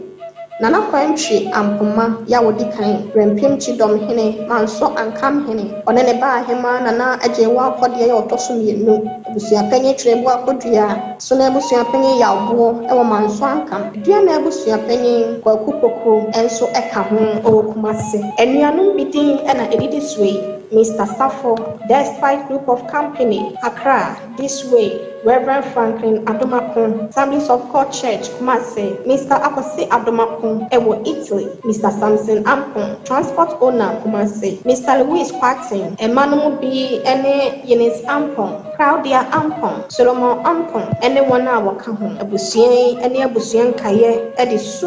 Nana Kwantwi Ampoma yɛ a ɔdi kan, Brɛmpem Kyidɔm Hene, Manso Ankam Hene, ɔne ne ba Ahemaa Nana Agyewa Akɔdeɛ yɛ ɔtɔ so mmienu, Abusuapanyin Twerɛboa Kodua, Sona abusuapanyin Yaw Boɔ wɔ Manso Ankam, Aduana abusuapanyin Kwaku Poku nso ka ho wɔ Kumase. Anuanom bi din na ɛdidi soɔ yi, Mr. Safo, Despite Group of Company, Accra, This Way, Reverend Franklin Adomako, Assemblies of God Church, Kumasi, Mr. Akwasi Adomako wɔ Italy, Mr. Samson Ampon, Transport Owner, Kumasi, Mr. Louis Kwarteng, mma no mu bi ne Eunice Ampon, Claudia Ampon, Solomon Ampon ne wɔn a wɔka ho. Abusua yi ne abusua nkaeɛ de su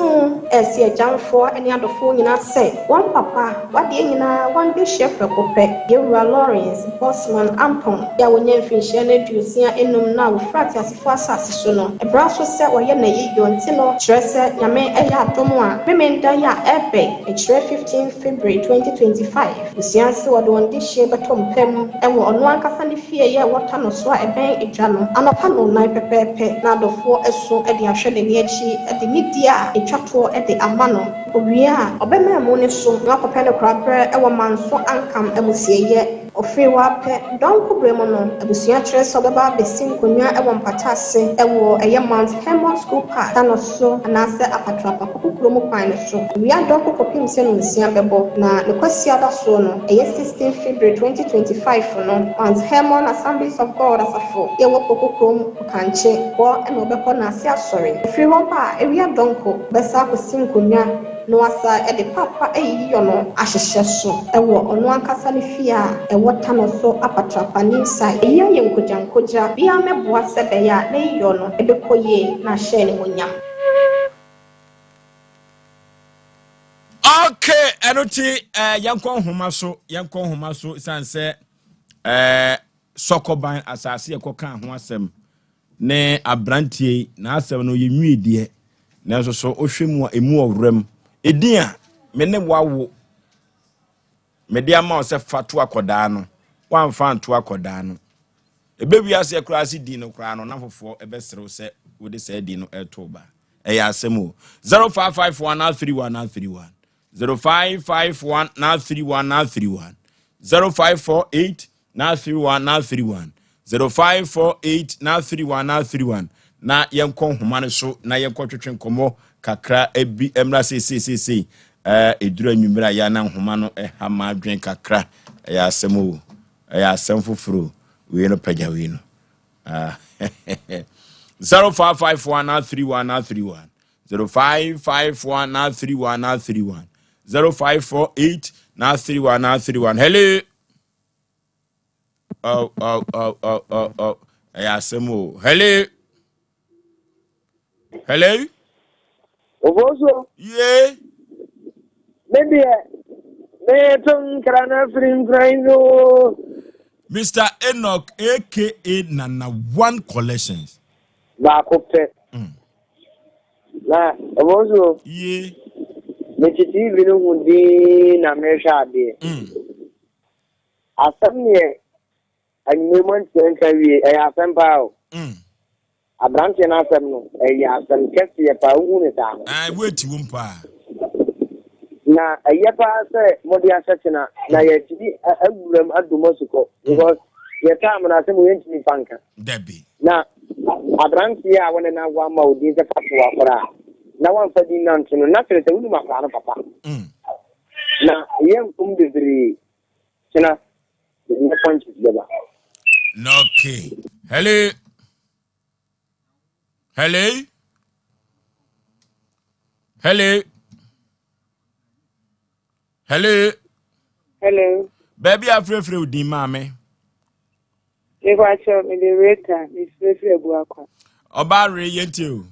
resi agyamfoɔ ne adɔfoɔ nyinaa sɛ wɔn papa wadeɛ nyinaa wɔn bɛhyia prɛko pɛ. Yɛwura Lawrence Bosman Ampon a wɔnya mfirinhyia no 65 no a wɔfiri ateasefoɔ asase so no, ɛbra so sɛ wɔyɛ n'ayiyɔ nti no kyerɛ sɛ Nyame ɛyɛ adom a Memenda yi a ɛbɛ ɛkyerɛ 15 February 2025. Abusua ase wɔde wɔn de hyɛ bɛtɔ mpam ɛwɔ ɔno ankasa ne fie yɛ wɔta no so a ɛbɛn edwa no anɔpa no nan pɛpɛɛpɛ na adɔfoɔ ɛso de ahwɛ n'ani akyi de nidie a etwa toɔ de ama no. Owie a ɔbɛma mu ne so na wakɔpɛ no korabrɛ ɛwɔ Manso Ankam amusieyɛ. Ɔfiri hɔ apɛ dɔnko berɛ mu no, abusua kyerɛ sɛ ɔbɛba abɛsi nkonnwa ɛwɔ mpata ase ɛwɔ ɛyɛ Mount Hermon School Park da no so anaasɛ Apatrapa Koko kurom kwan no so. Owia dɔnko kɔpem sɛ no nsia bɛbɔ na ne kwasiada soɔ no ɛyɛ 16 February 2025 no, Mount Hermon Assemblies of God asafo yɛwɔ Koko kurom Kankye hɔ ɛna ɔbɛkɔ n'ase asɔre. Ɔfiri hɔ ba a ewia dɔnko bɛsa akɔsi nkonnwa na wasa de papa ayiyɔ no ahyehyɛ so ɛwɔ ɔno ankasa ne fie a ɛwɔ Tano so Apatrapa new site. Eyi ayɛ nkogyankogya bia mɛboa sɛ bɛyɛ a n'ayiyɔ no ɛbɛkɔ yie na ahyɛ ne monyam. Okay, ɛno ti yɛnkɔ nhoma so, yɛnkɔ nhoma so san sɛ Sɔkɔban asase yɛkɔka ho asɛm ne aberanteɛ yi n'asɛm no yɛnwie deɛ, nanso so wohwɛ mu a emu ɔwerɛm edin a me ne wawo mede ama wo sɛ fa to akɔdaa no woamfa anto akɔdaa no ebe wiase koraa se din no koraa no na fofoɔ ɛbɛserew sɛ wode saa din no ɛto ba. Ɛyɛ asɛm o. 0551 931 931, 0551 931 931, 0548 931 931, 0548 931 931 na yɛnkɔ nhoma no so na yɛnkɔ twetwe nkɔmmɔ kakra bi mmra seeseeseesei. Ɛduru anwummerɛ a yɛana nhoma no ɛha ma adwen kakra. Ɛyɛ asɛm o, ɛyɛ asɛm foforɔ wei no pagya wei no. 0551 931 931, 0551 931 931, 0548 931 931. Hello. Oh, oh, oh, oh, oh, oh. Ɛyɛ asɛm o. Hello. Hello. Ofoso. Yeah. Me deɛ, meto nkra no afiri nkran so. Mr. Enoch aka Nana One Collections. Baako pɛ. Na Ofoso. Yeah. Mete TV no ho din na mehwɛ adeɛ. Asɛm neɛ anwummerɛ mu ntiɛ nka wie, ɛyɛ asɛm paa o. Aberanteɛ no asɛm no, ɛyɛ asɛm kɛseɛ paa, wohu ne saa no. Ah, wait wom paa. Na ɛyɛ paa sɛ mode ahyɛ kyena na yɛtumi awuram adom asukɔ because yɛ time no asɛm yɛntumi fa nka. Dabi. Na Aberanteɛ a wo ne no awo ama wo din sɛ fa to w'akwadaa na woamfa din no anto no, na kyerɛ sɛ wonim akwadaa no papa. Na yɛnkom bebree kyena yɛde punches bɛba. Okay. Hello. Hello. Hello. Hello. Hello. Baabi a frɛfrɛ wo din maame. Mepakyɛw, mede Rita, mefrɛfrɛ Abuakwa. Ɔbaa re yɛntie o.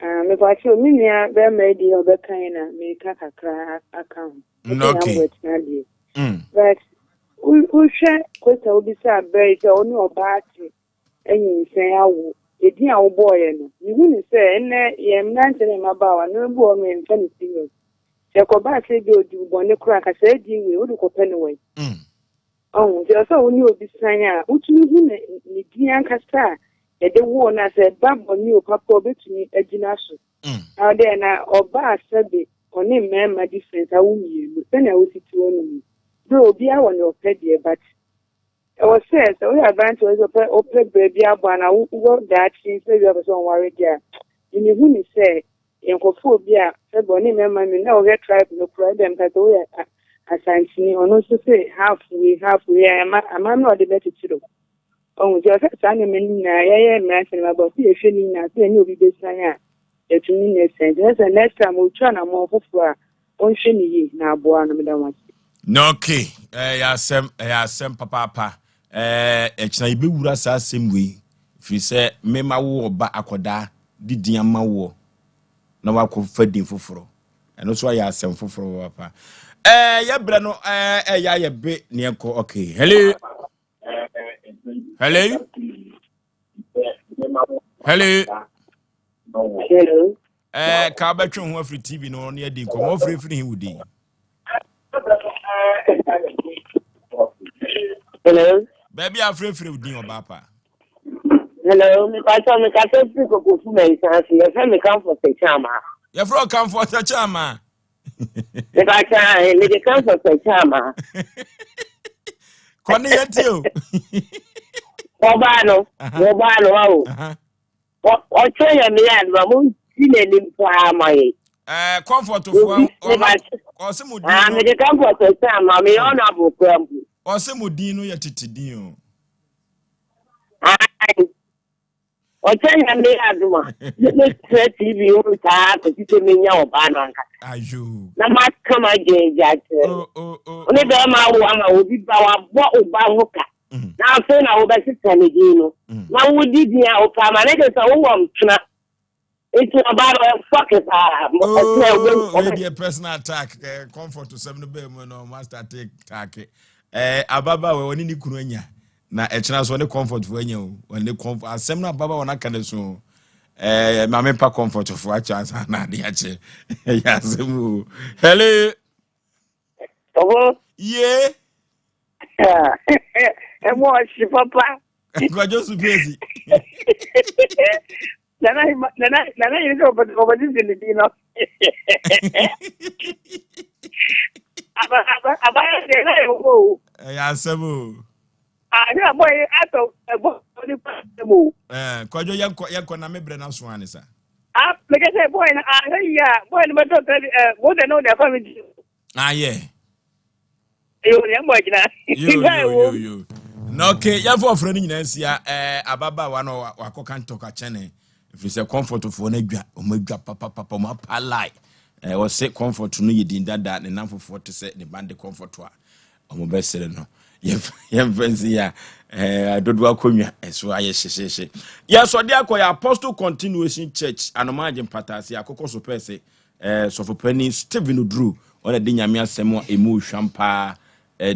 Ah, mepakyɛw, me nua bɛrima yi deɛ ɔbɛka yi na meka kakra aka ho. Okay. Deɛ. But wohwɛ kwesta wobisa berɛ yi sɛ wo ne ɔbaa te anyinsɛn awo, edin a wobɔɔyɛ no, mehu ne sɛ ɛnnɛ yɛn mmeranteɛ ne mmabaawa nneɛma bi wɔ hɔ no yɛmfa no serious. Sɛ ɛkɔbaa sɛ bi ɔdi wo bɔne koraa anka saa edin wei wode kɔpɛ no wɛn? Ɔho, nti ɛwɔ sɛ wo ne obi san a, wotumi hu ne ne din ankasa a yɛde woo no a sɛ ɛba bɔne o papa o obetumi agyina so. Na ɔdɛ na ɔbaa sɛbe ɔne mmarima difference awo mmienu sɛnea wosi te hɔ nom yi. Though obiara wɔ nea ɔpɛ deɛ but ɛwɔ sɛ sɛ woyɛ aberante wɔ sɛ ɔpɛ wopɛ berɛ bi abɔ anaa wowɔ daakye sɛ bi a wopɛ sɛ ɔnware deɛ a, mehu ne sɛ Yɛnkɔfa obi a sɛbe ɔne mmarima mmienu na wohwɛ tribe no koraa ebia meka sɛ woyɛ Asanteni ɔno nso se half wei half wei a ɛma amammerɛ a ɔde bɛkyekyere wo. Ɔhu nti ɔsɛ saa nneɛma no nyinaa yɛyɛ mmeranteɛ no mmabaa sɛ yɛhwɛ ne nyinaa sɛ yɛne obi bɛsian a yɛtumi ne asian nti sɛ next time ɔtu anammɔn foforɔ a ɔnhwɛ ne yie na aboa no. Meda mo ase. Okay, ɛyɛ asɛm, ɛyɛ asɛm papaapa. Ɛɛ, ɛkyena yɛbɛwura saa asɛm wei, firi sɛ mema wo ɔba akɔdaa de din ama woɔ na wakɔfa din foforɔ. Ɛno nso ayɛ asɛm foforɔ papaapa. Ɛɛ, yɛbrɛ no ɛɛ ɛyɛ ayɛ be ne ɛkɔ. Okay, hello. Hello. Hello. Hello. Ɛɛ, ka wobɛtwe ho afiri TV no ne adi nkɔmmɔ. Wofirifiri he wo din? Hello. Baabi a afirafira wo din ɔbaa pa. Hello, mepatɔ mekasa firi Kokofu Mɛnsa ase. Yɛfrɛ me Comfort Kyama. Yɛfrɛ wo Comfort Kyama. Mepatɔ ahe, mede Comfort Kyama. Kɔ ne yɛntie o. Wɔbaa no, wɔbaa no wa o. Ɔkyerɛ Nyame adom a monsi n'anim paa ma yɛn. Ɛɛ comfort foɔ ɔsɛ mo din no. Mede comfort sɛ ama meyɛ honorable kora mpo. Ɔsɛ mo din no yɛ tete din o. Ɔkyerɛ Nyame adom a mɛtena TV ho saa kɔsi sɛ menya ɔbaa no ankasa. Ayo. Na maka m'adwene de akyerɛ no. Oh, Wo ne bɛrima awo ama obi ba wabɔ wo ba ho ka. Na afei na wobɛsesa ne din no. Na wodi din a wopɛ ama ne de sɛ wowɔ mpena. Nti ɔbaa no ɔyɛ paa. Ɔtena Oh, wei deɛ personal attack eh, comfort sɛm no bɛɛ mu no master take take eh, ababaawa ɔne ne kunu anya na ɛkyena so ɔne comfort fo anya o ɔne comfort asɛm no ababaawa no aka ne so eh, maame mpa comfort fo akyɛ ansa na ade akyɛ ɛyɛ asɛm o. Hello. Ɔho. Ye. Ɛmu ɔhye papa. Kwadwo Supresi. Nana nana nana yìí sɛ ɔbɛdidi ne din no. Aba aba aba yɛ deɛ na yɛ wɔ o. Ɛyɛ asɛm o. Ane abɔ yi atɔ ɛbɔ nipa asɛm o. Ɛɛ Kwadwo yɛnkɔ yɛnkɔ na me brɛ na so ane sa. Ah mekɛ sɛ bɔy no ahwɛ yie a bɔy no bɛtɔ tɛ ɛ mo dɛ no de afa mi di. Ah yeah. Yo ne mbɔ gyina. Yo yo yo yo. Na okay yɛfɔ ɔfrɛ no nyinaa nsia ɛɛ ababaawa no wakɔka ntɔka kyɛne ɛfiri sɛ comfortfoɔ no adwa wɔn adwa papapapa wɔn apa lie ɛɛ wɔse comfort no yɛ din dada ne namfofoɔ te sɛ ne bande comfort a wɔn bɛsere no yɛmfa nsi yɛ a dodoɔ akonnwa ɛso ayɛ hyehyehye. Yɛsɔde akɔ yɛ Apostle Continuation Church Anomaagye Mpataase akokɔ so pɛɛ se sɔfopanin Stephen Oduro ɔna de Nyame asɛm a ɛmu hwam paa.